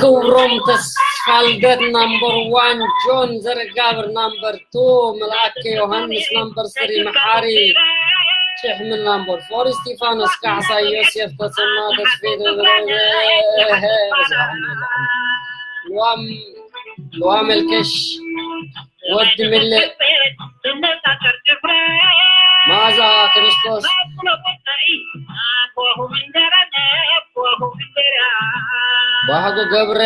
ክብሮም ተስፋልደት ናምበር ዋን፣ ጆን ዘርጋብር ናምበር ቱ፣ መልኣከ ዮሃንስ ናምበር ስሪ፣ መሓሪ ጭሕምን ናምበር ፎር፣ እስጢፋኖስ ካሕሳይ፣ ዮሴፍ ተሰማ፣ ተስፌ ደብረ፣ ልዋም፣ ልዋ መልከሽ፣ ወዲ ምልእ፣ መዓዛ ክርስቶስ፣ ባህጎ ገብረ፣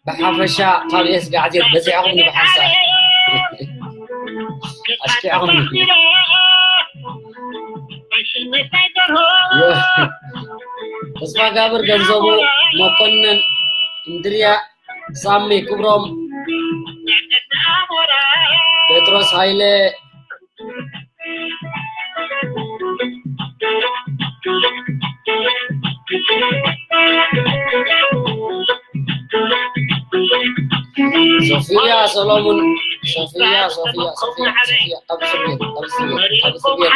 ብሓፈሻ ካብ ኤስ ጋዕዜት በዚዕኹም ብሓንሳእ ኣሽኪዕኹም። ተስፋ ጋብር ገንዘቡ፣ መኮንን እንድርያ፣ ሳሚ ክብሮም፣ ጴጥሮስ ሃይለ፣ ሶፊያ ሰሎሙን፣ ሶፊያ፣ ሶፊያ፣ ሶፊያ፣ ሶፊያ፣ ካብ እስር ቤት፣ ካብ እስር ቤት፣ ካብ እስር ቤት።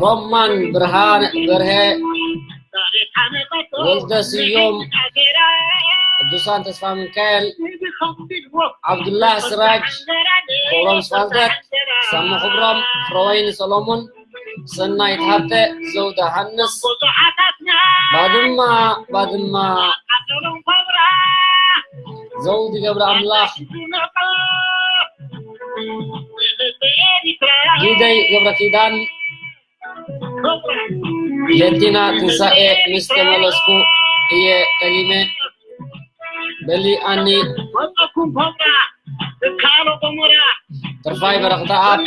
ሮማን ብርሃን በርሀ፣ ወልደ ስዮም፣ ቅዱሳን ተስፋ ሚካኤል፣ ዓብዱላህ ስራጅ፣ ክብሮም ስፋልደት፣ ሳሚ ክብሮም፣ ፍረወይኒ ሰሎሞን፣ ሰናይት ሃብተ፣ ዘውዳ ሃንስ፣ ባድማ፣ ባድማ፣ ዘውዲ ገብረ ኣምላኽ፣ ግደይ ገብረ ኪዳን፣ የቲና ትንሳኤ፣ ምስ ተመለስኩ እየ ጠሊመ፣ በሊ ኣኒ፣ ተርፋይ በረኽተኣብ፣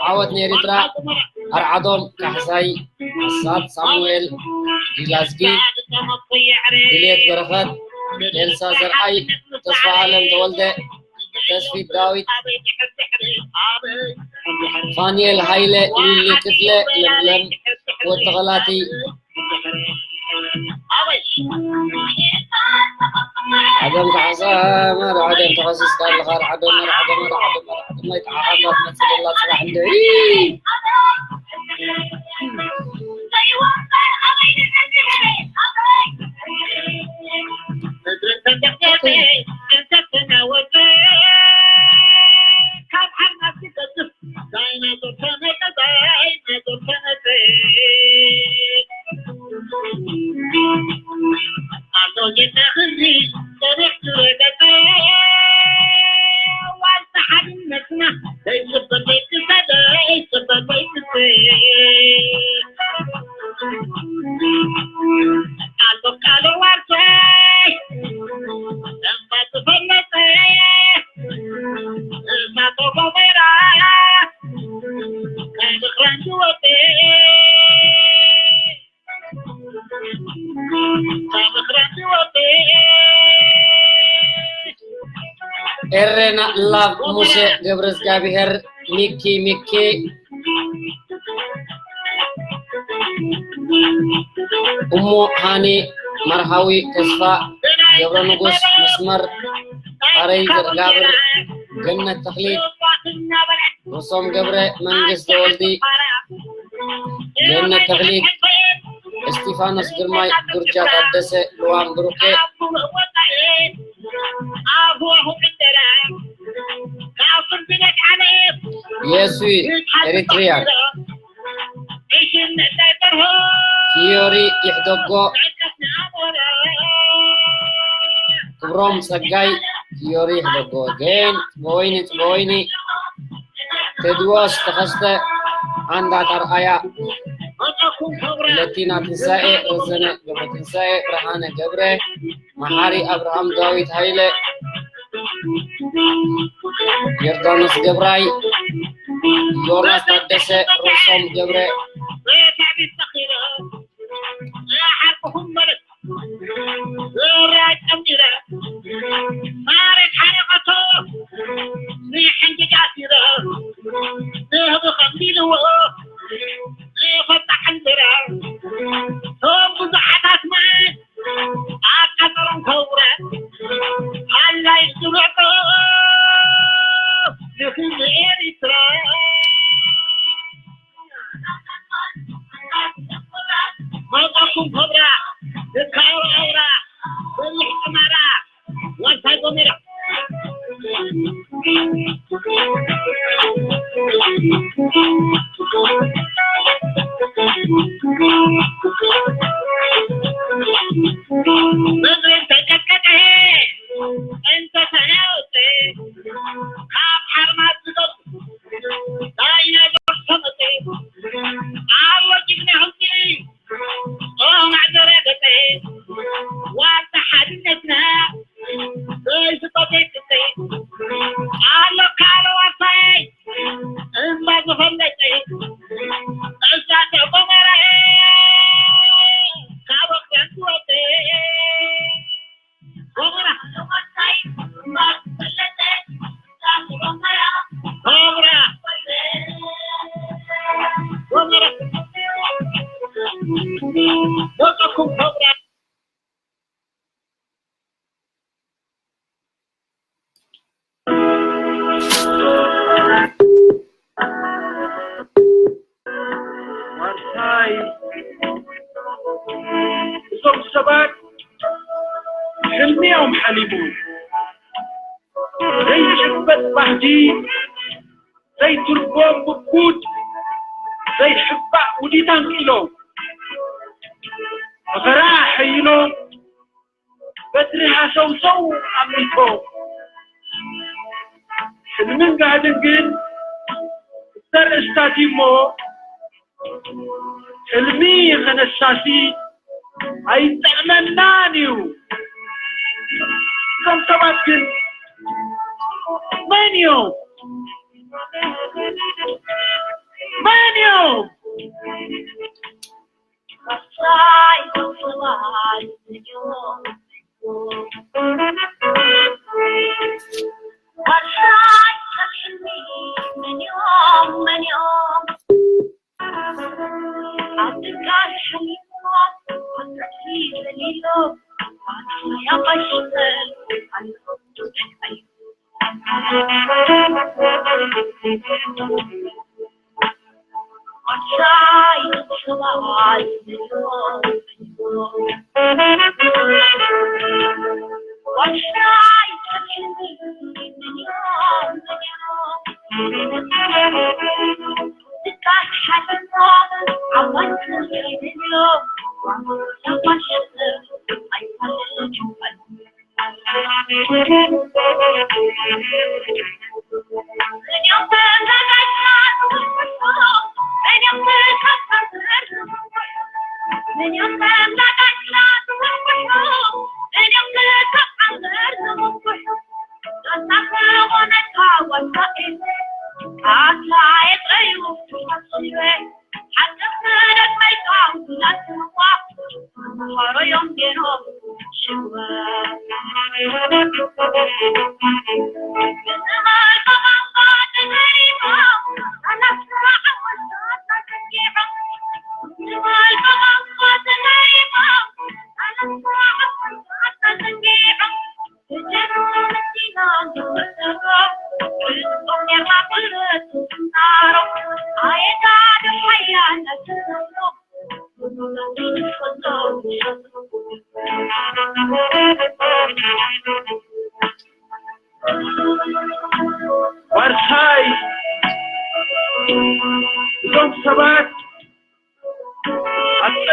ዓወት ንኤሪትራ፣ ኣርዓዶም ካሕሳይ፣ ኣሳድ ሳሙኤል፣ ዲላዝጊ፣ ድልየት በረኸት፣ ኤልሳ ዘርኣይ፣ ተስፋ ኣለም ተወልደ፣ ተስፊት ዳዊት፣ ፋኒኤል ሃይለ፣ ሊሊ ክፍለ፣ ለምለም ወተኸላቲ፣ ዓደም ካሕሳ፣ መርዓደም ተኸሲስካ ኣለኻ፣ ርዓደም፣ መርዓደም፣ መርዓደም፣ መርዓደም፣ ኣይጠዓኻላ ትመጽእ ዘላ ጽባሕ እንድዒ። ኤረና ላቭ፣ ሙሴ ገብረ እግዚኣብሔር፣ ሚኪ፣ ሚኪ፣ እሞ ሃኒ፣ መርሃዊ ተስፋ፣ ገብረ ንጉስ፣ መስመር፣ ኣረይ ዘርጋብር፣ ገነት ተኽሊት፣ ርሶም ገብረ፣ መንግስቲ ወልዲ፣ ገነት ተኽሊት፣ እስጢፋኖስ ግርማይ፣ ጉርጃ ታደሰ፣ ልዋም ብሩኬ፣ የሱይ ኤሪትሪያን፣ ፊዮሪ ይሕደጎ፣ ክብሮም ጸጋይ፣ ፊዮሪ ይሕደጎ፣ ገን ጽበወይኒ፣ ጽበወይኒ፣ ቴድሮስ ተኸስተ፣ ዓንዳ ታርኣያ፣ ለቲና ትንሳኤ፣ ረዘነ ገብረ ትንሳኤ፣ ብርሃነ ገብረ፣ መሓሪ ኣብርሃም፣ ዳዊት ሃይለ፣ ዮርዳኖስ ገብራይ፣ ዮናስ ታደሰ፣ ሮሶም ገብረ፣ ብዙሓት ኣስማት ኣቃጸሎም ከውረ፣ ሃላይ ዝብለቶ ንህዝቢ ኤሪትራ። መጻኩም ከብራ፣ ዝካሩ ኣውራ፣ በሊሕ ጥማራ፣ ዋልታ ጎመራ። ምድሪ ተቀጥቀጠ፣ እንተ ተናወጠ፣ ካብ ሓርማዝ ዝገቡ ዳይናዞር ተመጠ። ኣሎ ጅግና ህዝቢ፣ ኦ ማዕዘረ ገጸ፣ ዋልታ ሓድነትና፣ ዘይስቆ ዘይቅጸ። ኣሎ ካልእ ዋርሳይ፣ እምባ ዝፈለጠ፣ እሳተ ጎመራ፣ ካብ ወግዳን ዝወፀ። ኮብራ። ኮብራ። ኮብራ። ወቀኩም ኮብራ። ዋርሳይ፣ እዞም ሰባት ሕልሚ እዮም ሓሊሙ። ዘይጭበጥ ባህጊ፣ ዘይትርጎም ምጉት፣ ዘይሕባእ ውዲት ኣንቂሎም። መኸራ ሓይሎም፣ በትሪ ሃሰውሰው ኣሚቶም። ሕልምን ጋህድን ግን ክልተ ርእስታት እዩ እሞ፣ ሕልሚ ኸነሳሲ ኣይጠቕመናን እዩ። እዞም ሰባት ግን መን እዮም? መን እዮም?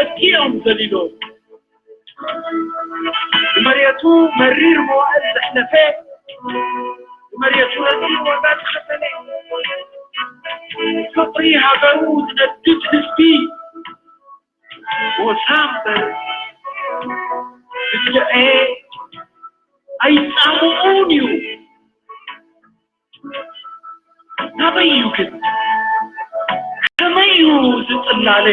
እቲኦም ዘሊሎም፣ ንመሬቱ መሪር መዋእል ዘሕለፈ፣ ንመሬቱ ረዚን ዋጋ ዝኸፈለ፣ ፍቕሪ ሃገሩ ዝነድድ ህዝቢ፣ ጎሳ እምበር ብግዕኤ ኣይጻምኡን እዩ። ናበይ እዩ ግን? ከመይ እዩ ዝጽላለ?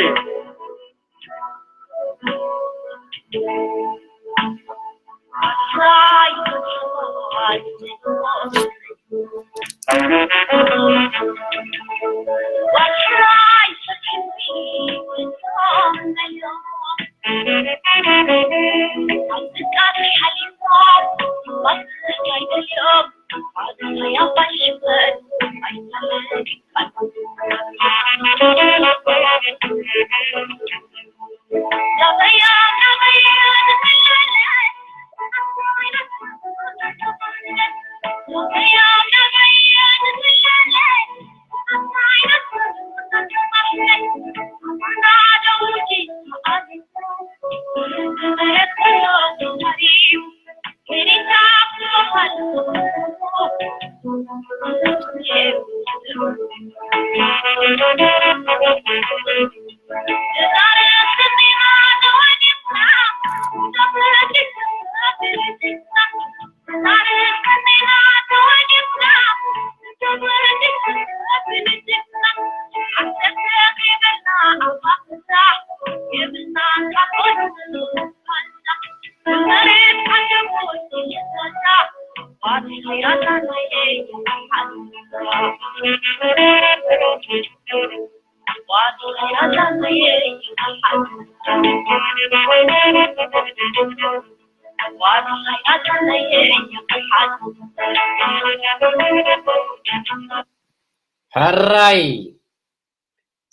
ሕራይ!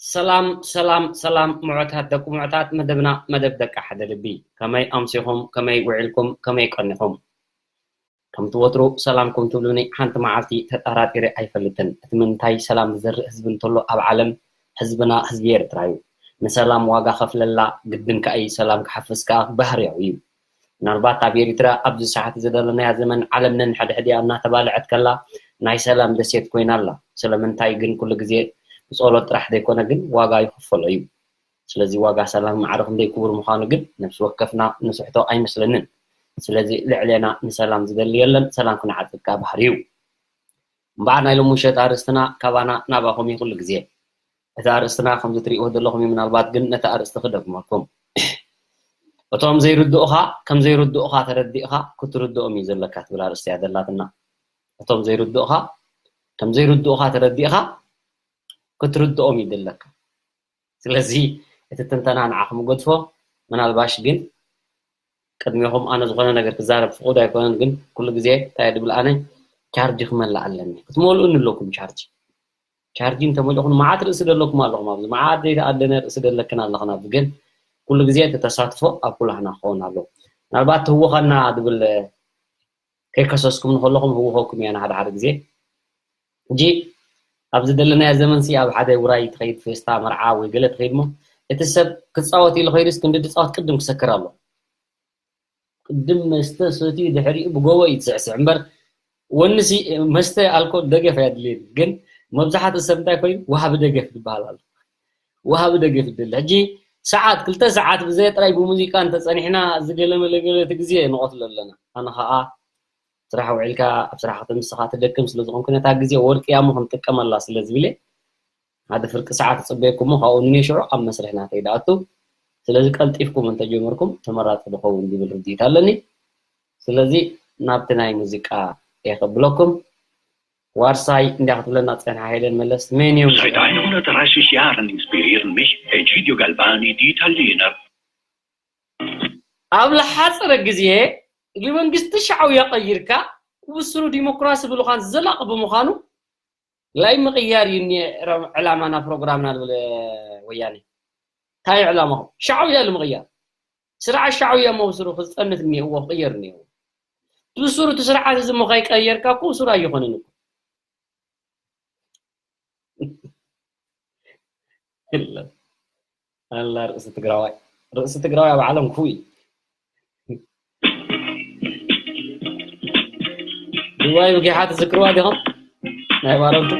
ሰላም ሰላም ሰላም፣ ምዑታት ደቂ ምዑታት፣ መደብና መደብ ደቂ ሓደ ልቢ። ከመይ ኣምሲኹም? ከመይ ውዒልኩም? ከመይ ቀኒኹም? ከምቲ ወትሩ ሰላም ከም ትብሉኒ ሓንቲ መዓልቲ ተጠራጢረ ኣይፈልጥን። እቲ ምንታይ ሰላም ዝዘርእ ህዝቢ እንተሎ ኣብ ዓለም ህዝብና ህዝቢ ኤርትራ እዩ። ንሰላም ዋጋ ከፍለላ ግድን ከኣ እዩ። ሰላም ክሓፍስ ከኣ ባህርያዊ እዩ። ምናልባት ኣብ ኤሪትራ ኣብዚ ሰዓት ዘለናያ ዘመን ዓለም ነንሕድሕዲኣ እናተባልዐት ከላ ናይ ሰላም ደሴት ኮይና ኣላ። ስለምንታይ ግን ኩሉ ግዜ ብጸሎት ጥራሕ ዘይኮነ ግን ዋጋ ይኽፈሎ እዩ። ስለዚ ዋጋ ሰላም ማዕረ ክንደይ ክቡር ምዃኑ ግን ነፍሲ ወከፍና ንስሕቶ ኣይመስለንን። ስለዚ ልዕሌና ንሰላም ዝደሊ የለን፣ ሰላም ክንዓጽድ ከኣ ባህሪ እዩ። እምበኣር ናይ ሎሚ ምሸት ኣርእስትና ካባና ናባኹም እዩ ኩሉ ግዜ። እቲ ኣርእስትና ከምዚ ትርእይዎ ዘለኹም እዩ፣ ምናልባት ግን ነቲ ኣርእስቲ ክደግመልኩም። እቶም ዘይርድኡኻ ከም ዘይርድኡኻ ተረዲእኻ ክትርድኦም እዩ ዘለካ ትብል ኣርእስቲ እያ ዘላትና። እቶም ዘይርድኡኻ ከም ዘይርድኡኻ ተረዲእኻ ክትርድኦም እዩ ዘለካ። ስለዚ እቲ ትንተና ንዓኹም እገድፎ። ምናልባሽ ግን ቅድሜኹም ኣነ ዝኾነ ነገር ክዛረብ ፍቑድ ኣይኮነን፣ ግን ኩሉ ግዜ እንታይ ድብል ኣነ ቻርጅ ክመልእ ኣለኒ። ክትመልኡኒ ኣለኩም ቻርጅ። ቻርጅ እንተመሊእኹም መዓት ርእሲ ደለኩም ኣለኹም ኣብዚ። መዓት ዘይተኣደነ ርእሲ ደለክን ኣለኽን ኣብዚ። ግን ኩሉ ግዜ እቲ ተሳትፎ ኣብ ኩላህና ክኸውን ኣለዎ። ምናልባት ትህውኸና ድብል ከይከሰስኩም ንከለኹም ህውኸኩም እየ ንሓደ ሓደ ግዜ። ሕጂ ኣብዚ ዘለናዮ ዘመንሲ ኣብ ሓደ ውራይ ትኸይድ፣ ፌስታ፣ መርዓ ወይ ገለ ትኸይድ እሞ እቲ ሰብ ክጻወት ኢሉ ከይዱስ ክንዲ ድጻወት ቅድም ክሰክር ኣሎ። ቅድም መስተ ሰትዩ ድሕሪኡ ብጎቦ እዩ ዝስዕስዕ እምበር ወንሲ መስተ ኣልኮል ደገፍ ኣየድልየን። ግን መብዛሕትኡ ሰብ እንታይ ኮይኑ ወሃቢ ደገፍ ዝበሃል ኣሎ። ወሃቢ ደገፍ ይደሊ። ሕጂ ሰዓት ክልተ ሰዓት ብዘይ ጥራይ ብሙዚቃ እንተጸኒሕና እዚ ገለመለ ገለ እቲ ግዜ ንቐትሎ ኣለና። ኣነ ኸኣ ስራሕ ውዒልካ ኣብ ስራሕ ክትምስኻ ትደክም ስለ ዝኾንኩ ነታ ግዜ ወርቂ እያ እሞ ክንጥቀመላ ስለ ዝብል እየ። ሓደ ፍርቂ ሰዓት እጽበየኩም እሞ ካብኡ ንኔ ሽዑ ኣብ መስርሕ ናተይ ድኣቱ። ስለዚ ቀልጢፍኩም እንተጀመርኩም ተመራጺ ድኸውን ዝብል ርድኢት ኣለኒ። ስለዚ ናብቲ ናይ ሙዚቃ እየ ከብለኩም። ዋርሳይ እንዲያ ክትብለና ዝጸንሓ ሄለን መለስ መን እዮም? Seit einhundertdreißig Jahren inspirieren mich Egidio Galvani, die Italiener. ኣብ ዝሓጸረ ግዜ ንመንግስቲ ሻዕውያ ቀይርካ ብስሩ ዲሞክራሲ ብልዃን ዘላቒ ብምዃኑ ላይ ምቕያር እዩ እኒአ ዕላማና ፕሮግራምና ዝብል ወያነ። እንታይ እዩ ዕላማኹም? ሻዕውያ ንምቕያር። ስርዓት ሻዕውያ እሞ ብስሩ ክጸንት እኒአዎ፣ ክቕየር እኒአዎ። ብስሩ እቲ ስርዓት እዚ እሞ ከይቀየርካ እኮ ብስሩ ኣይኾነን እኮ። የለን። ኣላ ርእሲ ትግራዋይ፣ ርእሲ ትግራዋይ ኣብ ዓለም ክፉእ እዩ። ድዋይ ብጊሓ ትዝክርዋ ዲኹም? ናይ ባረንቱ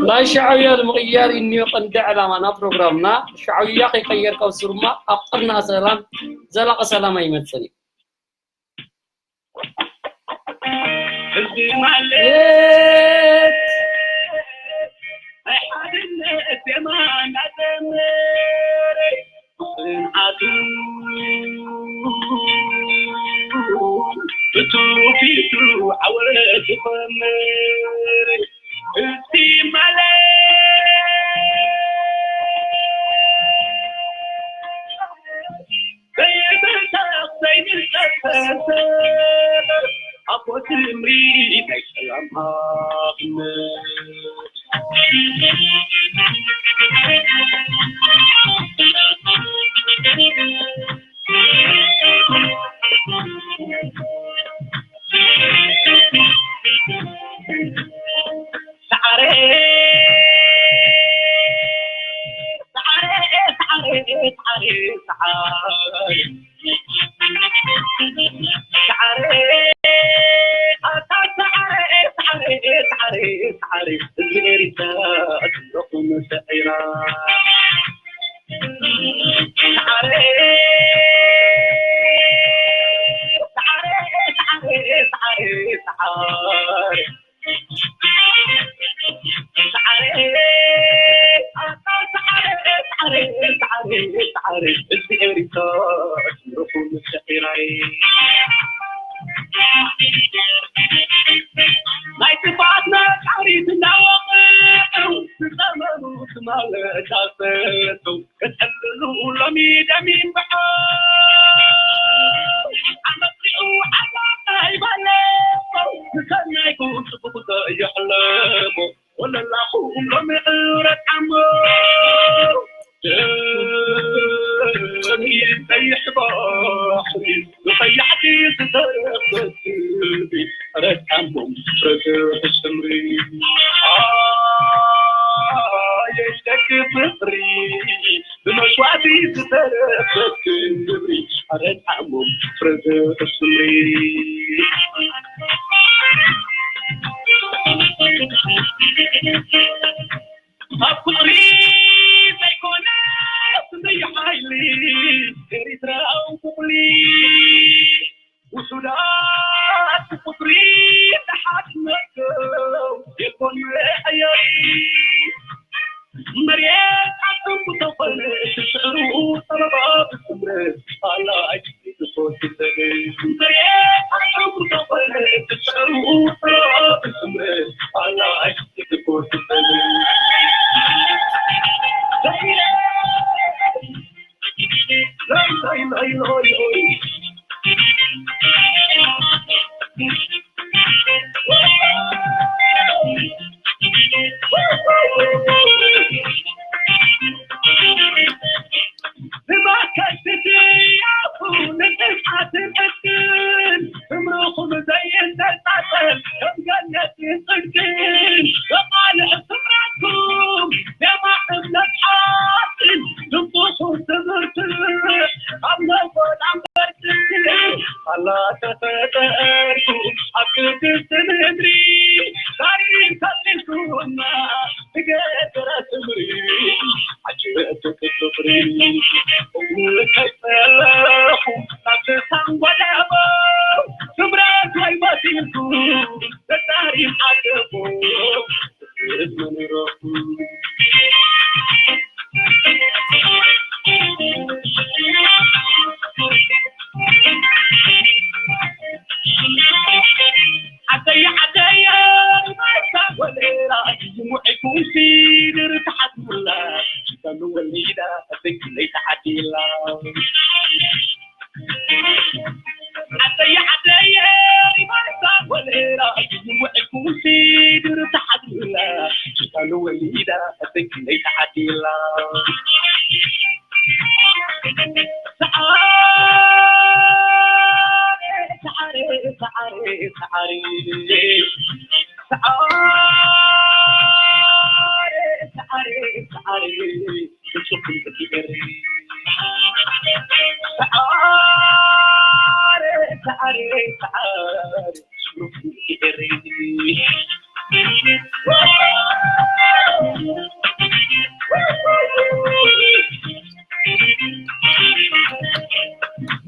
ናይ ሻዕብያ ንምቕያር እዩ እኒኦ ቀንዲ ዕላማና ፕሮግራምና። ሻዕብያ ከይቀየርካ ውሱ ድማ ኣብ ቅርና ሰላም፣ ዘላቂ ሰላም ኣይመፅን እዩ። ህዝቢ ማለት ናይ ሓድነት ዜማ እናዘመረ ብፅንዓቱ ብትውፊቱ ዓወት ይኾምር። ህዝቢ ማለት ዘይብተኽ ዘይንሰፈር ኣቦ ትምሪ ናይ ሰላም ኣብነት። ናይ ጥፋት ነጋሪት እናወቕዑ ዝዘመሩ ትማል እንዳሰሱ ከጸልሉ ሎሚ ደም ይንብዖ። ኣመጺኡ ዓላማ ይባለሶ ንሰናይኩም ጽቡቕ ዘየሕለሞ ወለላኹም ሎሚ ዕረት ዓሞ። ደም ይጸይሕ ባሕሪ ብቐያሕቲ ዝተረፈ ስምሪ ዕረት ዓሞ ረግሕ ስምሪ። ኣየይ ደቂ ፍቕሪ ብመስዋእቲ ዝተረፈት ክብሪ ኣረድኣሞም ፍረ ዘእስምሪ። ካብ ፍቕሪ ዘይኮነ ፍቕሪ ሓይሊ ኤሪትራዊ ቁቕሊ ውሑዳት ቁጽሪ ተሓትነቶም የልቦን መሐየሪ። መሬት ዓድኩም ተኾነ ትስዕሩ ጠለባ ብስምረት ኣላ ኣይትስኮ ትሰገ። መሬት ዓድኩም ተኾነ ትስዕሩ ጠለባ ብስምረት ኣላ ኣይትስኮ ትሰገ። ሰዓረ፣ ሰዓረ፣ ሰዓረ፣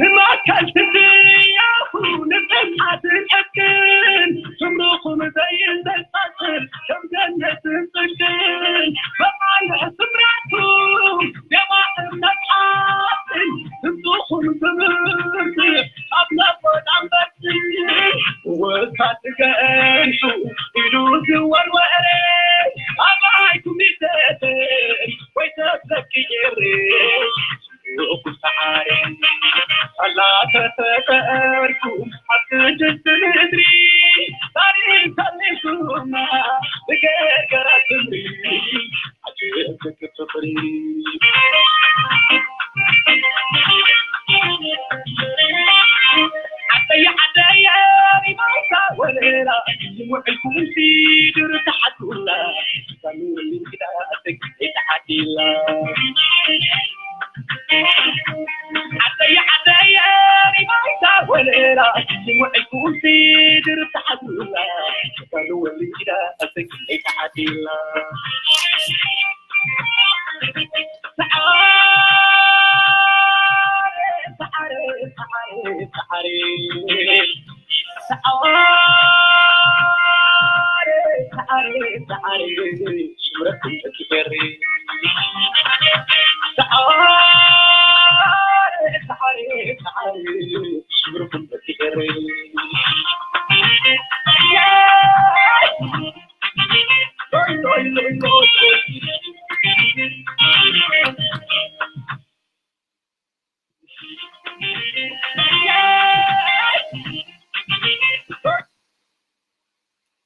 ንማእከል ትንድያኹ ንፍትሓትን ዕርቅን፣ ስምርኹም ዘይንበጻጽር ከም ገነትን ጽድቅን፣ በማልሕ ስምረትኩም የማእም መጽሓፍን፣ ድምፅኹም ክብርት ኣብ ነቦት ኣንበስን፣ ወካት ገንሑ ኢሉ ዝወርወረ፣ ኣባይኩም ይሰተን ወይ ተፈኪር።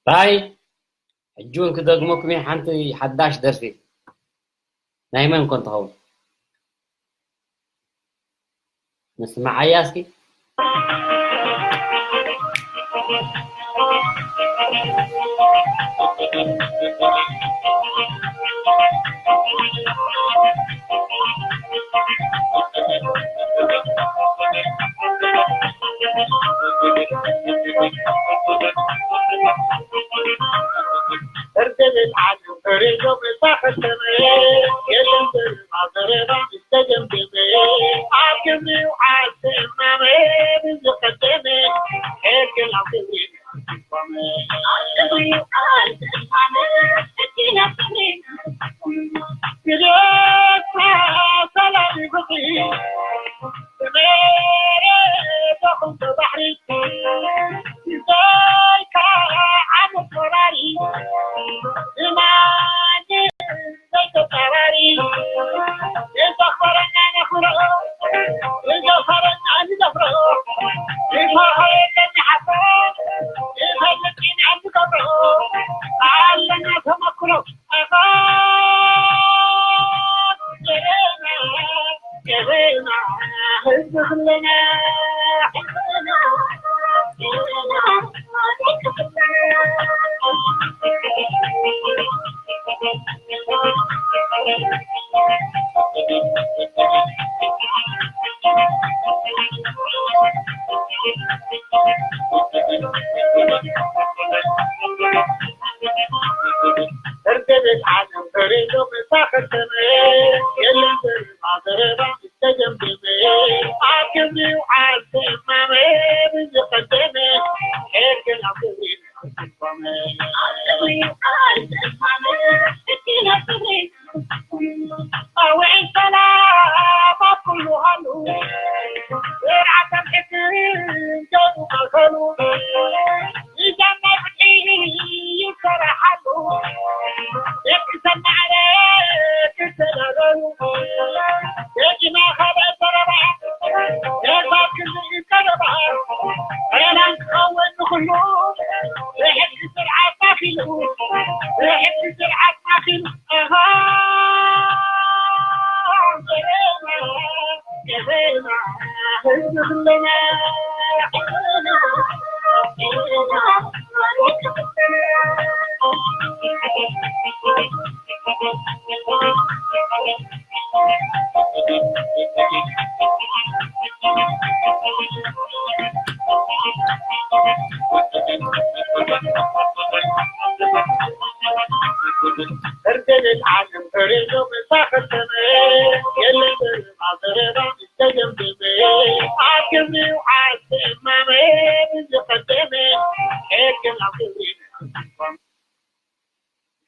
ባይ ሕጂ እውን ክደግመኩም እየ ሓንቲ ሓዳሽ ደርፊ ናይ መን ኮን ትኸውን ንስማዓያ እስኪ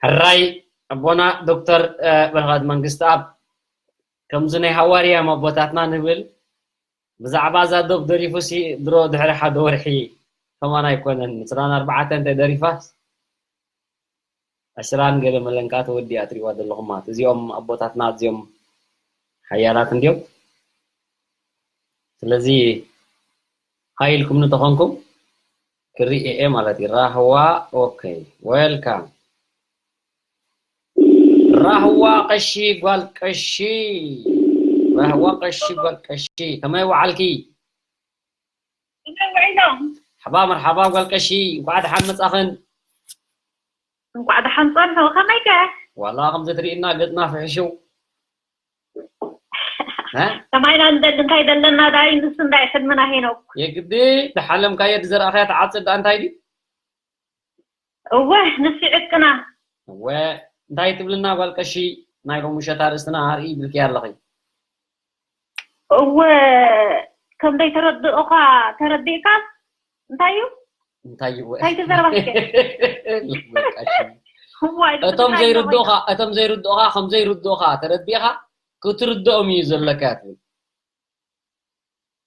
ሕራይ ኣቦና ዶክተር በረኸት መንግስትኣብ፣ ከምዚ ናይ ሃዋርያ ኣቦታትና ንብል፣ ብዛዕባ እዛ ዶብ ደሪፉሲ ድሮ ድሕሪ ሓደ ወርሒ ከማን ኣይኮነን፣ ዕስራን ኣርባዕተን እንተ ደሪፋስ ዕስራን ገለ መለንካ ተወዲኣ ትሪእዋ ዘለኹማ። እዚኦም ኣቦታትና ኣዝዮም ሓያላት እንድዮም። ስለዚ ሃይ ኢልኩም ንተኾንኩም ክርኢ እየ ማለት እዩ። ራህዋ፣ ኦኬ፣ ዌልካም። ራህዋ ቀሺ ጓል ቀሺ፣ ራህዋ ቀሺ ጓል ቀሺ፣ ከመይ ወዓልኪ? ከመይ ውዒሎም? ሓባ መርሓባ ጓል ቀሺ፣ እንኳዕ ደሓን መጻኽን። እንኳዕ ደሓን ጸንሑ። ከመይ ከ? ዋላ ከምዚ ትርእይና ገጽና ፍሕሽው። እ? ከማይና ንደሊ እንታይ ደለና ዳይ ንሱ እንዳይ ሕልምና ሄኖክ። የግዲ ድሓለምካዮ ድዘራእኻዮ ትዓጽድ ደኣ እንታይ ድዩ? እወ፣ ንሱ ይዕቅና። እወ፣ እንታይ ትብልና ጓል ቀሺ? ናይ ሎሚ ምሸት ኣርእስትና ኣርኢ ይብልኪ ኣለኺ። እወ፣ ከም ዘይተረድኦኻ ተረዲእካ እንታይ እዩ? እንታይ እዩ? እንታይ ትዘረባ እስከ? ጓል ቀሺ። እዋይ፣ እቶም ብትግራይ ዘይርድኦኻ፣ እቶም ዘይርድኦኻ ከም ዘይርድኦኻ ተረዲእኻ ክትርድኦም እዩ ዘለካ ትብል።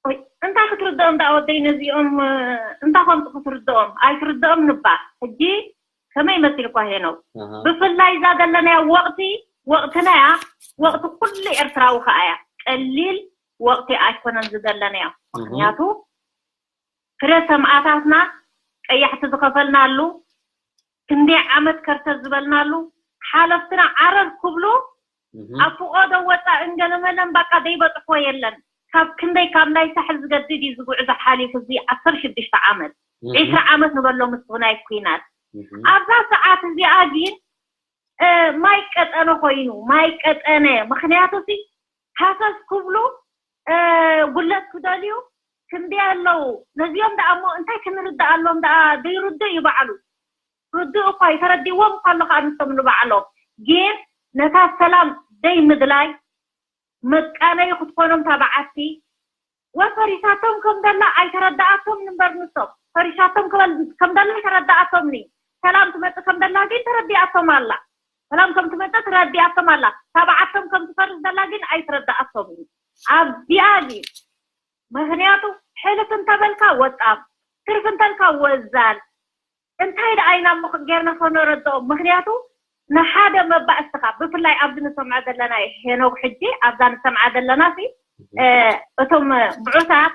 ወይ፣ እንታይ ክትርድኦም ደኣ ወደይ ነዚኦም፣ እ፣ እንታይ ከምጡ ክትርድኦም? ኣይትርድኦም ንባ። ሕጂ ከመይ መሲልኳ ሄኖክ? ኣሃ። ብፍላይ እዛ ዘለናያ ወቕቲ፣ ወቕትናያ፣ ወቕቲ ኩሉ ኤርትራዊ ከኣ እያ። ቀሊል ወቕቲ ኣይኮነን ዝዘለናዮ። እህ። ምኽንያቱ ፍረ ሰማእታትና ቀያሕቲ ዝኸፈልናሉ፣ ክንደይ ዓመት ከርተ ዝበልናሉ፣ ሓለፍትና ዓረር ክብሉ እህ። ኣብ ፍቖዶ ወጻእን ገለመለን ባቃ ዘይበጽሖ የለን። ካብ ክንደይ ካብ ናይ ሳሕል ዝገድድ እዩ ዝጉዕዞ ሓሊፉ እዚ ዓሰርተ ሽዱሽተ ዓመት፣ እህ። ዕስራ ዓመት ንበሎ ምስ ናይ ኲናት። እህ። ኣብዛ ሰዓት እዚኣ ግን፣ እ፣ ማይ ቀጠነ ኮይኑ፣ ማይ ቀጠነ። ምኽንያቱ ሲ ሃሰስ ክብሉ፣ እ፣ ጉለት ክደልዩ ክንደይ ኣለዉ። ነዚኦም ደኣ እሞ እንታይ ክንርድኣሎም ደኣ ዘይርድእ እዩ ባዕሉ። ርዱእ እኳ እዩ፣ ተረዲእዎም እኳ ኣሎ ከኣ ንሶም ንባዕሎም። ግን ነታ ሰላም ደይ ምድላይ መቃነዩ ክትኮኖም እታ በዓቲ፣ ወፈሪሳቶም ከም ደላ ኣይተረድኣቶም እምበር ንሶም። ፈሪሳቶም ክበል ከም ደላ ኣይተረድኣቶምን እዩ። ሰላም ትመጽእ ከም ደላ ግን ተረዲኣቶም ኣላ። ሰላም ከም ትመጽእ ተረዲኣቶም ኣላ። እታ በዓቶም ከም ትፈርስ ደላ ግን ኣይተረድኣቶምን እዩ። ኣብዚኣ ግን ምኽንያቱ ሕልፍ እንተበልካ ወጣም፣ ትርፍ እንተልካ ወዛል። እንታይ ደኣ ኢና እሞ ጌርና ከነረድኦም? ምኽንያቱ ንሓደ መባእስትኻ፣ ብፍላይ ኣብዚ ንሰምዖ ዘለና ሄኖግ፣ ሕጂ ኣብዛ ንሰምዓ ዘለና ሲ፣ እ፣ እቶም ብዑሳት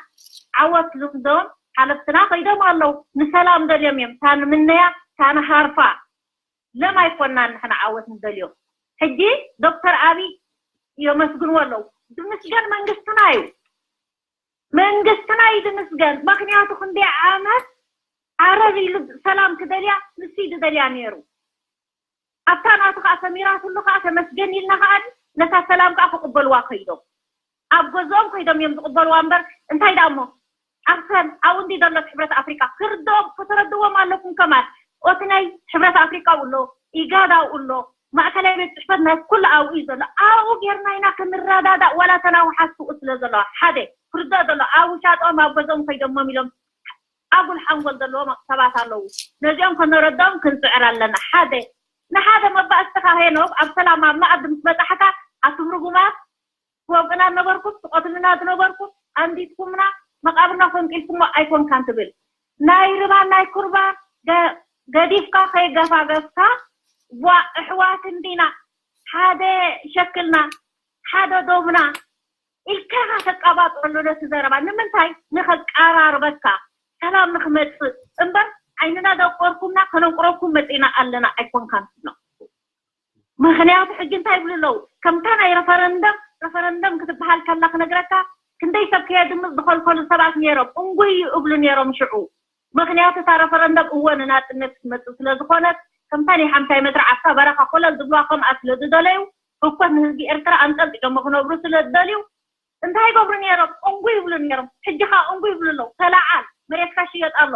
ዓወት ልምዶም ሓለፍትና ከይዶም ኣለዉ። ንሰላም ደልዮም እዮም። እታ ንምነያ፣ እታ ንሃርፋ ለም ኣይኮንናን ንሕና ዓወት ንደልዮ። ሕጂ ዶክተር ኣብይ የመስግንዎ ኣለዉ። ዝምስገን መንግስትና እዩ። መንግስትና እዩ ዝምስገን። ምኽንያቱ ክንደይ ዓመት ዓረር ኢሉ ሰላም ክደልያ ንሱ እዩ ዝደልያ ነይሩ። ኣብታ ናቱ ከኣ ሰሚራትሉ ከኣ ተመስገን ኢልና ከኣ ነታ ሰላም ከኣ ክቕበልዋ ከይዶም። ኣብ ገዝኦም ከይዶም እዮም ዝቕበልዋ እምበር እንታይ ደኣ እሞ ኣብሰን ኣብኡ እንዲ ዘሎ እቲ ሕብረት ኣፍሪቃ ክርድኦም ከተረድዎም ኣለኩም። ከማን ኦቲ ናይ ሕብረት ኣፍሪቃ ውሎ፣ ኢጋድ ኣብኡ ኣሎ፣ ማእከላይ ቤት ጽሕፈት ናይ ኩሉ ኣብኡ እዩ ዘሎ። ኣብኡ ጌርና ኢና ክንረዳዳእ ዋላ ተናውሓት ስኡ ስለ ዘለዋ ሓደ ክርድኦ ዘሎ ኣብ ውሻጦም ኣብ ገዝኦም ከይዶሞም ኢሎም ኣጉል ሓንጎል ዘለዎም ሰባት ኣለዉ። ነዚኦም ከነረድኦም ክንጽዕር ኣለና። ሓደ ንሓደ መባእስትኻ ሄኖክ ኣብ ሰላም ኣብ መኣዲ ምስ በጻሕካ ኣቱም ርጉማት ትወግኡና ዝነበርኩም፣ ትቐትሉና ዝነበርኩም፣ ኣንዲድኩምና፣ መቓብርና ፈንቂልኩሞ ኣይኮንካን ትብል። ናይ ርባን ናይ ኩርባን ገ-፣ ገዲፍካ ከይገፋገፍካ፣ ቧ፣ ኣሕዋት እንዲና፣ ሓደ ሸክልና፣ ሓደ ዶብና ኢልካ ኢኻ ተቃባጥረሉ ነቲ ዘረባ። ንምንታይ? ንኸቃራርበካ፣ ሰላም ንኽመጽእ እምበር፣ ዓይንና ደቆርኩምና፣ ከነንቁረኩም መጺእና ኣለና ኣይኮንካን ትብሎ። ምኽንያቱ ሕጂ እንታይ ይብሉ ኣለዉ? ከምታ ናይ ረፈረንደም፣ ረፈረንደም ክትበሃል ከላ ክነግረካ፣ ክንደይ ሰብ ከየድምጽ ዝኸልከሉ ሰባት ነይሮም፣ እንጉይ ይብሉ ነይሮም ሽዑ። ምኽንያቱ እታ ረፈረንደም እወ ንናጽነት ክትመጽእ ስለ ዝኾነት፣ ከምታ ናይ ሓምሳይ መትርዓ ኣብታ በረኻ ኮለል ዝብልዋ ከምኣ ስለ ዝደለዩ፣ ህኮት ንህዝቢ ኤርትራ ኣንጠልጢሎሞ ክነብሩ ስለ ዝደልዩ እንታይ ይገብሩ ነይሮም? እንጉ ይብሉ ነይሮም። ሕጂ ኸዓ እንጉ ይብሉ ኣለዉ። ተለዓል፣ መሬትካ ሽየጥ ኣሎ።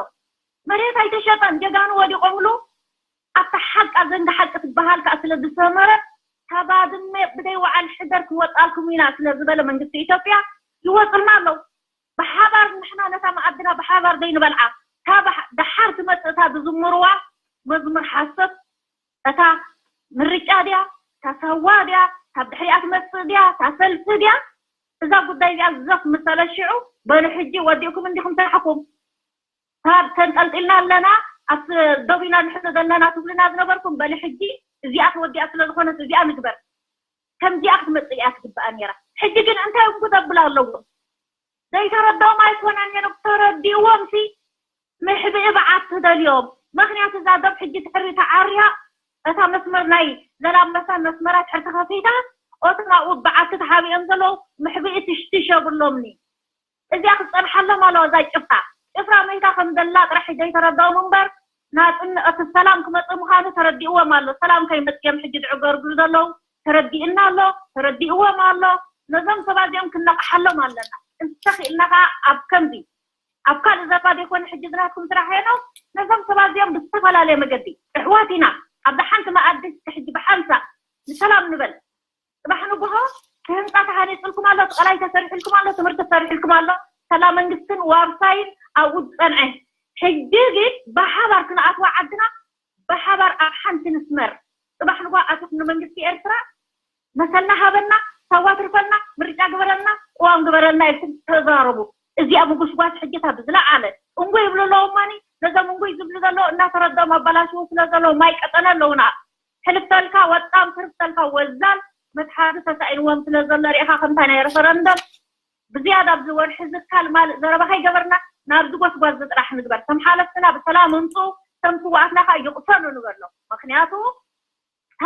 መሬት ኣይተሸጠን፣ ጀጋኑ ወዲቖምሉ። ኣብታ ሓቂ ዘንጋ ሓቂ ትበሃል ከኣ ስለ ዝሰመረት፣ ካብ ባድመ ብደይ ወዓል ሕደር ክንወጻልኩም ኢና ስለ ዝበለ መንግስቲ ኢትዮጵያ ይወጹልና ኣለዉ። ብሓባር ንሕና ነታ መኣድና ብሓባር ዘይንበልዓ፣ ካብ ደሓር ትመጽእ እታ ዝዝምርዋ መዝሙር ሓሶት፣ እታ ምርጫ ድያ፣ እታ ሳዋ ድያ፣ ካብ ድሕሪኣ ትመጽእ ድያ፣ እታ ሰልፊ ድያ፣ እዛ ጉዳይ እዚኣ ዘፍ ምስ ተበልሽዑ፣ በሉ ሕጂ ወዲእኩም እንዲኹም ስራሕኩም። ካብ ተንጠልጢልና ኣለና፣ ኣብ ደው ኢና ንሕዞ ዘለና ትብሉና ዝነበርኩም፣ በሊ ሕጂ እዚኣ ተወዲኣ ስለ ዝኾነት እዚኣ ንግበር። ከምዚኣ ክትመጽእ እያ ትግባኣ ነይራ። ሕጂ ግን እንታይ እኮ ዘብል ኣለዎ? ዘይተረድኦም ኣይኮነን ነይሩ፣ ተረዲእዎም ሲ ምሕብኢ በዓቲ ደልዮም። ምኽንያቱ እዛ ዶብ ሕጂ ትሕሪ ተዓርያ፣ እታ መስመር ናይ ዘላንበሳ መስመራ ትሕርቲ ከፊታ፣ ኦቶም ኣብኡ በዓቲ ተሓቢኦም ዘለዉ ምሕብኢ ትሽትሽ የብሎምኒ። እዚኣ ክትጸንሓሎም ኣለዋ እዛ ጭፍራ። ጭፍራ መይታ ከም ዘላ ጥራሕ ዘይተረድኦም እምበር፣ ናጽነ-፣ እቲ ሰላም ክመጽእ ምዃኑ ተረዲእዎም ኣሎ። ሰላም ከይመጽእ እዮም ሕጂ ዝዕገርግሩ ዘለዉ። ተረዲእና ኣሎ፣ ተረዲእዎም ኣሎ። ነዞም ሰባት እዚኦም ክነቕሓሎም ኣለና። እንተኺእልና ከኣ ኣብ ከምዚ፣ ኣብ ካልእ ዘረባ ዘይኮነ ሕጂ ዝናትኩም ስራሕ ሄኖ፣ ነዞም ሰባት እዚኦም ብዝተፈላለየ መገዲ፣ ኣሕዋት ኢና፣ ኣብዛ ሓንቲ መኣዲ እስከ ሕጂ ብሓንሳእ ንሰላም ንበል። ጽባሕ ንግሆ እቲ ህንጻ ተሃኒጽልኩም ኣሎ፣ እቲ ቀላይ ተሰሪሕልኩም ኣሎ፣ ትምህርቲ ተሰሪሕልኩም ኣሎ፣ ሰላ መንግስትን ዋርሳይን ኣብኡ ዝጸንዐ። ሕጂ ግን ብሓባር ክንኣትዋ ዓድና፣ ብሓባር ኣብ ሓንቲ ንስመር። ጽባሕ ንግሆ ኣትኹም ንመንግስቲ ኤርትራ መሰልና ሃበና፣ ሳዋ ትርፈልና፣ ምርጫ ግበረልና፣ ቅዋም ግበረልና ኢልኩም ተዛረቡ። እዚኣ ምጉስጓስ ሕጂ እታ ብዝለዓለ እንጎ ይብሉ ኣለዉ እማኒ፣ ነዞም እንጎይ ዝብሉ ዘለዉ እናተረድኦም ኣባላሽዎ ስለ ዘለዉ ማይ ቀጠነ ኣለዉና። ሕልፍተልካ ወጣም፣ ትርፍተልካ ወዛል፣ መትሓዚ ተሳኢንዎም ስለ ዘሎ ርኢኻ ከምታ ናይ ረፈረንደም ብዝያዳ ኣብዚ ወርሒ ዝካል ማልእ ዘረባ ከይገበርና ናብዚ ጎስጓስ ጥራሕ ንግበር። ከም ሓለፍትና ብሰላም እምፁ፣ ከም ስዋኣትና ከዓ ይቕሰኑ ንበሎ። ምክንያቱ እታ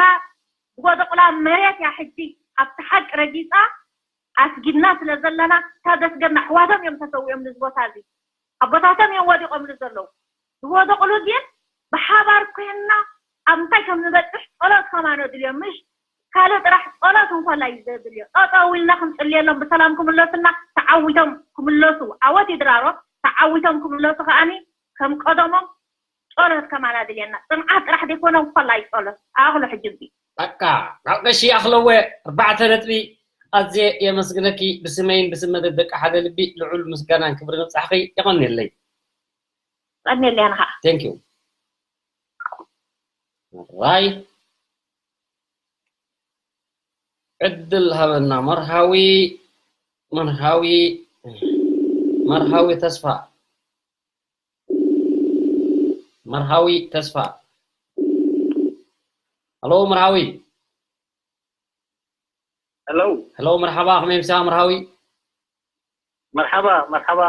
ዝወደቑላ መሬት እያ ሕጂ ኣብቲ ሓቂ ረጊፃ ኣስጊድና ስለ ዘለና፣ እታ ዘስገድና ኣሕዋቶም እዮም ተሰዊኦም ንዚ ቦታ እዚ። ኣቦታቶም እዮም ወዲቖምሉ ዘለዉ። ዝወደቑሉ ግን ብሓባር ኮይንና ኣብ እንታይ ከም ንበፅሕ ጸሎት ከማን የድልዮም፣ ምሽ ካልእ ጥራሕ ጸሎት እንኳላ እዩ ዘድልዮ። ጠጠው ኢልና ክንጽልየሎም፣ ብሰላም ክምለሱና፣ ተዓዊቶም ክምለሱ፣ ዓወት ይድራሮ፣ ተዓዊቶም ክምለሱ ከኣኒ ከም ቀደሞም ጸሎት ከማን ኣድልየና። ጽንዓት ጥራሕ ዘይኮነ እንኳላ እዩ ጸሎት። ኣኽሎ ሕጂ እዚ። በቃ፣ ካብ ቀሺ ኣኽለወ ኣርባዕተ ነጥቢ። ኣዝየ የመስግነኪ፣ ብስመይን ብስም መደብ ደቂ ሓደ ልቢ ልዑል ምስጋናን ክብርን ኣብጻሕኺ። የቐንየለይ። ቀንየለይ ኣነ ኸኣ። Thank you። ራይ ዕድል ሃበና። መርሃዊ፣ መርሃዊ፣ መርሃዊ ተስፋ። መርሃዊ ተስፋ። ሃሎ መርሃዊ። ሄሎ። ሄሎ፣ መርሓባ፣ ከመይ ምሳኻ መርሃዊ? መርሓባ፣ መርሓባ፣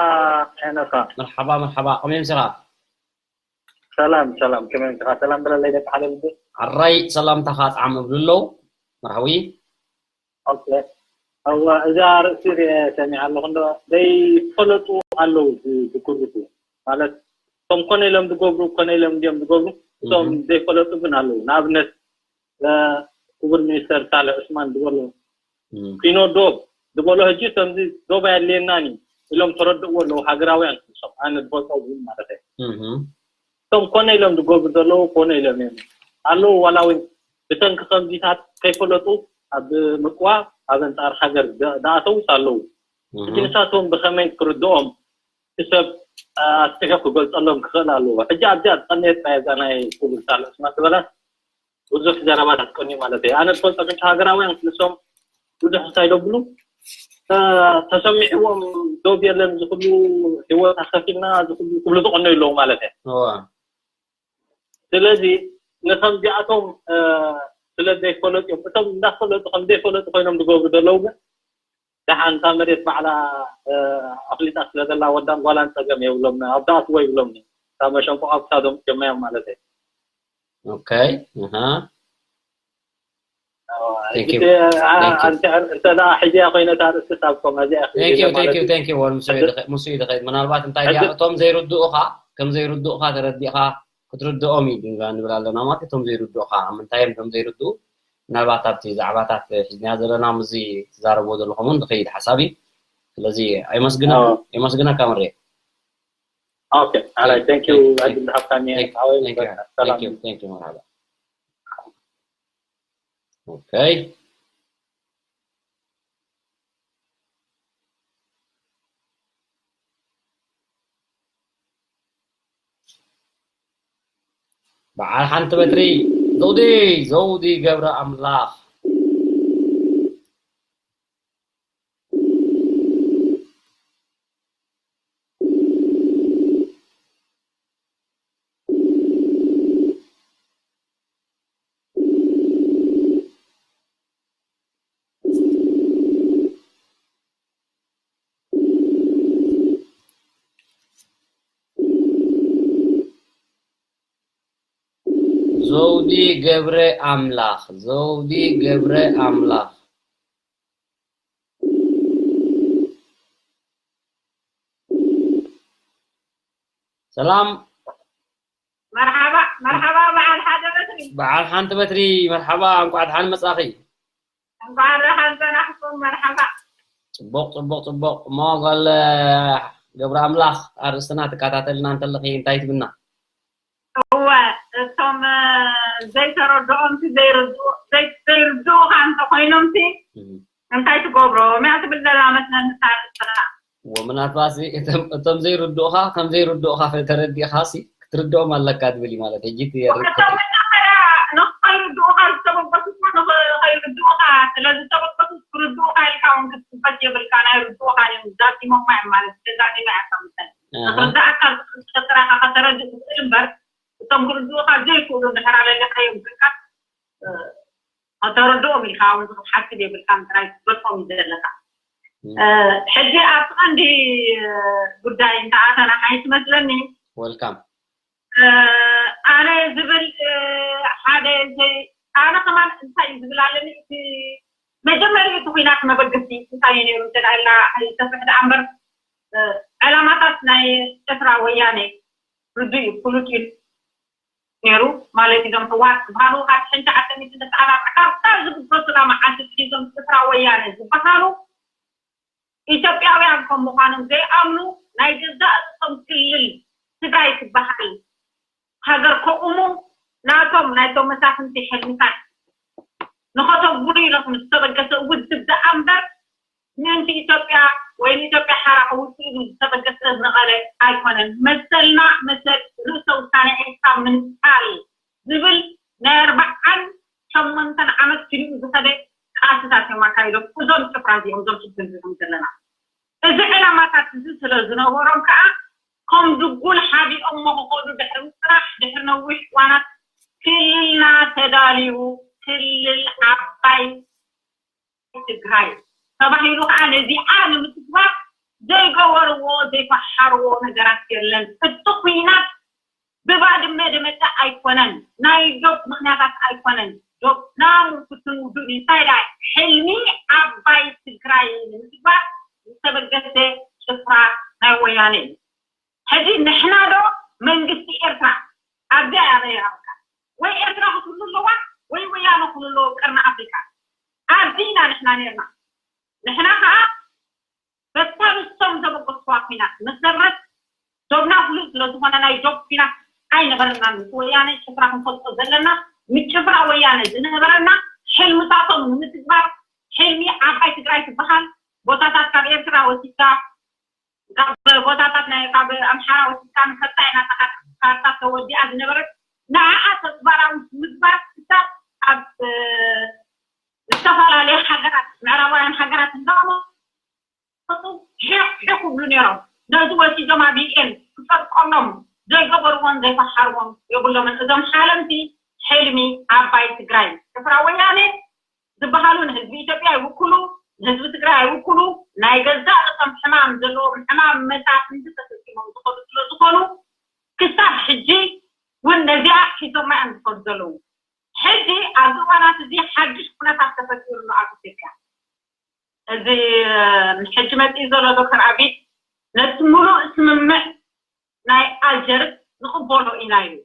ሄኖካ። መርሓባ፣ መርሓባ፣ ከመይ ምሳኻ? ሰላም፣ ሰላም፣ ከመይ ምሳኻ? ሰላም ብለለይ ደቂ ሓደ ልቢ። ኣራይ ሰላምታኻ ጣዕም እብሉ ኣለዉ፣ መርሃዊ። ኦኬ። እዋ፣ እዛ ርእሲ ሪአ ሰሚዐ ኣለኹ እንዶ፣ ዘይፈለጡ ኣለዉ ዝ-፣ ዝጉርፉ። ማለት፣ እቶም ኮነ ኢሎም ዝገብሩ፣ ኮነ ኢሎም እንድዮም ዝገብሩ፣ እቶም እህ። ዘይፈለጡ ግን ኣለዉ። ንኣብነት፣ እ፣ ክቡር ሚኒስተር ሳልሕ ዑስማን ዝበሎ፣ እም። ኪኖ ዶብ ዝበሎ፣ ሕጂ ከምዚ ዶብ ኣየድልየናን እዩ ኢሎም ተረድእዎ ኣለዉ፣ ሃገራውያን ንሶም፣ ኣነ ዝፈልጦ እውን ማለት እዩ። እህ። እቶም ኮነ ኢሎም ዝገብሩ ዘለዉ፣ ኮነ ኢሎም እዮም ኣለዉ። ዋላ እውን ብሰንኪ ከምዚታት ከይፈለጡ ኣብ ምቅዋ ኣብ ኣንጻር ሃገር ደ-፣ ደኣተዉስ ኣለዉ። እህ። ሕጂ ንሳቶም ብኸመይ ክርድኦም እቲ ሰብ ኣስፊሑ ክገልጸሎም ክኽእል ኣለዎ። ሕጂ ኣብዚኣ ዝቐነየት እያ እዛ ናይ ክቡር ሳልሕ ዑስማን ዝበላ። ብዙሕ ዘረባታት ቀንዩ ማለት እዩ። ኣነ ዝፈልጦ ምንጪ ሃገራውያን ንሶም ብዙሕ እንታይ ደብሉ፣ ተ-፣ ተሰሚዕዎም ዶብ የለን፣ እዚ ኩሉ ህይወት ኣኸፊልና፣ እዚ ኩሉ ክብሉ ዝቐነዩ ኣለዉ ማለት እየ። እዋ። ስለዚ ንከምዚኣቶም፣ እ፣ ስለ ዘይፈለጡ እዮም። እቶም እንዳፈለጡ ከም ዘይፈለጡ ኮይኖም ዝገብሩ ዘለዉ ግን፣ ደሓን እታ መሬት ባዕላ፣ እ፣ ኣፍሊጣ ስለ ዘላ ወዳን ጓላን ጸገም የብሎም፣ ኣብ ዝኣትዎ ይብሎም። እታ መሸንቆቕ ኣብ ክሳዶም ጀመዮም ማለት እዩ። ኦኬ፣ ኣሃ። ኣዎ፣ Thank you። ሕጂ፣ ኣ-፣ Thank you። ኣንተ፣ እንተ ደኣ ሕጂ እያ ኮይነ እታ ኣርእስቲ ሳብ ኮማ እዚኣ እያ Thank you፣ ማለት Thank you፣ እዩ። Thank you። ወል ሙሱ እዩ ሕጂ ዝኸ-፣ ሙሱ እዩ ዝኸይድ። ምናልባት እንታይ ድያ፣ ሕጂ እቶም ዘይርድኡኻ፣ ከም ዘይርድኡኻ ተረዲእኻ ክትርድኦም እዩ ንብል ኣለና ማለት እዩ። እቶም ዘይርድኡኻ፣ ኣብ ምንታይ እዮም እቶም ዘይርድኡ? ምናልባት ኣብቲ ዛዕባታት ሒዝና ዘለና ምስዚ ትዛረብዎ ዘለኹም እውን ዝኸይድ ሓሳብ እዩ። ስለዚ ኣየመስግነካ ኣዎ። የመስግነካ ምሬ። Okay, all right, thank you. Thank- ኣድል ሃብታም እየ። Thank- ሓወይ Thank you. ሰላም። Thank you. Thank you. መርሓባ። Okay. በዓል ሓንቲ በትሪ ዘውዲ ዘውዲ ገብረ ኣምላኽ። ዘውዲ ገብረ ኣምላኽ፣ ዘውዲ ገብረ ኣምላኽ። ሰላም። መርሓባ መርሓባ በዓል ሓደ በትሪ። በዓል ሓንቲ በትሪ መርሓባ፣ እንኳዕ ደሓን መጻኺ። እንኳዕ ደሓን ጸናሕኩም። መርሓባ። ጽቡቕ ጽቡቕ ጽቡቕ። እሞ ጓል ገብረ ኣምላኽ፣ ኣርእስትና ትከታተልና እንተለኺ እንታይ ትብልና? እወ፣ እቶም ዘይተረድኦም ዘይርድኡ ዘይርድኡኻ እንተኮይኖም ሲ እንታይ ትገብሮም እያ ትብል ዘላ መስለኒ። ታሪኽና ወምናልባት እቶም ዘይርድኡኻ ከም ዘይርድኡኻ ተረዲእኻ ሲ ክትርድኦም ኣለካ ትብል እዩ ማለት ሕጂ እቲ ንኸይርድኡኻ ዝተበገሱ ንኸይርድኡኻ ስለዝተበገሱ ክርድኡኻ ኢልካ እውን ክትበስ የብልካ። ናይ ርድኡኻ እዮም ዛዚሞማ እዮም ማለት ተዛዚማ እያ ከምሰል ንኽርድኣካ ዝኽእል ጥራኻ ከተረድእ ትኽእል እምበር እቶም ክርድኡኻ ዘይክእሉ እንድሕር ኣለሊኻዮም ግን ከተረድኦም ኢልካ እውን ክትሓስብ የብልካን ጥራይ ክትገድፎም እዩ ዘለካ። ሕጂ ኣብቲ ቀንዲ ጉዳይ እንተኣተና ሓይሽ መስለኒ ወልካም ኣነ ዝብል ሓደ ዘይ ኣነ ከማን እንታይ እዩ ዝብል ኣለኒ እቲ መጀመሪ እቲ ኩናት መበገሲ እንታይ እዩ ነይሩ እንተ ኢልና ይሰፍሕ ደኣ እምበር ዕላማታት ናይ ጭፍራ ወያነ ርዱእ እዩ ፍሉጥ እዩ ነይሩ ማለት እዞም ሕወሓት ዝበሃሉ ካብ ሽሕን ትሽዓተ ሚእትን ተስዓን ኣርባዕተ ካብ ዝብገሱላ መዓልቲ ሒዞም ጭፍራ ወያነ ዝበሃሉ ኢትዮጵያውያን ከም ምዃኖም ዘይኣምኑ ናይ ገዛእ ርእሶም ክልል ትግራይ ትበሃል ሃገር ከቑሙ ናቶም ናይቶም መሳፍንቲ ሕልምታት ንኸተግብሩ ኢሎም ዝተበገሰ ውድብ ደኣ እምበር ምእንቲ ኢትዮጵያ ወይ ንኢትዮጵያ ሓራ ከውፅእ ኢሉ ዝተበገሰ መቐለ ኣይኮነን። መሰልና መሰል ርእሰ ውሳነ ኤርትራ ምንፃል ዝብል ናይ ኣርባዓን ሸሞንተን ዓመት ክልኡ ዝኸደ ቃልስታት እዮም ኣካይዶም። እዞም ጭፍራ እዚኦም እዞም ሽግር ንሪኦም ዘለና እዚ ዕላማታት እዚ ስለ ዝነበሮም ከዓ ከም ድጉል ሓቢኦሞ ክኸዱ ድሕሪ ምፅናሕ ድሕሪ ነዊሕ እዋናት ክልልና ተዳልዩ ክልል ዓባይ ትግራይ ተባሂሉ ከዓ ነዚኣ ንምትግባር ዘይገበርዎ ዘይፈሓርዎ ነገራት የለን። እቲ ኩናት ብባድመ ዝመፀ ኣይኮነን። ናይ ዶብ ምኽንያታት ኣይኮነን። ዶብና ምንኩስን ውዱእ እንታይ ዳ ሕልሚ ዓባይ ትግራይ ንምትግባር ዝተበገሰ ጭፍራ ናይ ወያነ እዩ። ሕጂ ንሕና ዶ መንግስቲ ኤርትራ ኣብዚኣ እያ ነይራ በቃ ወይ ኤርትራ ክትህሉ ኣለዋ ወይ ወያነ ክህሉ ኣለዎ ቀርኒ ኣፍሪካ ኣብዚ ኢና ንሕና ነርና ንሕና ከዓ በታ ንሶም ዘበገስዋ ኩናት መሰረት ዶብና ፍሉጥ ስለዝኾነ ናይ ዶብ ኩናት ኣይነበረና ምስ ወያነ ጭፍራ ክንፈልጦ ዘለና ምስ ጭፍራ ወያነ ዝነበረና ሕልምታቶም ንምትግባር ሕልሚ ዓባይ ትግራይ ትበሃል ቦታታት ካብ ኤርትራ ወሲድካ ካብ ቦታታት ናይ ካብ ኣምሓራ ወሲድካ ንከብታ ኢና ካርታ ተወዲኣ ዝነበረት ንዓኣ ተግባራዊ ምግባር ክሳብ ኣብ ዝተፈላለዩ ሃገራት ምዕራባውያን ሃገራት እንዳሞ ሕቕ ሕቕ ክብሉ ነይሮም ነዚ ወሲዶም ኣብ ዩኤን ክጠጥቀሎም ዘይገበርዎን ዘይፈሓርዎም የብሎምን እዞም ሓለምቲ ሕልሚ ዓባይ ትግራይ ስፍራ ወያነ ዝበሃሉ ንህዝቢ ኢትዮጵያ ይውክሉ ንህዝቢ ትግራይ ኣይውክሉ ናይ ገዛእ ርእሶም ሕማም ዘለዎም ሕማም መሳፍንቲ ተሰኪሞም ዝኸዱ ስለ ዝኾኑ ክሳብ ሕጂ እውን ነዚኣ ሒዞማ እዮም ዝኸዱ ዘለዉ ሕጂ ኣብዚ እዋናት እዚ ሓድሽ ኩነታት ተፈጢሩ ኣሎ ኣብ ኢትዮጵያ እዚ ሕጂ መፂኡ ዘሎ ዶክተር ኣቢይ ነቲ ሙሉእ ስምምዕ ናይ ኣልጀርስ ንቕበሎ ኢና ኢሉ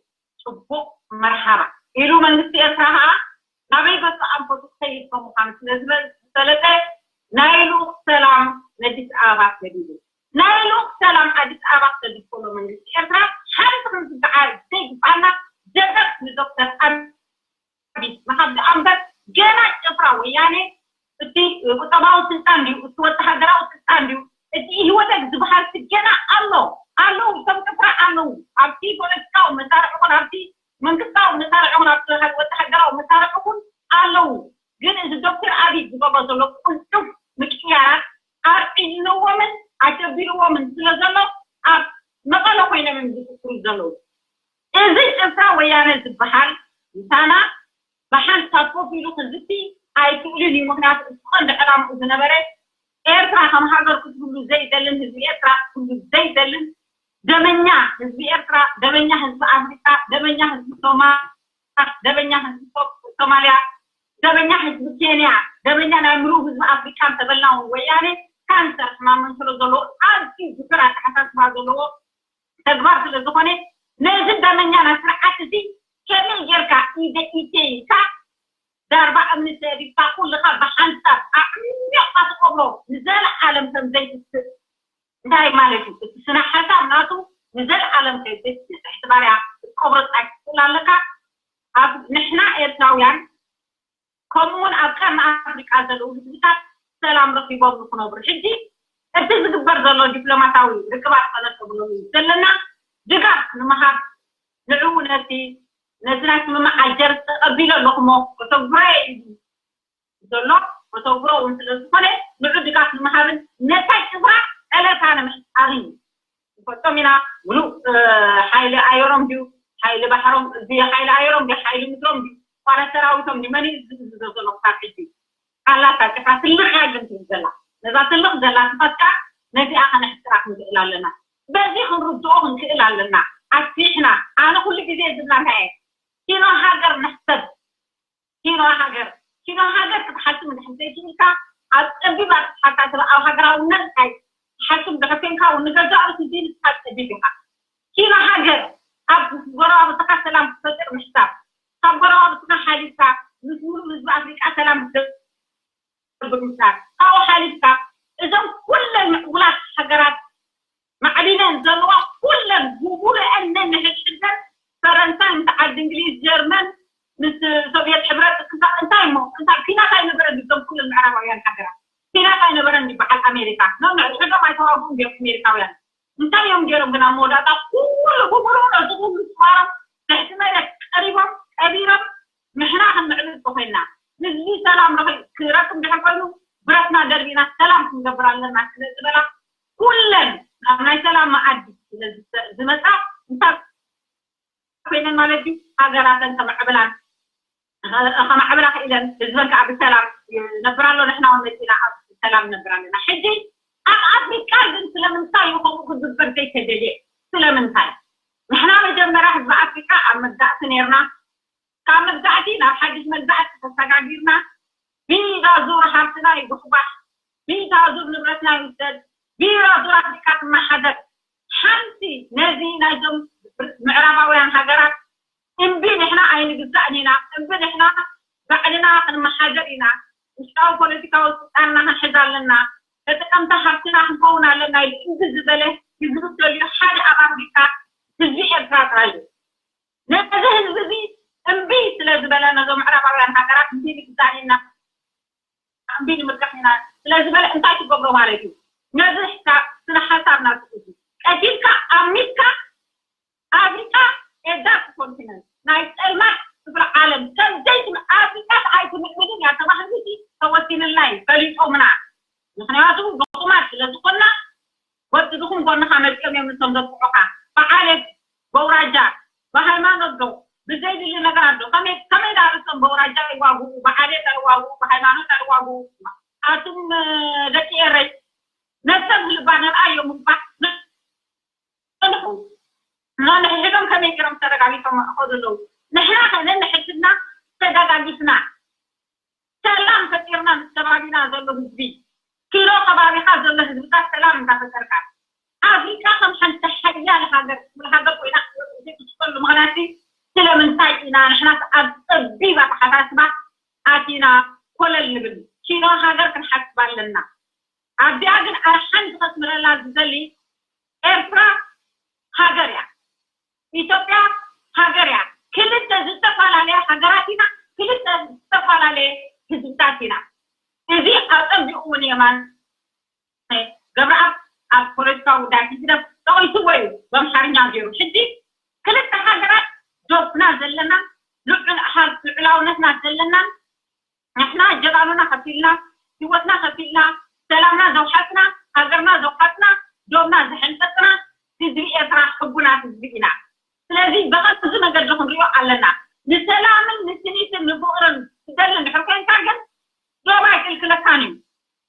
ፅቡቕ መርሓባ ኢሉ መንግስቲ ኤርትራ ከዓ ናበይ ገጹ ኣንፈቱ ክኸይድ ከም ምዃኑ ስለ ዝበ-፣ ዝፈለጠ ናይ ልኡኽ ሰላም ነዲስ ኣበባ ሰዲዱ። ናይ ልኡኽ ሰላም ኣዲስ ኣበባ ክሰድድ ከሎ መንግስቲ ኤርትራ ሓንቲ ክንዝግዓ ዘይግባኣና ደረቕ ንዶክተር ኣቢ ምሃብ ደኣ እምበር ገና ጭፍራ ወያኔ እቲ ቁጠባዊ ስልጣን ድዩ፣ እቲ ወተሃደራዊ ስልጣን ድዩ፣ እቲ ኢህወደግ ዝበሃል ገና ኣሎ። ኣለዉ፣ እቶም ጭፍራ ኣለዉ። ኣብቲ ፖለቲካዊ መሳርሒ ይኹን ኣብቲ መንግስታዊ መሳርሒ ይኹን ኣብቲ ወተሃደራዊ መሳርሒ ይኹን ኣለዉ። ግን እዚ ዶክተር ኣቢ ዝገብሮ ዘሎ ቅልጡፍ ምቅያራት ኣርዒንዎምን ኣሸቢርዎምን ስለ ዘሎ ኣብ መቐለ ኮይኖም እዮም ዝፍክሩ ዘለዉ። እዚ ጭፍራ ወያነ ዝበሃል ምሳና ብሓንሳብ ኮፍ ኢሉ ክዝቲ ኣይክእልን እዩ። ምኽንያቱ እቲ ቀንዲ ዕላምኡ ዝነበረ ኤርትራ ከም ሃገር ክትህሉ ዘይደልን ህዝቢ ኤርትራ ክትህሉ ዘይደልን ደመኛ ህዝቢ ኤርትራ፣ ደመኛ ህዝቢ ኣፍሪቃ፣ ደመኛ ህዝቢ ሶማል፣ ደመኛ ህዝቢ ሶ-፣ ሶማልያ፣ ደመኛ ህዝቢ ኬንያ፣ ደመኛ ናይ ምሉእ ህዝቢ ኣፍሪቃ እንተበልና እውን ወያኔ ካንሰር ሕማም መንሽሮ ዘለዎ ኣዝዩ ዝሑል ኣተሓሳስባ ዘለዎ ተግባር ስለ ዝኾነ ነዚ ደመኛና ስርዓት እዚ ከመይ ጌርካ ኢደ ኢደ ኢልካ ዳርባ እምኒ ሰዲድካ ኩልኻ ብሓንሳብ ኣዕሚቕካ ትቐብሮ ንዘለዓለም ከም ዘይትስእ እንታይ ማለት እዩ? እቲ ስነ ሓሳብ ናቱ ንዘለዓለም ከም ዘይትስእ ትሕቲ ባርያ ክትቀብሮ ጥራይ ክትኽእል ኣለካ። ኣብ ንሕና ኤርትራውያን ከምኡ እውን ኣብ ቀርኒ ኣፍሪቃ ዘለዉ ህዝብታት ሰላም ረኺቦም ንክነብሩ ሕጂ እቲ ዝግበር ዘሎ ዲፕሎማሳዊ ርክባት ከነስተብህለሉ ዘለና ድጋፍ ንምሃብ ንዕኡ ነቲ ነቲ ናይ ስምምዕ ኣልጀርስ ተቐቢለ ኣለኹሞ ከተግብሮ እየ ኢሉ ዘሎ ከተግብሮ እውን ስለ ዝኾነ ንዑ ድጋፍ ንምሃብን ነታ ጭፍራ ዕለታ ንምሕጻርን እዩ። ንፈልጦም ኢና። ምሉእ ሓይሊ ኣየሮም ድዩ ሓይሊ ባሕሮም ድዩ ሓይሊ ኣየሮም ድዩ ሓይሊ ምድሮም ድዩ ዋላ ሰራዊቶም ድዩ መን እዩ ዝእዝዞ ዘሎ ክሳብ ሕጂ? ኣላታ ጭፍራ ትልኽ እያ ግን ትብል ዘላ ነዛ ትልኽ ዘላ ስፋት ከዓ ነዚኣ ከነሕፅራ ክንክእል ኣለና። በዚ ክንርድኦ ክንክእል ኣለና። ኣስፊሕና ኣነ ኩሉ ግዜ ዝብላ እንታይ እየ ኪኖ ሃገር ንሕሰብ ኪኖ ሃገር ኪኖ ሃገር ክትሓስብ እንድሕር ዘይክኢልካ ኣብ ፀቢብ ኣተሓሳስባ ኣብ ሃገራውነት ናይ ትሓስብ እንድሕር ኮይንካ እውን ንገዛእ ርእሲ ዘይንስኻ ፀቢብ ኢኻ። ኪኖ ሃገር ኣብ ጎረባብትኻ ሰላም ክትፈጥር ምሕሳብ ካብ ጎረባብትኻ ሓሊፍካ ምስ ሙሉእ ህዝቢ ኣፍሪቃ ሰላም ክትገብር ምሕሳብ ካብኡ ሓሊፍካ እዞም ኩለን ምዕቡላት ሃገራት ማዕቢለን ዘለዋ ኩለን ብሙሉአን ነንሕድሕደን ፈረንሳይ ምስ ዓዲ እንግሊዝ ጀርመን ምስ ሶቪየት ሕብረት ክሳብ እንታይ እሞ እንታይ ኪናት ኣይነበረን ድብቶም ኩለን ምዕራባውያን ሃገራት ኪናት ኣይነበረን ድበዓል ኣሜሪካ ነንሕድሕዶም ኣይተዋግኡን ድዮም ኣሜሪካውያን እንታይ እዮም ገይሮም ግን ኣብ መወዳእታ ኩሉ ብሙሉኡ ነዚ ኩሉ ስዋሮም ትሕቲ መሬት ቀሪቦም ቀቢሮም ንሕና ክንምዕብል ተኮይንና ህዝቢ ሰላም ረኺ ክረክብ ድሕር ኮይኑ ብረትና ደርቢና ሰላም ክንገብር ኣለና ስለ ዝበላ ኩለን ኣብ ናይ ሰላም መኣዲ ስለ ዝመፃ እንታይ ኮይነን ማለት እዩ ሃገራተን ከመዕብላን ከመዕብላ ክኢለን ህዝበን ከዓ ብሰላም ነብር ኣሎ ንሕና እውን መፂና ኣብ ሰላም ነብር ኣለና ሕጂ ኣብ ኣፍሪቃ ግን ስለምንታይ ይኸምኡ ክግበር ዘይተደልየ ስለምንታይ ንሕና መጀመርያ ህዝቢ ኣፍሪቃ ኣብ መግዛእቲ ነርና ካብ መግዛእቲ ናብ ሓድሽ መግዛእቲ ተሰጋጊርና ቢዳ ዙር ሃብትና ይጉሕጓሕ ቢዳ ዙር ንብረትና ይውሰድ ቢዳ ዙር ኣፍሪቃ ትመሓደር ሓንቲ ነዚ ናይዞም ምዕራባውያን ሃገራት እምቢ ንሕና ኣይንግዛእን ኢና እምቢ ንሕና ባዕልና ክንመሓደር ኢና ውሽጣዊ ፖለቲካዊ ስልጣንና ክንሕዝ ኣለና ተጠቀምቲ ሃብትና ክንከውን ኣለና ኢሉ እምቢ ዝበለ ህዝቢ ተልዩ ሓደ ኣብ ኣፍሪካ ህዝቢ ኤርትራ ጥራይ እዩ ነዚ ህዝቢ እዚ እምቢ ስለ ዝበለ ነዞም ምዕራባውያን ሃገራት እምቢ ንግዛእ ኢና እምቢ ንምርካሕ ኢና ስለ ዝበለ እንታይ ትገብሮ ማለት እዩ ነዚ ስነ ሓሳብ ናቱ እዚ ቀቲልካ ኣሚትካ ኣፍሪቃ ኤዳት ኮንቲነንት ናይ ፀልማት ክፍለ ዓለም ከምዘይ ኣፍሪቃ ኣይትምዕብልን እያ ተባሂሉ ተወሲንልና እዩ ፈሊጦምና ምክንያቱ ድኹማት ስለ ዝኾንና ወዲ ድኹም ጎንኻ መፂኦም እዮም ንሶም ዘጥቅዑኻ ብዓሌት በውራጃ ብሃይማኖት ዶ ብዘይድሊ ነገራት ዶ ከመይ ከመይ ዳ ርእሶም በውራጃ ይዋግኡ ብዓሌት ኣይዋግኡ ብሃይማኖት ኣይዋግኡ ኣቱም ደቂ ኤረይ ነብሰብ ዝልባ ነርኣዮም እባ ንሕው ነንሕድሕዶም ከመይ ገይሮም ተረጋጊፎም ይኸዱ ኣለዉ ንሕና ከ ነንሕድሕድና ተጋጋጊፍና ሰላም ፈጢርና ምስ ከባቢና ዘሎ ህዝቢ ኪሎ ከባቢኻ ዘሎ ህዝብታት ሰላም እንዳፈጠርካ ኣፍሪቃ ከም ሓንቲ ሓያል ሃገር ትብል ሃገር ኮይና ክትወፅእ ዘይትኽእለሉ ምኽንያት ስለምንታይ ኢና ንሕናስ ኣብ ፀቢብ ኣተሓሳስባ ኣቲና ኮለል ንብል። ኪኖ ሃገር ክንሓስብ ኣለና። ኣብዚኣ ግን ኣርሓን ዝኸስምረላ ዝደሊ ኤርትራ ሃገር እያ። ኢትዮጵያ ሃገር እያ። ክልተ ዝተፈላለያ ሃገራት ኢና። ክልተ ዝተፈላለየ ህዝብታት ኢና። እዚ ኣጸቢቑ እውን የማን ገብረኣብ ኣብ ፖለቲካዊ ጉዳይ ህግደፍ ጠቒስዎ እዩ ብኣምሓርኛ ገይሩ። ሕጂ ክልተ ሃገራት ዶብና ዘለና፣ ልዑል ሃብቲ ልዑላውነትና ዘለናን፣ ንሕና ጀጋኑና ከፊልና፣ ህይወትና ከፊልና፣ ሰላምና ዘውሓስና፣ ሃገርና ዘውሓስና፣ ዶብና ዘሐንቀጥና ህዝቢ ኤርትራ ሕቡናት ህዝቢ ኢና። ስለዚ ብኸምዚ መገዲ ክንሪኦ ኣለና። ንሰላምን ንስኒትን ንፍቕርን ትደሊ እንድሕር ኮይንካ ግን ዶብ ኣይክልክለካን እዩ።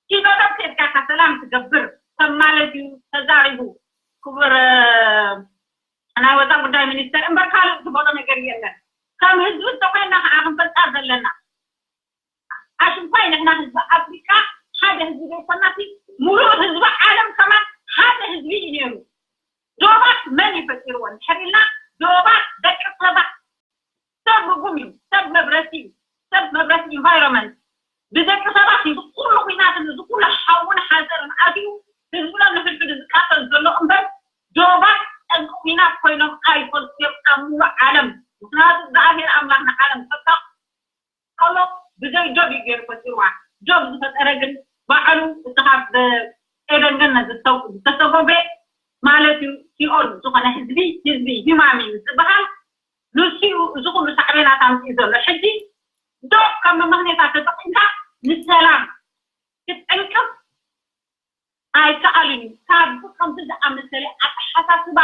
ኪዶ ዶብ ከድካ ኢኻ ሰላም ትገብር ከም ማለት እዩ ተዛሪቡ ክቡር ናይ ወፃ ጉዳይ ሚኒስተር እምበር ካልእ ዝበሎ ነገር የለን። ከም ህዝቢ እንተኮይና ከዓ ክንፈልጣ ዘለና ኣሽንኳይ ንሕና ህዝቢ ኣፍሪቃ ሓደ ህዝቢ ዘይኮናሲ ሙሉእ ህዝቢ ዓለም ከማን ሓደ ህዝቢ እዩ ነይሩ። ዶባት መን ይፈጢርዎ እንድሕሪልና ዶባት ደቂ ሰባት ሰብ ርጉም እዩ። ሰብ መብረሲ እዩ። ሰብ መብረሲ ኢንቫይሮንመንት ብደቂ ሰባት እዩ ዝኩሉ ኩናትን ዝኩሉ ሓውን ሓዘርን ኣትዩ ህዝብና ንሕድሕዱ ዝቃተል ዘሎ እምበር ዶባት ጠንቂ ኩናት ኮይኖም ኣይፈልጡ እዮም ኣብ ሙሉእ ዓለም። ምክንያቱ እግዚኣብሔር ኣምላኽ ንዓለም ፈጣ ከሎ ብዘይ ዶብ እዩ ገይሩ ፈጢርዋ። ዶብ ዝፈጠረ ግን ባዕሉ እቲ ካብ ኤደን ገነት ዝተሰጎገ ማለት እዩ ሲኦል ዝኾነ ህዝቢ ህዝቢ ሂማሚ ምስ ዝበሃል ንሱ እዩ እዚ ኩሉ ሳዕቤናት ኣምፅኡ ዘሎ። ሕጂ ዶብ ከም መመኽኔታ ተጠቂምካ ንሰላም ክትዕንቅፍ ኣይከኣልን እዩ። ካብዚ ከምዚ ዝኣመሰለ ኣተሓሳስባ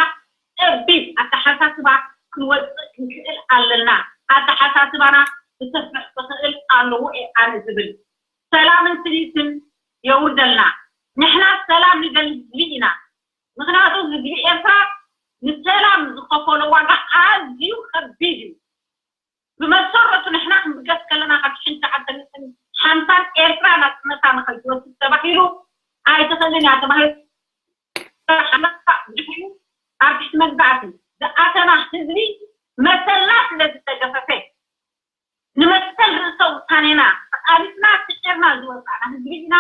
ጸቢብ ኣተሓሳስባ ክንወፅእ ክንክእል ኣለና። ኣተሓሳስባና ክሰፍሕ ክኽእል ኣለዎ እየ ኣነ ዝብል። ሰላምን ስኒትን የውርደልና። ንሕና ሰላም ንደሊ ህዝቢ ኢና። ምክንያቱ ህዝቢ ኤርትራ ንሰላም ዝኸፈሎ ዋጋ ኣዝዩ ከቢድ እዩ። ብመሰረቱ ንሕና ክንብገስ ከለና ካብ ሽሕን ትሽዓተ ሚእትን ሓምሳን ኤርትራ ናጽነታ ንኸይትወስድ ተባሂሉ ኣይትኽእልን እያ ተባሂሉ ሓመሳ ድሕሪኡ ኣብ ትሕቲ መግዛእቲ ዝኣተና ህዝቢ መሰልና ስለ ዝተገፈፈ ንመሰል ርእሰ ውሳኔና ተቓሊስና ስዒርና ዝወጻእና ህዝቢ ኢና።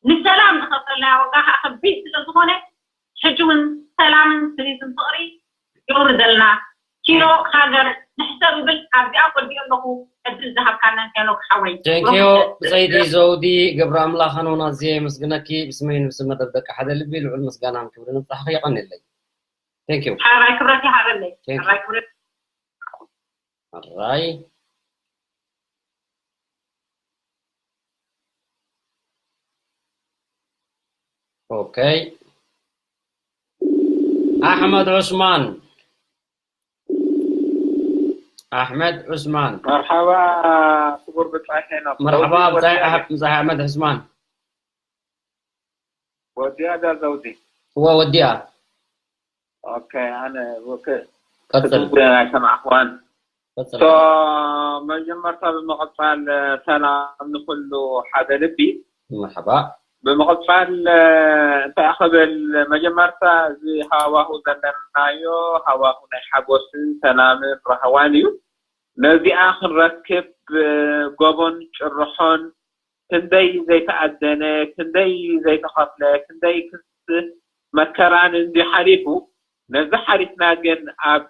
ንሰላም ዝኸፈልናዮ ዋጋ ከዓ ከቢድ ስለ ዝኾነ ሕጂ እውን ሰላምን ስኒትን ፍቕሪ የውርደልና። ኪኖ ሃገር ንሕሰብ እብል ኣብዚኣ ወዲኦ ኣለኹ። ዕድል ዝሃብካና ሄኖክ ሓወይ። ቴንኪዮ ብፀይቲ ዘውዲ ገብረ ኣምላኽ ሃኖና ኣዝየ የመስግነኪ ብስመይን ብስም መደብ ደቂ ሓደ ልቢ ልዑል ምስጋናን ክብርን ንብጻሕኺ የቐንየለይ። ቴንኪዩ። ሓራይ ክብረት ይሃበለይ። ሓራይ ክብረት ኣራይ ኦኬ ኣሕመድ ዑስማን ኣሕመድ ዑስማን መርሓባ ክቡር ብጻይ ሄኖክ መርሓባ ብጻይ ኣሕመድ ዑስማን ወዲያ ዳ ዘውዲ እወ ወዲያ ኦኬ ኣነ ወከ ቀጽል ክትጉ ኣይሰማዕኽዋን ቀጽል ሶ መጀመርታ ብምቕጻል ሰላም ንኹሉ ሓደ ልቢ መርሓባ ብምቕጻል እንታይ ክብል መጀመርታ እዚ ሃዋሁ ዘለናዮ ሃዋሁ ናይ ሓጎስን ሰላምን ራህዋን እዩ ነዚኣ ክንረክብ ጎቦን ጭርሖን ክንደይ ዘይተኣደነ፣ ክንደይ ዘይተኸፍለ፣ ክንደይ ክስ መከራን እንዲ ሓሊፉ ነዚ ሓሊፍና ግን ኣብ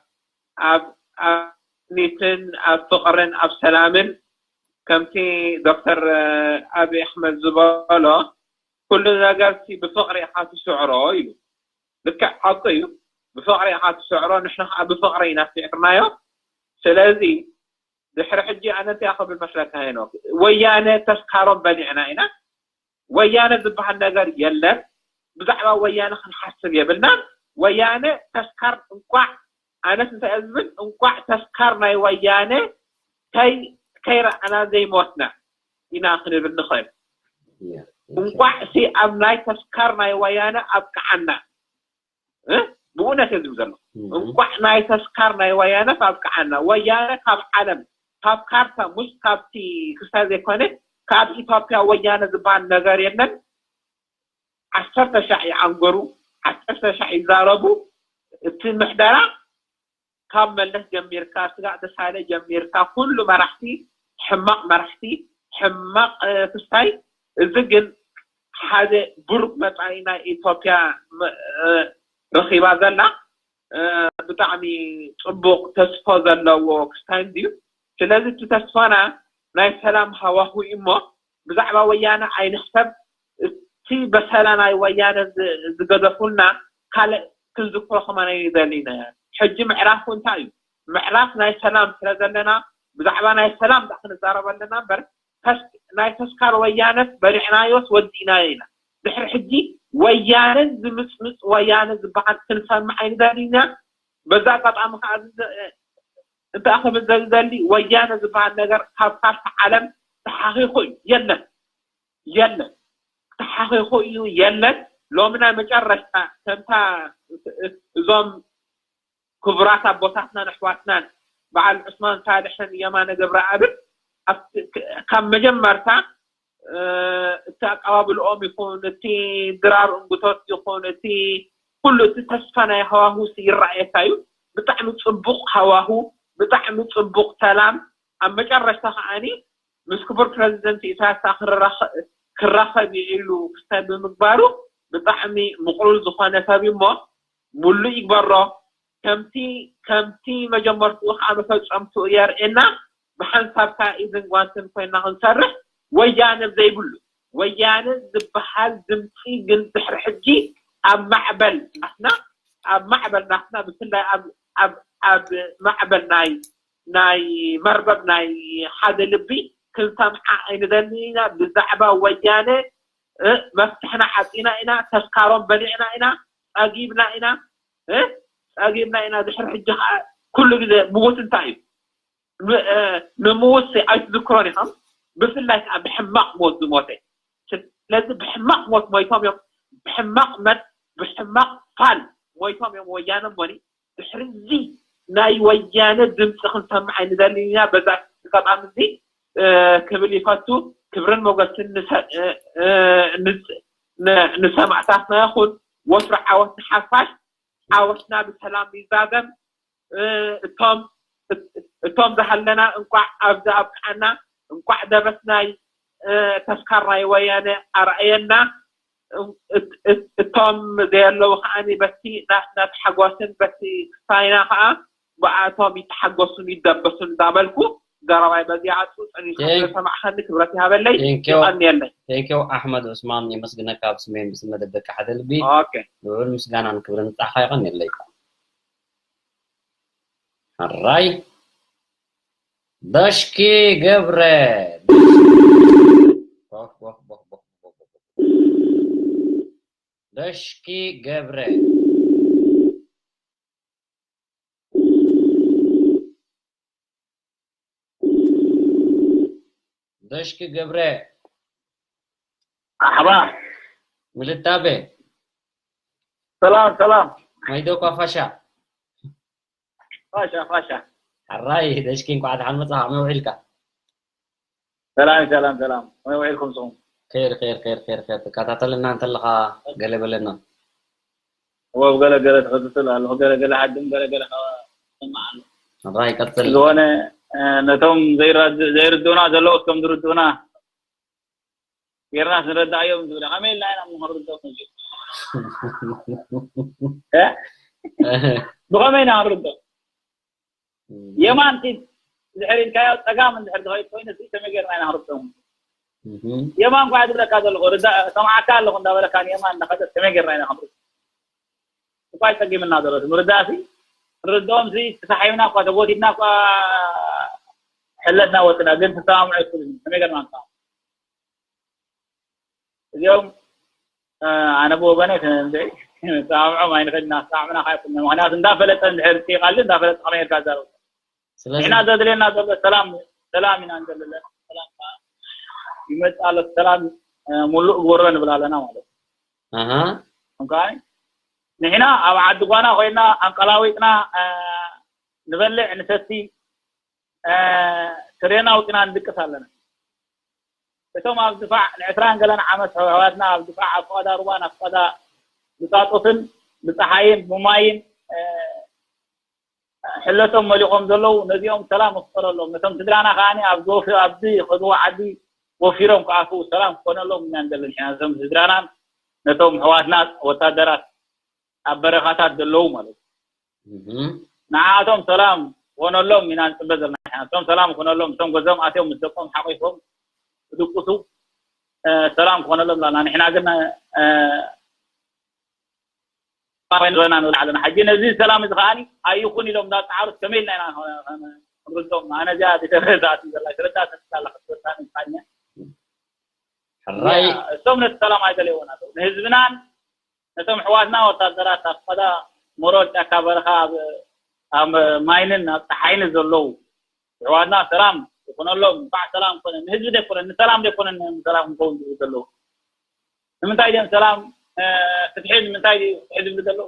ኣብ ኣብ ስኒትን ኣብ ፍቕርን ኣብ ሰላምን ከምቲ ዶክተር ኣብይ ኣሕመድ ዝበሎ ኩሉ ነገር ብፍቕሪ ኢኻ ትስዕሮ ኢሉ። ልክዕ ሓቁ እዩ። ብፍቕሪ ኢኻ ትስዕሮ፣ ንሕና ከዓ ብፍቕሪ ኢና ስዒርናዮ። ስለዚ ድሕሪ ሕጂ ኣነ እንታይ ክብል መስለካ ሄኖክ፣ ወያነ ተስካሮም በሊዕና ኢና። ወያነ ዝበሃል ነገር የለን። ብዛዕባ ወያነ ክንሓስብ የብልናን። ወያነ ተስካር እንኳዕ ኣነስ እንታይ እየ ዝብል እንኳዕ ተስካር ናይ ወያነ ከይ ከይረኣና ዘይሞትና ኢና ክንብል ንኽእል። እንኳዕ ሲ ኣብ ናይ ተስካር ናይ ወያነ ኣብቅዓና። ብእውነት እየ ዝብል ዘሎ። እንኳዕ ናይ ተስካር ናይ ወያነ ኣብቅዓና። ወያነ ካብ ዓለም ካብ ካርታ ሙሽ ካብቲ ክስታይ ዘይኮነ ካብ ኢትዮጵያ ወያነ ዝበሃል ነገር የለን። ዓሰርተ ሻዕ ይዓንገሩ፣ ዓሰርተ ሻዕ ይዛረቡ። እቲ ምሕደራ ካብ መለስ ጀሚርካ ስጋዕ ደሳለ ጀሚርካ ኩሉ መራሕቲ ሕማቕ መራሕቲ፣ ሕማቕ ክስታይ። እዚ ግን ሓደ ብሩህ መጻኢ ናይ ኢትዮጵያ ረኺባ ዘላ ብጣዕሚ ጽቡቕ ተስፎ ዘለዎ ክስታይ እዩ። ስለዚ እቲ ተስፋና ናይ ሰላም ሃዋሁ እዩ እሞ ብዛዕባ ወያነ ኣይንሕሰብ። እቲ በሰላ ናይ ወያነ ዝገደፉልና ካልእ ክንዝክሮ ከማን ኣይንደልን ኢና። ሕጂ ምዕራፉ እንታይ እዩ? ምዕራፍ ናይ ሰላም ስለ ዘለና ብዛዕባ ናይ ሰላም ዳ ክንዛረብ ኣለና እምበር ናይ ተስካር ወያነስ በሊዕናዮስ ወዲእናዮ ኢና። ድሕሪ ሕጂ ወያነ ዝምፅምፅ ወያነ ዝበሃል ክንሰምዕ ኣይንደልን ኢና። በዛ ኣጋጣሚ ከዓ እንታይ ክብል ዝደሊ ወያነ ዝበሃል ነገር ካብ ካርታ ዓለም ተሓኺኹ እዩ። የለን የለን ተሓኺኹ እዩ። የለን ሎሚ ናይ መጨረሽታ ከምታ እዞም ክቡራት ኣቦታትናን ኣሕዋትናን በዓል ዑስማን ሳልሕን የማነ ገብረኣብን ካብ መጀመርታ እቲ ኣቀባብልኦም ይኹን እቲ ድራር እንጉቶት ይኹን እቲ ኩሉ እቲ ተስፋ ናይ ሃዋሁስ ይረኣየካ እዩ። ብጣዕሚ ፅቡቕ ሃዋሁ፣ ብጣዕሚ ፅቡቕ ሰላም። ኣብ መጨረሽታ ከዓኒ ምስ ክቡር ፕረዚደንት ኢሳያስ ክራኸብ ኢሉ ክስታይ ብምግባሩ ብጣዕሚ ምቕሉል ዝኾነ ሰብ እዩ እሞ ሙሉእ ይግበሮ። ከምቲ ከምቲ መጀመርትኡ ከዓ መፈፀምትኡ የርእየና። ብሓንሳብካ ኢድን ጓንትን ኮይና ክንሰርሕ ወያነ ዘይብሉ ወያነ ዝበሃል ድምፂ ግን ድሕሪ ሕጂ ኣብ ማዕበል ናትና ኣብ ማዕበል ናትና ብፍላይ ኣብ ኣብ ኣብ ማዕበል ናይ ናይ መርበብ ናይ ሓደ ልቢ ክንሰምዓ ኣይንደልን ኢና። ብዛዕባ ወያነ መፍትሕና ዓፂና ኢና፣ ተስካሮም በሊዕና ኢና፣ ፀጊብና ኢና፣ ፀጊብና ኢና። ድሕሪ ሕጂ ከዓ ኩሉ ግዜ ምውት እንታይ እዩ? ንምውት ኣይትዝክሮን ኢኹም። ብፍላይ ከዓ ብሕማቕ ሞት ዝሞተ። ስለዚ ብሕማቕ ሞት ሞይቶም እዮም። ብሕማቕ መት ብሕማቕ ፋል ሞይቶም እዮም። ወያነ ሞኒ ድሕሪ እዚ ናይ ወያነ ድምፂ ክንሰምዕ ኣይንደልን ኢና። በዛ ኣጋጣሚ እዚ ክብል ይፈቱ። ክብርን ሞገስን ንሰማዕታትና ይኹን። ወትሩ ዓወት ንሓፋሽ። ዓወትና ብሰላም ይዛዘም። እቶም እቶም ዝሃለና እንቋዕ ኣብዚ ኣብቅዓና። እንቋዕ ደበስ ናይ ተስካር ናይ ወያነ ኣርኣየና። እቶም ዘየለዉ ከዓኒ በቲ ናትና ተሓጓስን በቲ ክስታይና ከዓ ብኣቶም ይተሓገሱን ይደበሱን እንዳበልኩ ዘረባይ በዚኣ ኣፅቡ። ፀኒኻ ስለሰማዕኸኒ ክብረት ይሃበለይ። ይቐንየለይ። ቴንኪው ኣሕመድ ዑስማን፣ የመስግነካ ብስመይን ብስመ ደቂ ሓደ ልቢ። ልዑል ምስጋናን ክብርን ንዓኻ። ይቐንየለይ። ሕራይ በሽኪ ገብረ። በሽኪ ገብረ። በሽኪ ገብረ። ኣሕባ ምልታበ። ሰላም ሰላም። ማይዶኳ ፋሻ። ፋሻ ፋሻ። ሕራይ ደሽኪ እንኳዕ ደሓን መጻኻ። ከመይ ውዒልካ? ሰላም ሰላም ሰላም። ከመይ ውዒልኩም ንስኹም? ኸይር ኸይር ኸይር ኸይር ኸይር። ትከታተለና እንተለኻ ገለ በለና። እወ ገለ ገለ ትኽትል ኣለኹ። ገለ ገለ ዓድም ገለ ገለ ከዓ እሰምዕ ኣለኹ። ሕራይ ቀጽል። ዝኾነ ነቶም ዘይርድኡና ዘለዉ እስከም ዝርድኡና ጌርና ክንረድኣዮም ዝብል ከመይ ኢልና ኢና ክንርድኦም እዚ ብኸመይ ኢና ክንርድኦም? የማን ድሕር ኢልካዮ ፀጋም እንድሕር ዝኸይድ ኮይኑ እዚ ከመይ ጌርና ኢና ክንርድኦም? የማን ኳ ዝብለካ ዘለኹ ሰምዓካ ኣለኹ እንዳበለካ ንየማን እንዳኸደ ከመይ ጌርና ኢና ክንርድኦም? እኳ ይፀጊምና ዘሎ ምርዳእሲ ክንርድኦም ሲ ተሳሒብና እኳ ተጎቲትና እኳ ሕለትና ወፅና ግን ተሰማምዑ ይክሉ ከመይ ጌርና ንሰማምዑ? እዚኦም ኣነ ብወገነይ ክንሰማምዖም ኣይንኽእል ኢና። ኣሰማምዕና ከዓ ኣይኮንና። ምኽንያቱ እንዳፈለጠ እንድሕር ጥይቃሉ እንዳፈለጠ ከመይ ጌርካ ትዛረብ? ስለዚ ንሕና ዘድልየና ዘሎ ሰላም ሰላም ኢና ንደሊ ዘለና። ሰላም ከዓ ይመፅእ ኣሎ። ሰላም ሙሉእ ግበሮ ንብል ኣለና ማለት እዩ። ኣሃ። እምከዓኒ ንሕና ኣብ ዓዲ ጓና ኮይና ኣንቀላዊጥና ንበልዕ ንሰቲ ትሬና ኣውፂና ንድቅስ ኣለና። እቶም ኣብ ድፋዕ ንዕስራን ገለን ዓመት ኣሕዋትና ኣብ ድፋዕ ኣብ ፈቐዳ ሩባን ኣብ ፈቐዳ ብፃጦትን ብፀሓይን ብማይን ሕለቶም መሊቖም ዘለዉ ነዚኦም ሰላም ክፈጠረሎም፣ ነቶም ስድራና ከኣ ኣብ ዝወፍ ኣብዚ ከዝዋ ዓዲ ወፊሮም ክኣትዉ ሰላም ክኾነሎም ኢና ንደሊ ንሕና። ነቶም ስድራናን ነቶም ኣሕዋትና ወታደራት ኣብ በረኻታት ዘለዉ ማለት እዩ። ንዓኣቶም ሰላም ክኾነሎም ኢና ንጽበ ዘለና ንሕና። እቶም ሰላም ክኾነሎም፣ እቶም ገዝኦም ኣትዮም ምስ ደቆም ሓቒፎም ክድቅሱ ሰላም ክኾነሎም ኣለና። ንሕና ግን ንበይና ንብል ኣለና። ሕጂ ነዚ ሰላም እዚ ከኣ ኣይኹን ኢሎም እንዳጸዓሩስ ከመይ ኢልና ኢና ክንርድኦም? ኣነ እዚኣ ተረዳእቲ ዘላ ተረዳእቲ ኣላ ክትወሳኒ ምሳኛ ሕራይ እቶም ነቲ ሰላም ኣይደለይዎን ኣለዉ። ንህዝብናን ነቶም ኣሕዋትና ወታደራት ኣብ ቀዳ ሞሮል ጫካ በረኻ ኣብ ኣብ ማይንን ኣብ ጸሓይን ዘለዉ ኣሕዋትና ሰላም ይኹነሎም። እንኳዕ ሰላም ኮነ። ንህዝቢ ዘይኮነ ንሰላም ዘይኮነ ንሰላም ክኸውን ዝብሉ ዘለዉ ንምንታይ ድዮም ሰላም ፍትሒ ንምንታይ ድዩ ፍትሒ ዝብሉ ዘለዉ?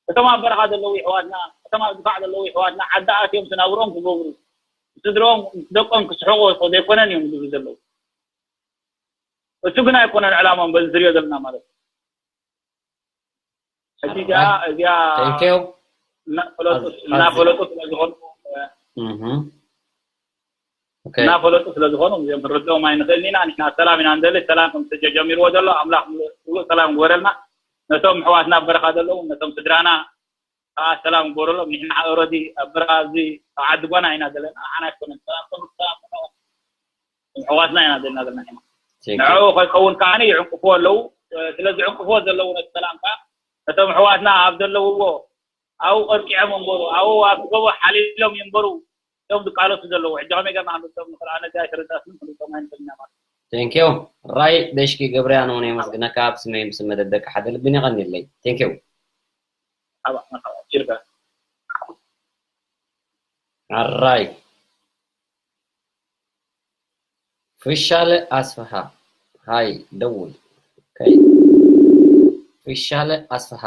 እቶም ኣብ በረኻ ዘለዉ ይሕዋትና እቶም ኣብ ድፋዕ ዘለዉ ይሕዋትና ዓዲ ኣትዮም ስናብሮም ክገብሩ ስድሮም ምስ ደቆም ክስሕቑ ዘይኮነን እዮም ዝብሉ ዘለዉ። እሱ ግን ኣይኮነን ዕላማም በዚ ዝሪኦ ዘለና ማለት እዩ። ሕጂ እዚኣ እዚኣ Thank you. እናፈለጡ እናፈለጡ ስለ ዝኾኑ Okay. እናፈለጡ ስለ ዝኾኑ እዚኦም ክንርድኦም ኣይንኽእልን ኢና። ንሕና ሰላም ኢና ንደሊ። ሰላም ከም ተጀሚርዎ ዘሎ ኣምላኽ ሙሉእ ሰላም ግበረልና። ነቶም ኣሕዋትና ኣብ በረኻ ዘለዉ ነቶም ስድራና ከዓ ሰላም ግበረሎም። ንሕና already ኣብ በረኻ ኣብዚ ኣብ ዓዲ ጓና ኢና ዘለና። ንዓና ኣይኮነን ሰላም ከም ሰላም ንዕዋትና ኢና ዘለና ዘለና ኢና። Thank you. ንዕኡ ከይከውን ከዓ ይዕንቅፍዎ ኣለዉ። ስለዚ ዕንቅፍዎ ዘለዉ ነቲ ሰላም ከዓ ነቶም ኣሕዋትና ኣብ ዘለውዎ ኣብኡ ቀርቂዖም እምበሩ ኣብኡ ኣብ ጎቦ ሓሊሎም ይንበሩ እቶም ዝቃለሱ ዘለዉ ሕጂ ከመይ ገርና ክንርድኦም ንኽእል? ኣነ እዚ ኣይተረዳእኩን ክንርድኦም ኣይንኽእልን ኢና ማለት እዩ። Thank you. ራይ ደሽኪ ገብርያን እውን የመስግነካ ብስመይ ብስም መደብ ደቂ ሓደ ልብን የቐንየለይ። Thank you. ሓባ መርሓባ ጅርጋ ሕራይ ፍሻለ ኣስፍሃ ሃይ ደውል። Okay. ፍሻለ ኣስፍሃ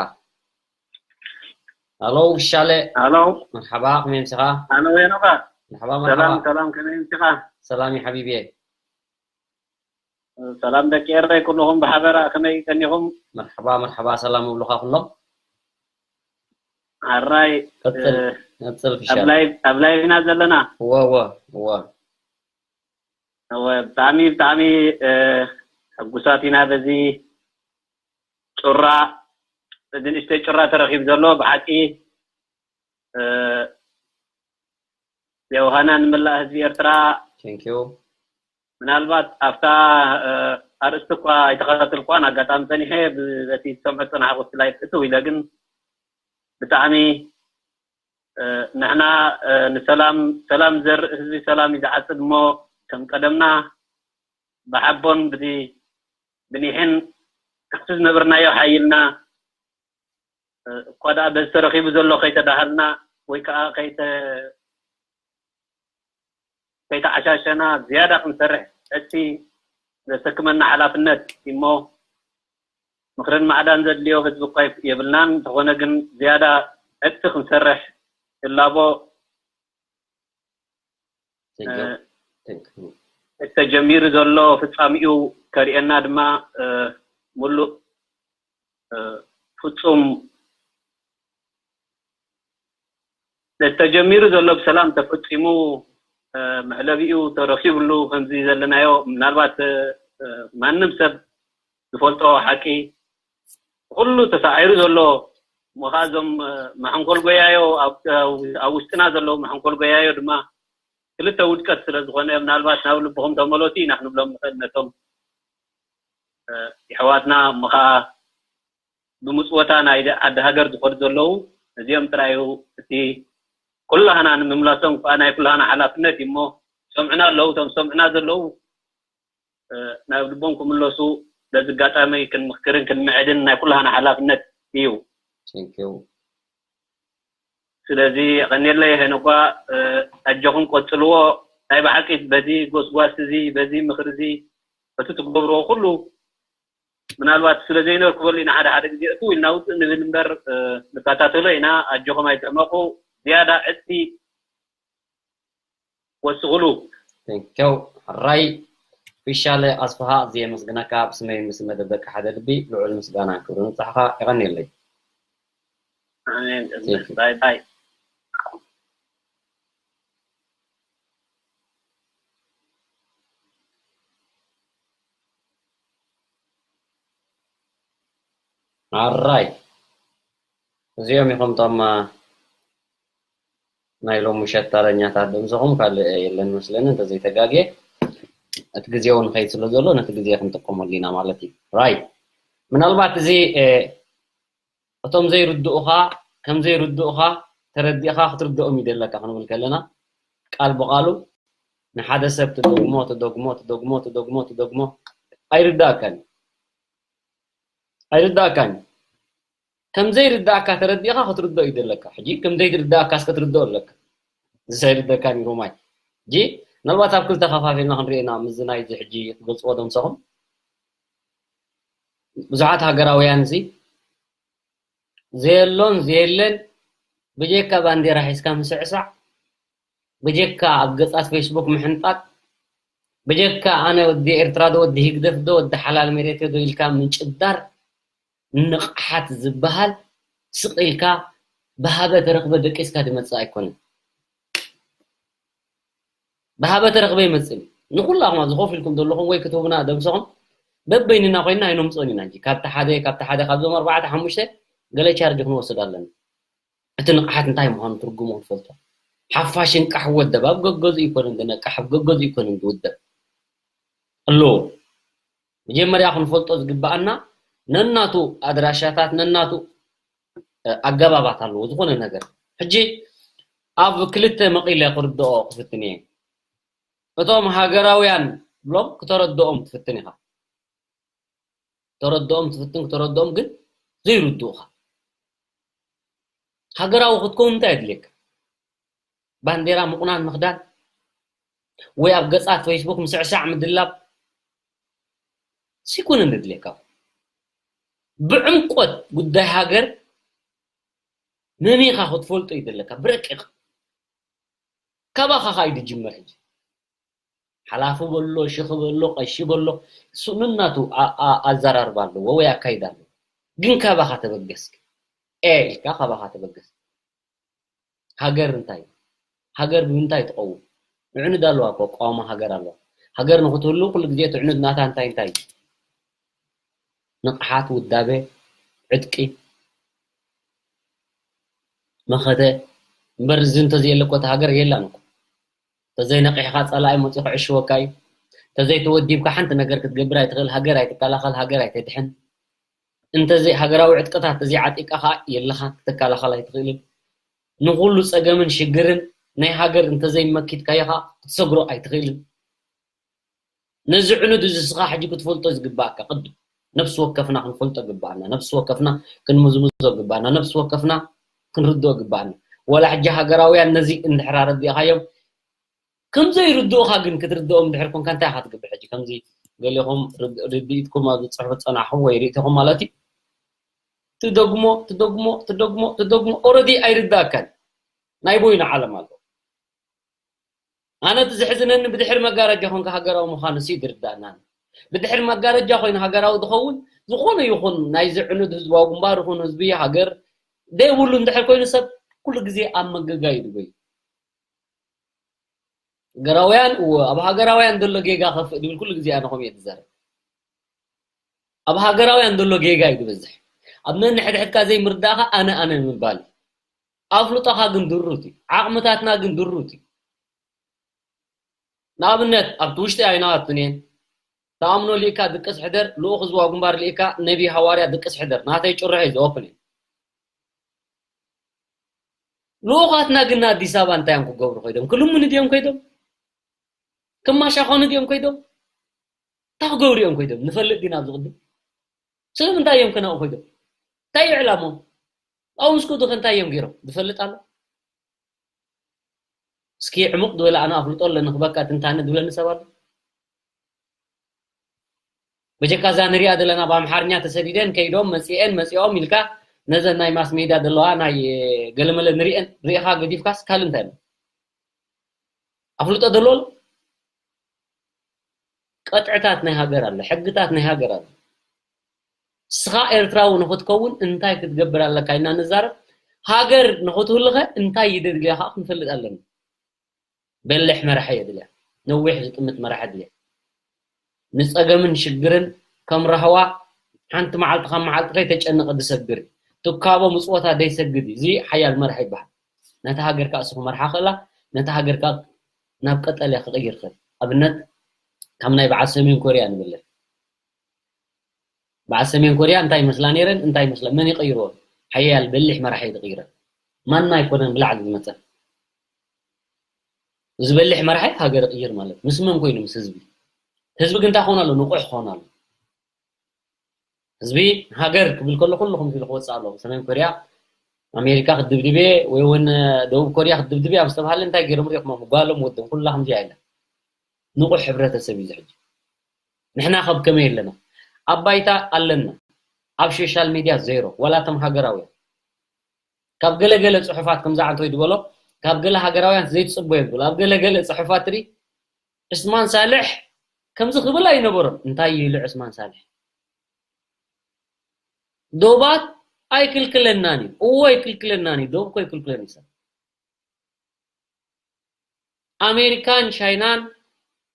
ኣሎ። ፍሻለ ኣሎ መርሓባ፣ ከመይ ምሲኻ? ኣሎ የኖባ መርሓባ ሰላም መርሓባ። ሰላም ከመይ ምሲኻ ሰላም እዩ ሓቢብየ። ሰላም ደቂ ኤረይ ኩልኹም ብሓበራ ከመይ ቀኒኹም መርሓባ መርሓባ፣ ሰላም እብሉኻ ኩሎም። ኣራይ ቀጽል እ፣ ቀጽል ኣብ ፍሻለ። ላይቭ ኣብ ላይቭ ኢና ዘለና እወ እወ እወ። እወ ብጣዕሚ ብጣዕሚ እ፣ ሕጉሳት ኢና በዚ ጩራ እዚ ንእሽተይ ጩራ ተረኺቡ ዘሎ ብሓቂ እ፣ የውሃና ንመላእ ህዝቢ ኤርትራ Thank you. ምናልባት ኣብታ እ፣ ኣርእስቲ እኳ ኣይተኸታተልኳን ኣጋጣሚ ጸኒሐ ብ- በቲ ዝሰምዖ ዝጸናሕኩ እቲ ላይቭ እትው ኢለ ግን ብጣዕሚ እ፣ ንሕና እ፣ ንሰላም ሰላም ዘርኢ ህዝቢ ሰላም እዩ ዝዓጽድ እሞ ከም ቀደምና ብሓቦን ብቲ ብኒሕን ካብቲ ዝነበርናዮ ሓይልና እ፣ እኳ ደኣ በዚ ተረኺቡ ዘሎ ከይተዳሃልና ወይ ከዓ ከይተ ከይተዓሻሸና ዝያዳ ክንሰርሕ እቲ ዘሰክመና ሓላፍነት እሞ ምኽርን ማዕዳን ዘድልዮ ህዝቢ እኳ የብልናን። እንተኾነ ግን ዝያዳ እቲ ክንሰርሕ እላቦ Thank you. እ፣ Thank you. እቲ ተጀሚሩ ዘሎ ፍጻሚኡ ከርእየና ድማ እ፣ ሙሉእ እ፣ ፍጹም ነቲ ተጀሚሩ ዘሎ ብሰላም ተፈጺሙ እ፣ መዕለቢኡ ተረኪብሉ ከምዚ ዘለናዮ ምናልባት እ፣ እ፣ ማንም ሰብ ዝፈልጦ ሓቂ ኩሉ ተሳዒሩ ዘሎ እሞ ከዓ እዞም እ፣ መሐንኮል ጎያዮ ኣብ ኣብ ውሽጥና ዘለዉ መሐንኮል ጎያዮ ድማ ክልተ ውድቀት ስለ ዝኾነ ምናልባት ናብ ልብኹም ተመለሱ ኢና ክንብሎም ንኽእል ነቶም እ፣ የሕዋትና እሞ ከዓ ብምፅወታ ናይ ዓዲ ሃገር ዝኸዱ ዘለዉ እዚኦም ጥራይ እዩ እቲ ኩላህና ንምምላሶም ከዓ ናይ ኩላህና ሓላፍነት እዩ እሞ ሰምዑና ኣለዉ እቶም ሰምዑና ዘለዉ እ፣ ናብ ልቦም ክምለሱ በዚ ኣጋጣሚ ክንምክርን ክንምዕድን ናይ ኩላህና ሓላፍነት እዩ። Thank you. ስለዚ ቀኒለይ ሄኖኳ እ፣ ኣጆኹም ቀጽልዎ። ናይ ብሓቂ በዚ ጎስጓስ እዚ በዚ ምኽሪ እዚ በቲ ትገብርዎ ኩሉ ምናልባት ስለ ዘይነርክበሉ ኢና ሓደ ሓደ ግዜ እትው ኢልና ውፅእ ንብል እምበር እ፣ ንከታተሎ ኢና። ኣጆኹም ኣይትሕመቑ። ዝያዳ ዕጥቂ ወስኹሉ። Thank you. ሕራይ ፊሻለ ኣስፍሃ እየ መስግነካ ብስመይ ምስ መደብ ደቂ ሓደ ልቢ ልዑል ምስጋናን ክብርን ንብጻሕኻ። የቐንየለይ። ኣሜን። Thank you. ባይ ባይ። ኣራይ እዚኦም ኢኹም ቶም ናይ ሎም ምሸት ታረኛታት ድምፅኹም ካልእ የለን መስለኒ እንተዘይተጋግየ እቲ ግዜ እውን ኸይድ ስለ ዘሎ ነቲ ግዜ ክንጥቀመሉ ኢና ማለት እዩ። ራይ ምናልባት እዚ እቶም ዘይርድኡኻ ከም ዘይርድኡኻ ተረዲእኻ ክትርድኦም ይደለካ ክንብል ከለና ቃል ብቓሉ ንሓደ ሰብ ትደግሞ ትደግሞ ትደግሞ ትደግሞ ትደግሞ ኣይርዳእካን እዩ። ኣይርዳእካን እዩ። ከም ዘይርዳእካ ተረዲእኻ ክትርድኦ ይደለካ። ሕጂ ከም ዘይርዳእካስ ክትርድኦ ኣለካ። እዚ ኣይርደካን እዩ ሮማይ። ሕጂ ምናልባት ኣብ ክልተ ከፋፊልና ክንሪኤና ምስዚ ናይዚ ሕጂ ትገልፅዎ ደምሰኹም ብዙሓት ሃገራውያን እዚ ዘየሎን ዘየለን ብጀካ ባንዴራ ሒዝካ ምስዕሳዕ ብጀካ ኣብ ገጻት ፌስቡክ ምሕንጣጥ ብጀካ ኣነ ወዲ ኤርትራ ዶ ወዲ ህግደፍ ዶ ወዲ ሓላል መሬት ዶ ኢልካ ምጭዳር ንቕሓት ዝበሃል ስቕ ኢልካ ብሃበ ተረኽበ ደቂስካ ዝመጽእ ኣይኮነን። ብሃበ ተረኽበ ይመጽእ እዩ። ንኹላኹም ኣብዚ ኮፍ ኢልኩም ዘለኹም ወይ ክትህቡና ደምሰኹም በበይንና ኮይንና ኣይነምጽኦን ኢና እንጂ ካብቲ ሓደ ካብቲ ሓደ ካብዞም ኣርባዕተ ሓሙሽተ ገለ ቻርጅ ክንወስድ ኣለና። እቲ ንቕሓት እንታይ ምዃኑ ትርጉሙ ክንፈልጦ። ሓፋሽ እንቃሕ ወደብ ኣብ ገገዝኡ ይኮነን ዝነቅሕ ኣብ ገገዝኡ ይኮነን ዝውደብ ኣለዎ። መጀመርያ ክንፈልጦ ዝግበኣና ነናቱ ኣድራሻታት ነናቱ ኣገባባት ኣለዎ ዝኾነ ነገር። ሕጂ ኣብ ክልተ መቒለ ክርድኦ ክፍትን እየ። እቶም ሃገራውያን ብሎም ክተረድኦም ትፍትን ኢኻ። ተረድኦም ትፍትን ክተረድኦም ግን ዘይርድኡኻ። ሃገራዊ ክትከውን እንታይ ኣድልየካ? ባንዴራ ምቑናን ምኽዳን ወይ ኣብ ገጻት ፌስቡክ ምስዕሳዕ ምድላብ ሲኩን እንድልየካ ብዕምቆት ጉዳይ ሃገር መሚኻ ክትፈልጦ ይደለካ ብረቂቕ ካባኻ ኸኣ እዩ ዝጅመር ሕጂ ሓላፉ በሎ ሽኺ በሎ ቀሺ በሎ እሱ ንናቱ ኣዘራርባ ኣለዎ ወይ ኣካይዳ ኣለዎ ግን ካባኻ ተበገስ ኤ ኢልካ ካባኻ ተበገስ ሃገር እንታይ ሃገር ብምንታይ ትቐውም? ዕዕኑድ ኣለዋ እኮ ቀዋሚ ሃገር ኣለዋ። ሃገር ንኽትህሉ ኩሉ ግዜ ትዕኑድ ናታ እንታይ እንታይ እዩ? ንቕሓት፣ ውዳበ፣ ዕጥቂ፣ መኸተ እምበር እዚ እንተዘየለ እኮ እታ ሃገር የላን እኮ። እንተዘይነቒሕኻ ጸላኢ መፂኡ ክዕሽወካ እዩ። እንተዘይተወዲብካ ሓንቲ ነገር ክትገብር ኣይትኽእል። ሃገር ኣይትከላኸል፣ ሃገር ኣይተድሕን። እንተዘይ ሃገራዊ ዕጥቅታት ተዘይዓጢቕካ ኸዓ የለኻን፣ ክትከላኸል ኣይትኽእልን። ንኹሉ ጸገምን ሽግርን ናይ ሃገር እንተዘይመኪትካዮ ኸዓ ክትሰግሮ ኣይትኽእልን። ነዚ ዕኑድ እዚ እስኻ ሕጂ ክትፈልጦ ዝግበኣካ ቅድም ነፍሲ ወከፍና ክንፈልጦ ግበኣና። ነፍሲ ወከፍና ክንምዝምዞ ግበኣና። ነፍሲ ወከፍና ክንርድኦ ግበኣና። ወላ ሕጂ ሃገራውያን ነዚ እንድሕር ኣረዲእኻዮም ከም ዘይርድኡኻ ግን ክትርድኦም እንድሕር ኮንካ እንታይ ኢኻ ትገብር ሕጂ ከምዚ ገሊኹም ርድኢትኩም ኣብ ዝፅሕፉ ዝፀናሕኹም ወይ ርእይቶኹም ማለት እዩ ትደግሞ ትደግሞ ትደግሞ ትደግሞ ኦረዲ ኣይርዳእካን ናይ ቦይኑ ዓለም ኣሎ ኣነ እቲ ዝሕዝነኒ ብድሕሪ መጋረጃ ኮንካ ሃገራዊ ምዃኑ ሲ ዝርዳእና ብድሕሪ መጋረጃ ኮይኑ ሃገራዊ ዝኸውን ዝኾነ ይኹን ናይ ዝዕኑድ ህዝባዊ ግንባር ይኹን ህዝቢ ሃገር ደይብሉ እንድሕር ኮይኑ ሰብ ኩሉ ግዜ ኣብ መገጋ እዩ ድበይ ሃገራውያን እወ ኣብ ሃገራውያን ዘሎ ጌጋ ከፍእ ድብል ኩሉ ግዜ ኣነ ከምኡ እየ ዝዛረብ ኣብ ሃገራውያን ዘሎ ጌጋ እዩ ዝበዝሕ ኣብ ነንሕድሕድካ ዘይምርዳእካ ኣነ ኣነ ምባል ኣፍልጦኻ ግን ድሩት እዩ ዓቕምታትና ግን ድሩት እዩ ንኣብነት ኣብቲ ውሽጢ ኣይናዋትን እየን ተኣምኖ ልኢካ ድቅስ ሕደር ልኡኽ ህዝባዊ ግንባር ልኢካ ነቢ ሃዋርያ ድቅስ ሕደር ናተይ ጭርሖ እዩ ዝኦፕን እዩ ልኡኻትና ግን ኣዲስ ኣበባ እንታይ እዮም ክገብሩ ኮይዶም ክልምኑ ድዮም ኮይዶም ክማሻኾኑ ድዮም ኮይዶም እንታይ ክገብሩ እዮም ኮይዶም ንፈልጥ ዲና ኣብዚ ቅድም ስለምንታይ እዮም ከነኡ ኮይዶም እንታይ እዩ ዕላሞም ኣብኡ ምስ ከዱ እንታይ እዮም ገይሮም ዝፈልጥ ኣሎ እስኪ ዕሙቕ ዝበለ ኣነ ኣፍልጦ ኣለኒ ክበካ ትንታነ ዝብለኒ ሰብ ኣሎ በጀካ እዛ ንሪኣ ዘለና ብኣምሓርኛ ተሰዲደን ከይዶም መፂኤን መፂኦም ኢልካ ነዘን ናይ ማስ ሜድያ ዘለዋ ናይ ገለመለ ንሪኤን ሪኢኻ ገዲፍካስ ካልእ እንታይ ኣሎ ኣፍልጦ ዘለዎ ኣሎ ቀጥዕታት ናይ ሃገር ኣሎ ሕግታት ናይ ሃገር ኣሎ ስኻ ኤርትራዊ ንኽትከውን እንታይ ክትገብር ኣለካ ኢና ንዛረብ ሃገር ንኽትህሉኸ እንታይ ይደድልያ ከዓ ክንፈልጥ ኣለና በልሕ መራሒ የድልያ ነዊሕ ዝጥምት መራሒ ድልያ ንፀገምን ሽግርን ከም ራህዋ ሓንቲ መዓልቲ ካብ መዓልቲ ከይተጨነቐ ዝሰግር እዩ። ትካቦ ምጽወታ ዘይሰግድ እዩ። እዚ ሓያል መራሒ ይበሃል። ነታ ሃገር ከኣ እሱ ክመርሓ ክእላ፣ ነታ ሃገር ከኣ ናብ ቀጠልያ ክቕይር ክእል። ኣብነት፣ ከም ናይ በዓል ሰሜን ኮርያ ንብለን። በዓል ሰሜን ኮርያ እንታይ ይመስላ ነይረን? እንታይ ይመስላ? መን ይቐይርዎ? ሓያል በሊሕ መራሒ ተቐይረን። ማና ኣይኮነን ብላዕሊ ዝመጸን። እዚ በሊሕ መራሒ ሃገር ይቕይር ማለት ምስ መን ኮይኑ? ምስ ህዝቢ። ህዝቢ ግን እንታይ ክኾን ኣሎ? ንቑሕ ክኾን ኣሎ። ህዝቢ ሃገር ክብል ከሎ ኩሉ ከምዚ ኢሉ ክወፅእ ኣለዎ። ሰሜን ኮርያ ኣሜሪካ ክትድብድብ እየ ወይ እውን ደቡብ ኮርያ ክትድብድብ እያ ምስ ተባሃለ እንታይ ገይሮም ሪኢኹም? ጓሎም ወዶም ኩላ ከምዚኣ ኢላ። ንቑሕ ሕብረተሰብ እዩ እዚ ሕጂ። ንሕና ከብ ከመይ ኣለና? ኣብ ባይታ ኣለና። ኣብ ሶሻል ሚድያ ዜሮ። ዋላ እቶም ሃገራውያን ካብ ገለገለ ፅሑፋት ከምዛ ዓንተወይ ዝበሎ ካብ ገለ ሃገራውያን ዘይትፅበዮ ዝብል ኣብ ገለገለ ፅሑፋት ትርኢ ዑስማን ሳልሕ ከምዚ ክብል ኣይነበሮን። እንታይ ኢሉ ዑስማን ሳልሕ? ዶባት ኣይክልክለናን እዩ። እዎ ኣይክልክለናን እዩ። ዶብ እኮ ኣይክልክለን እዩ ሰብ። ኣሜሪካን ቻይናን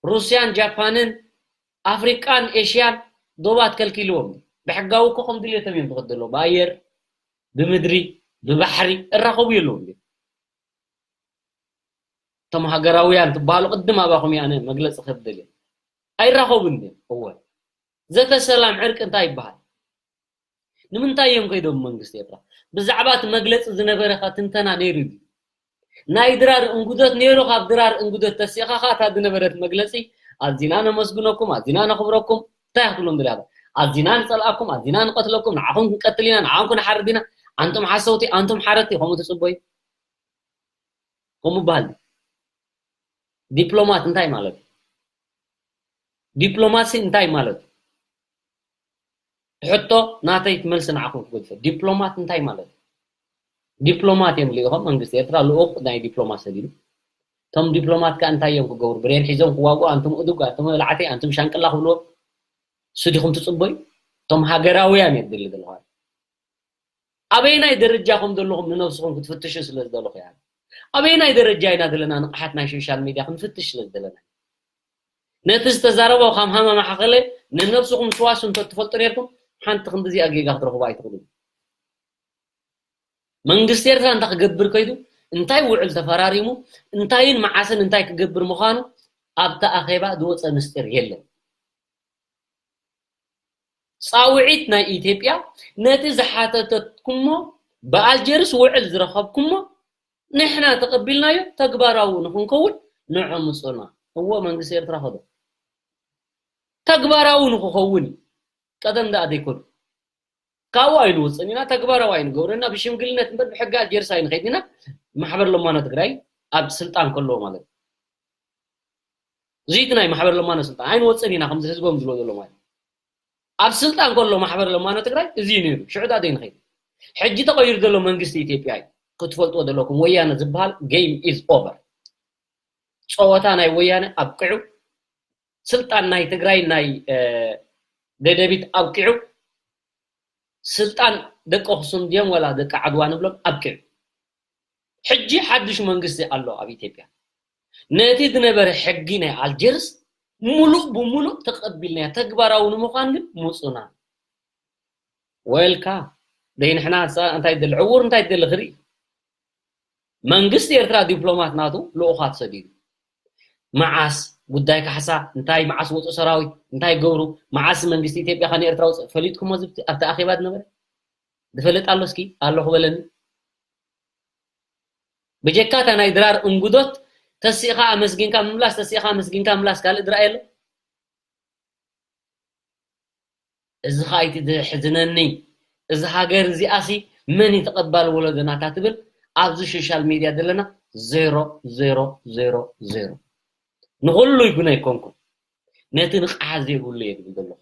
ሩስያን ጃፓንን ኣፍሪቃን ኤሽያን ዶባት ከልኪልዎም። ብሕጋዊ እኮ ከም ድልየቶም እዮም ዝኸዱ ዘለዉ። ብኣየር፣ ብምድሪ፣ ብባሕሪ እራኸቡ የለዎም ድዮም? እቶም ሃገራውያን ትበሃሉ ቅድም ኣባኹም እየ ኣነ መግለፂ ክህብ ደልየ። ኣይራኸቡን ድዮም? እወ። ዘተ ሰላም ዕርቂ እንታይ ይበሃል? ንምንታይ እዮም ከይዶም መንግስቲ ኤርትራ? ብዛዕባ እቲ መግለፂ ዝነበረ ከ ትንተና ነይሩ ድዩ? ናይ ድራር እንጉደት ነይሩ፣ ካብ ድራር እንጉደት ተሲእኻ ከ እታ ዝነበረት መግለፂ ኣዚና ነመስግነኩም፣ ኣዚና ነኽብረኩም፣ እንታይ ክትብሎም ድልያ? ኣዚና ንፀልኣኩም፣ ኣዚና ንቀትለኩም፣ ንዓኹም ክንቀትል ኢና፣ ንዓኹም ክንሓርድ ኢና፣ ኣንቱም ሓሰውቲ፣ ኣንቱም ሓረድቲ፣ ከምኡ ትፅበዩ? ከምኡ በሃል። ዲፕሎማት እንታይ ማለት እዩ? ዲፕሎማሲ እንታይ ማለት እዩ? ሕቶ ናተይ መልሲ ንዓኹም ክገድፎ። ዲፕሎማት እንታይ ማለት እዩ? ዲፕሎማት እዮም ልኢኾም መንግስቲ ኤርትራ ልኡኽ ናይ ዲፕሎማት ሰዲዱ። እቶም ዲፕሎማት ከ እንታይ እዮም ክገብሩ? ብሬን ሒዞም ክዋግኡ፣ ኣንቱም እዱግ፣ ኣንቱም በላዕቲ፣ ኣንቱም ሻንቅላ ክብልዎም እሱ ዲኹም ትጽበዩ? እቶም ሃገራውያን የድሊ ዘለኹም። ኣበየናይ ደረጃ ከም ዘለኹም ንነብስኹም ክትፍትሹ ስለ ዝደለኹ እያ። ኣበየናይ ደረጃ ኢና ዘለና ንቕሓት ናይ ሶሻል ሚድያ ክንፍትሽ ስለ ዝደለና። ነቲ ዝተዛረቦ ከም ሃመማ ሓኸለ ንነብስኹም ትዋሱ እንተ ትፈልጡ ነርኩም ሓንቲ ክንድዚኣ ጌጋ ክትረኽቡ ኣይትኽእሉን። መንግስቲ ኤርትራ እንታይ ክገብር ከይዱ እንታይ ውዕል ተፈራሪሙ እንታይን መዓስን እንታይ ክገብር ምዃኑ ኣብቲ ኣኼባ ዝወፀ ምስጢር የለን። ፃውዒት ናይ ኢትዮጵያ ነቲ ዝሓተተትኩሞ ብኣልጀርስ ውዕል ዝረኸብኩሞ ንሕና ተቐቢልናዮ ተግባራዊ ንክንከውን ንዑ ምፁና። እዎ መንግስቲ ኤርትራ ከዶ ተግባራዊ ንክኸውን እዩ። ቀደም ደኣ ዘይኮኑ ካብኡ ኣይንወፅን ኢና፣ ተግባራዊ ኣይንገብረና ብሽምግልነት እምበር ብሕጊ ኣልጀርስ ኣይንኸይድ ኢና። ማሕበር ለማኖ ትግራይ ኣብ ስልጣን ከለዎ ማለት እዩ። እዚ እቲ ናይ ማሕበር ለማኖ ስልጣን ኣይንወፅን ኢና ከምዚ ህዝቦም ዝብሎ ዘሎ ማለት እዩ። ኣብ ስልጣን ከሎ ማሕበር ለማኖ ትግራይ እዚ እዩ ነይሩ። ሽዑ ዳ ዘይንኸይድ ሕጂ ተቐይሩ ዘሎ መንግስቲ ኢትዮጵያ እዩ። ክትፈልጥዎ ዘለኩም ወያነ ዝበሃል game is over። ፀወታ ናይ ወያነ ኣብቅዑ። ስልጣን ናይ ትግራይ ናይ ደደቢት ኣብቂዑ ስልጣን ደቂ ኣኽሱም ድዮም ወላ ደቂ ዓድዋ ንብሎም ኣብቂዑ። ሕጂ ሓድሽ መንግስቲ ኣሎ ኣብ ኢትዮጵያ። ነቲ ዝነበረ ሕጊ ናይ ኣልጀርስ ሙሉእ ብሙሉእ ተቐቢልናዮ ተግባራዊ ንምዃን ግን ሙፁና። ወልካ ደይ ንሕና እንታይ ደሊ ዕውር እንታይ ደሊ ክርኢ መንግስቲ ኤርትራ ዲፕሎማት ናቱ ልኡኻት ሰዲዱ መዓስ ጉዳይ ካሕሳ እንታይ መዓስ ወፁ ሰራዊት እንታይ ገብሩ መዓስ መንግስቲ ኢትዮጵያ ከ ንኤርትራ ውፅእ ፈሊጥኩሞ ዝብቲ ኣብቲ ኣኼባ ዝነበረ ዝፈልጥ ኣሎ እስኪ ኣለኹ በለኒ። ብጀካ እታ ናይ ድራር እንጉዶት ተሲእኻ ኣመስጊንካ ምምላስ ተሲእኻ ኣመስጊንካ ምላስ ካልእ ድራይ ኣሎ። እዚ ኸኣ እቲ ዘሕዝነኒ እዚ ሃገር እዚኣሲ መን እዩ ተቐባል ወለዶናታ ትብል ኣብዚ ሶሻል ሚድያ ዘለና ዜሮ ዜሮ ዜሮ ዜሮ ንኹሉ ይጉነ ኣይኮንኩን ነቲ ንቕሓት ዘይብሉ እየ ዝብል ዘለኹ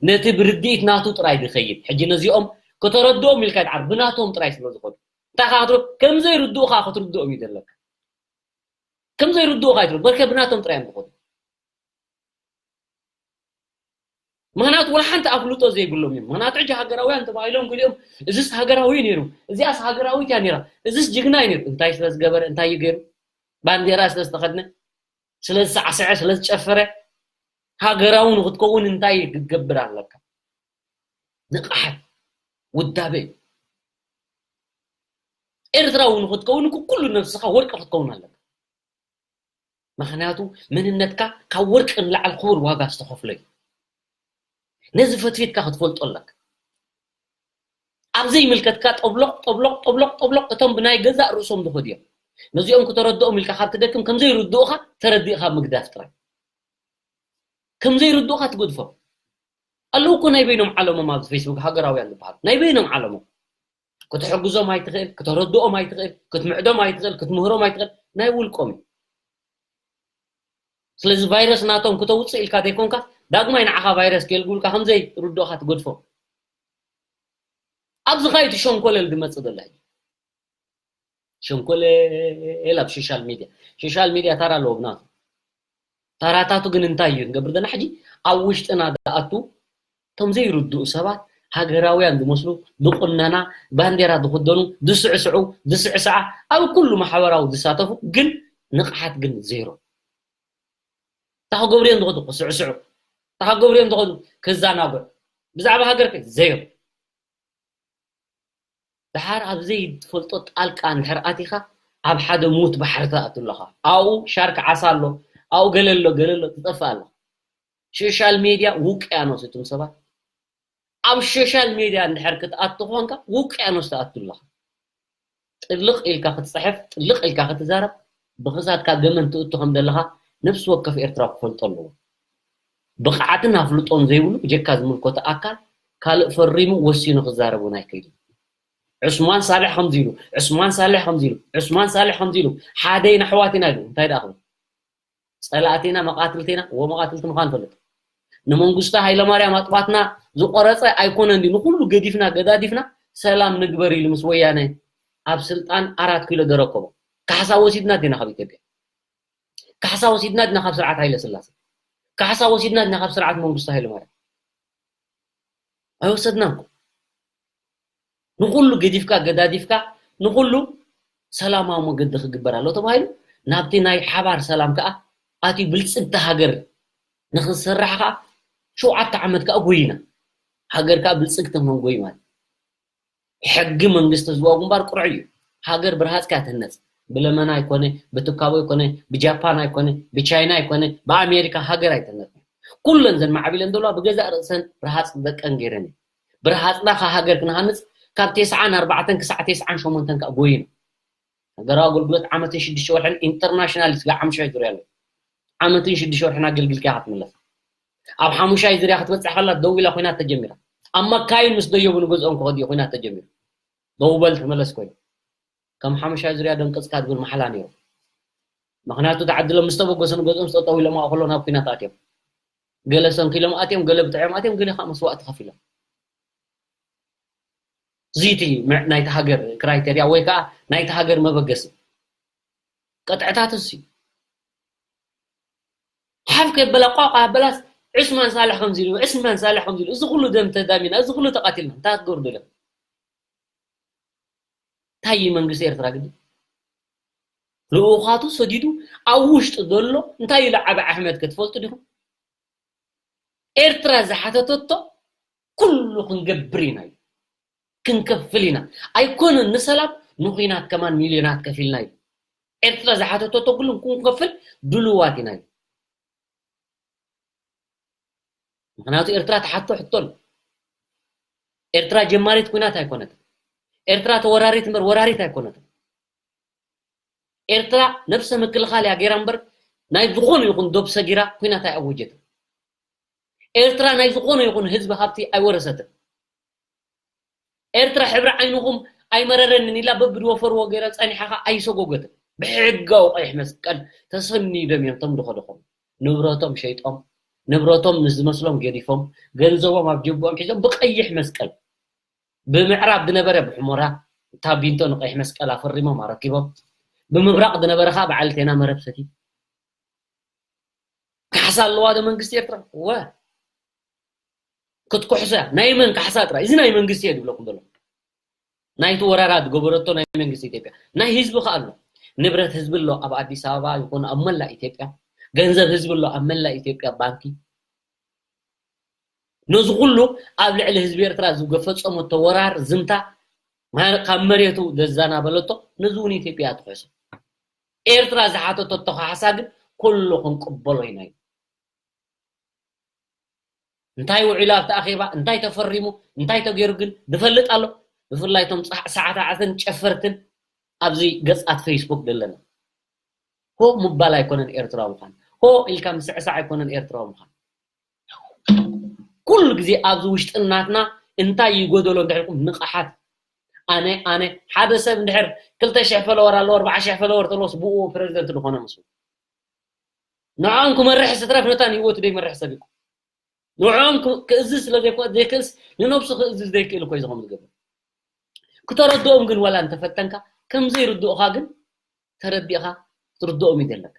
ነቲ ብርድኢት ናቱ ጥራይ ዝኸይድ ሕጂ ነዚኦም ከተረድኦም ኢልካ ይትዓር ብናቶም ጥራይ ስለ ዝኾኑ እንታይ ካ ክትብል ከም ዘይርድኡ ካ ክትርድኦም እዩ ዘለካ ከም ዘይርድኡ ካ ይትብል በርከ ብናቶም ጥራይ እዮም ዝኾኑ ምኽንያቱ ወላ ሓንቲ ኣፍልጦ ዘይብሎም እዮም ምኽንያቱ ሕጂ ሃገራውያን ተባሂሎም ገሊኦም እዚስ ሃገራዊ ነይሩ እዚኣስ ሃገራዊት እያ ነይራ እዚስ ጅግና እዩ ነይሩ እንታይ ስለ ዝገበረ እንታይ እዩ ገይሩ ባንዴራ ስለ ዝተኸድነ ስለ ዝሳዕስዐ ስለ ዝጨፈረ ሃገራዊ ንክትከውን እንታይ ክትገብር ኣለካ ንቕሓት ውዳበ እዩ። ኤርትራዊ ንክትከውን እኮ ኩሉ ነብስኻ ወርቂ ክትከውን ኣለካ። ምክንያቱ መንነትካ ካብ ወርቂ ንላዕሊ ክቡር ዋጋ ዝተኸፍሎ እዩ። ነዚ ፈትፊትካ ክትፈልጦ ኣለካ። ኣብ ዘይምልከትካ ጠብሎቕ ጠብሎቕ ጠብሎቕ ጠብሎቕ እቶም ብናይ ገዛእ ርእሶም ዝኸዱ እዮም። ነዚኦም ክተረድኦም ኢልካ ካብ ትደክም ከም ዘይርድኡኻ ተረዲእኻ ምግዳፍ ጥራይ። ከም ዘይርድኡኻ ትገድፎም። ኣለዉ እኮ ናይ በይኖም ዓለሞም ኣብዚ ፌስቡክ ሃገራውያን ዝበሃሉ ናይ በይኖም ዓለሞም ክትሕግዞም ኣይትኽእል፣ ክተረድኦም ኣይትኽእል፣ ክትምዕዶም ኣይትኽእል፣ ክትምህሮም ኣይትኽእል፣ ናይ ውልቆም እዩ። ስለዚ ቫይረስ ናቶም ክተውፅእ ኢልካ ዘይኮንካ ዳግማይ ንዓኻ ቫይረስ ከየልግብልካ ከምዘይ ርድኦኻ ትገድፎ። ኣብዚ ኸኣ እቲ ሸንኮለል ዝመፅእ ዘሎ ሕጂ ሸንኮለል ኣብ ሶሻል ሚድያ ሶሻል ሚድያ ታራ ኣለዎ ብናቱ ታራታቱ ግን እንታይ እዩ ንገብር ዘለና ሕጂ ኣብ ውሽጥና ዝኣቱ እቶም ዘይርድኡ ሰባት ሃገራውያን ዝመስሉ ዝቁነና ባንዴራ ዝኽደኑ ዝስዕስዑ ዝስዕስዓ ኣብ ኩሉ ማሕበራዊ ዝሳተፉ ግን ንቕሓት ግን ዜሮ ታኸ ገብርዮም ዝኸዱ ክስዕስዑ ታኸ ገብርዮም ዝኸዱ ክዛናግዑ ብዛዕባ ሃገር ከ ዜሮ ድሓር ኣብ ዘይትፈልጦ ጣልቃ እንድሕር ኣቲኻ ኣብ ሓደ ሙት ባሕሪ ትኣቱ ኣለኻ ኣብኡ ሻርክ ዓሳ ኣሎ ኣብኡ ገለ ኣሎ ገለ ኣሎ ትጠፍእ ኣለኻ ሶሻል ሜድያ ውቅያኖስ እቱም ሰባት ኣብ ሶሻል ሜድያ እንድሕር ክትኣቱ ኮንካ ውቅያኖስ ትኣቱ ኣለኻ ጥልቕ ኢልካ ክትፅሕፍ ጥልቕ ኢልካ ክትዛረብ ብክሳድካ ገመን ትእቱ ከም ዘለኻ ነብሲ ወከፍ ኤርትራዊ ክፈልጦ ኣለዎ ብቕዓትን ኣፍልጦን ዘይብሉ ብጀካ ዝምልከቶ ኣካል ካልእ ፈሪሙ ወሲኑ ክዛረብ እውን ኣይክእል እዩ ዑስማን ሳልሕ ከምዚ ኢሉ ዑስማን ሳልሕ ከምዚ ኢሉ ዑስማን ሳልሕ ከምዚ ኢሉ ሓደ ኢና ኣሕዋት ኢና ኢሉ እንታይ ደኣ ክብል ጸላእቲ ኢና መቓትልቲ ኢና ወ መቓትልቲ ምዃን ንፈልጥ ንመንግስቱ ሃይለማርያም ኣጥባትና ዝቆረጸ ኣይኮነን ድዩ ንኩሉ ገዲፍና ገዳዲፍና ሰላም ንግበር ኢሉ ምስ ወያነ ኣብ ስልጣን ኣራት ኪሎ ዘረከቦ ካሕሳ ወሲድና ዲና ካብ ኢትዮጵያ ካሕሳ ወሲድና ዲና ካብ ስርዓት ሃይለ ስላሴ ካሕሳ ወሲድና ዲና ካብ ስርዓት መንግስቱ ሃይለማርያም ኣይወሰድናን እኮ ንኹሉ ገዲፍካ ገዳዲፍካ ንኹሉ ሰላማዊ መገዲ ክግበር ኣሎ ተባሂሉ ናብቲ ናይ ሓባር ሰላም ከዓ ኣትዩ ብልፅግቲ ሃገር ንክንሰርሕ ከዓ ሸውዓተ ዓመት ከዓ ጎይና ሃገር ከዓ ብልፅግቲ ክንጎይ ማለት ሕጊ መንግስቲ ህዝባዊ ግንባር ቁርዕ እዩ ሃገር ብርሃፅካ ትህነፅ ብለመና ኣይኮነ ብትካቦ ኣይኮነ ብጃፓን ኣይኮነ ብቻይና ኣይኮነ ብኣሜሪካ ሃገር ኣይትህነፅ ኩለን ዘን ማዕቢለን ዘለዋ ብገዛእ ርእሰን ረሃፅ ደቀን ገይረን እዩ ብረሃፅና ካብ ሃገር ክንሃንፅ ካብ ቴስዓን ኣርባዕተን ክሳዕ ቴስዓን ሸሞንተን ከዓ ጎይኑ ሃገራዊ ኣገልግሎት ዓመትን ሽዱሽተ ወርሕን ኢንተርናሽናል ስጋ ሓሙሻይ ዙርያ ኣሎ ዓመትን ሽዱሽተ ወርሕን ኣገልግልካ ክትምለስ ኣብ ሓሙሻይ ዙርያ ክትበፅሕ ከላ ደው ኢላ ኮይናት ተጀሚራ ኣብ መካይን ምስ ደየቡ ንገዝኦም ክኸድዮ ኮይናት ተጀሚሩ ደው በል ተመለስ ኮይኑ ከም ሓሙሻይ ዙርያ ደንቀፅካ ዝብል ማሓላ ነይሩ ምክንያቱ ተዓድሎም ምስ ተበገሱ ንገዝኦም ጠጠው ኢሎም ኣእክሎ ናብ ኩናት ኣትዮም ገለ ሰንኪሎም ኣትዮም ገለ ብጥዕዮም ኣትዮም ገለ ከዓ መስዋእቲ ከፊሎም እዚቲ ናይቲ ሃገር ክራይተርያ ወይ ከዓ ናይቲ ሃገር መበገሲ ቅጥዕታት እሱ ሓፍ ከበላ ቋቋ በላስ ዕስማን ሳልሕ ከምዚ ኢሉ ዕስማን ሳልሕ ከምዚ ኢሉ እዚ ኩሉ ደም ተዳሚና እዚ ኩሉ ተቃቲልና እንታይ ክትገብሩ ደለኩም እንታይ እዩ መንግስቲ ኤርትራ ግዲ ልኡኻቱ ሰዲዱ ኣብ ውሽጢ ዘሎ እንታይ ኢሉ ዓቢ ኣሕመድ ክትፈልጡ ዲኹም ኤርትራ ዝሓተተቶ ኩሉ ክንገብር ኢና እዩ ክንከፍል ኢና ኣይኮነን ንሰላም ንኹናት ከማን ሚልዮናት ከፊልና እዩ ኤርትራ ዝሓተተቶ ኩሉ ክንከፍል ድልዋት ኢና እዩ ምክንያቱ ኤርትራ ትሓቶ ሕቶ ኣሎ ኤርትራ ጀማሪት ኩናት ኣይኮነትን ኤርትራ ተወራሪት እምበር ወራሪት ኣይኮነትን ኤርትራ ነብሰ ምክልኻል እያ ገይራ እምበር ናይ ዝኾነ ይኹን ዶብ ሰጊራ ኩናት ኣይኣወጀትን ኤርትራ ናይ ዝኾነ ይኹን ህዝቢ ሃብቲ ኣይወረሰትን ኤርትራ ሕብሪ ዓይንኹም ኣይመረረንን ኢላ በብድወፈርዎ ገይራ ጸኒሓኻ ኣይሰጎገትን ብሕጋዊ ቀይሕ መስቀል ተሰኒዶም እዮም ቶም ድኸደኾም ንብረቶም ሸይጦም ንብረቶም ንዝመስሎም ገዲፎም ገንዘቦም ኣብ ጀብኦም ሒዞም ብቀይሕ መስቀል ብምዕራብ ዝነበረ ብሕሞራ እታ ቢንቶ ንቀይሕ መስቀል ኣፈሪሞም ኣረኪቦም ብምብራቕ ዝነበረ ከዓ በዓል ቴና መረብ ሰቲ ካሕሳ ኣለዋ ዶ መንግስቲ ኤርትራ ወ ክትኩሕሶ እያ ናይ መን ካሕሳ ጥራይ እዚ ናይ መንግስቲ እየ ዝብለኩም ዘሎ ናይቲ ወራራ ዝገበረቶ ናይ መንግስቲ ኢትዮጵያ ናይ ህዝቢ ከኣ ኣሎ ንብረት ህዝቢ ኣሎ ኣብ ኣዲስ ኣበባ ይኹን ኣብ መላእ ኢትዮጵያ ገንዘብ ህዝቢ ኣሎ ኣብ መላእ ኢትዮጵያ ባንኪ ነዚ ኩሉ ኣብ ልዕሊ ህዝቢ ኤርትራ ዝፈጸመቶ ወራር ዝምታ፣ ካብ መሬቱ ዘዛናበለቶ፣ ነዚ እውን ኢትዮጵያ ትሕሶ። ኤርትራ ዝሓተቶ ኣተሓሕዛ ግን ኩሉ ክንቅበሎ ኢና። እንታይ ውዒሉ ኣብቲ ኣኼባ እንታይ ተፈሪሙ እንታይ ተገይሩ ግን ዝፈልጥ ኣሎ። ብፍላይ እቶም ሰዓታዓትን ጨፈርትን ኣብዚ ገጻት ፌስቡክ ዘለና፣ ሆ ምባል ኣይኮነን ኤርትራዊ ምዃን። ሆ ኢልካ ምስዕሳዕ ኣይኮነን ኤርትራዊ ምዃን። ኩሉ ግዜ ኣብዚ ውሽጥናትና እንታይ ይጎደሎ እንድሕር ኢልኩም ንቕሓት፣ ኣነ ኣነ ሓደ ሰብ እንድሕር ክልተ ሽሕ ፈለወር ኣለዎ፣ ኣርባዓ ሽሕ ፈለወር ተለዎስ ብኡ ፕረዚደንት ዝኾነ መስሉ። ንዕኦም ክመርሕ ስትረፍ ነታ ንህይወቱ ዘይመርሕ ሰብ ይኮ። ንዕኦም ክእዝዝ ስለ ዘይክእልስ ንነብሱ ክእዝዝ ዘይክእል እኮ እዩ ዝኸም ዝገብር። ክተረድኦም ግን ዋላ እንተፈተንካ፣ ከም ዘይርድኡኻ ግን ተረዲእኻ ክትርድኦም ይደለካ።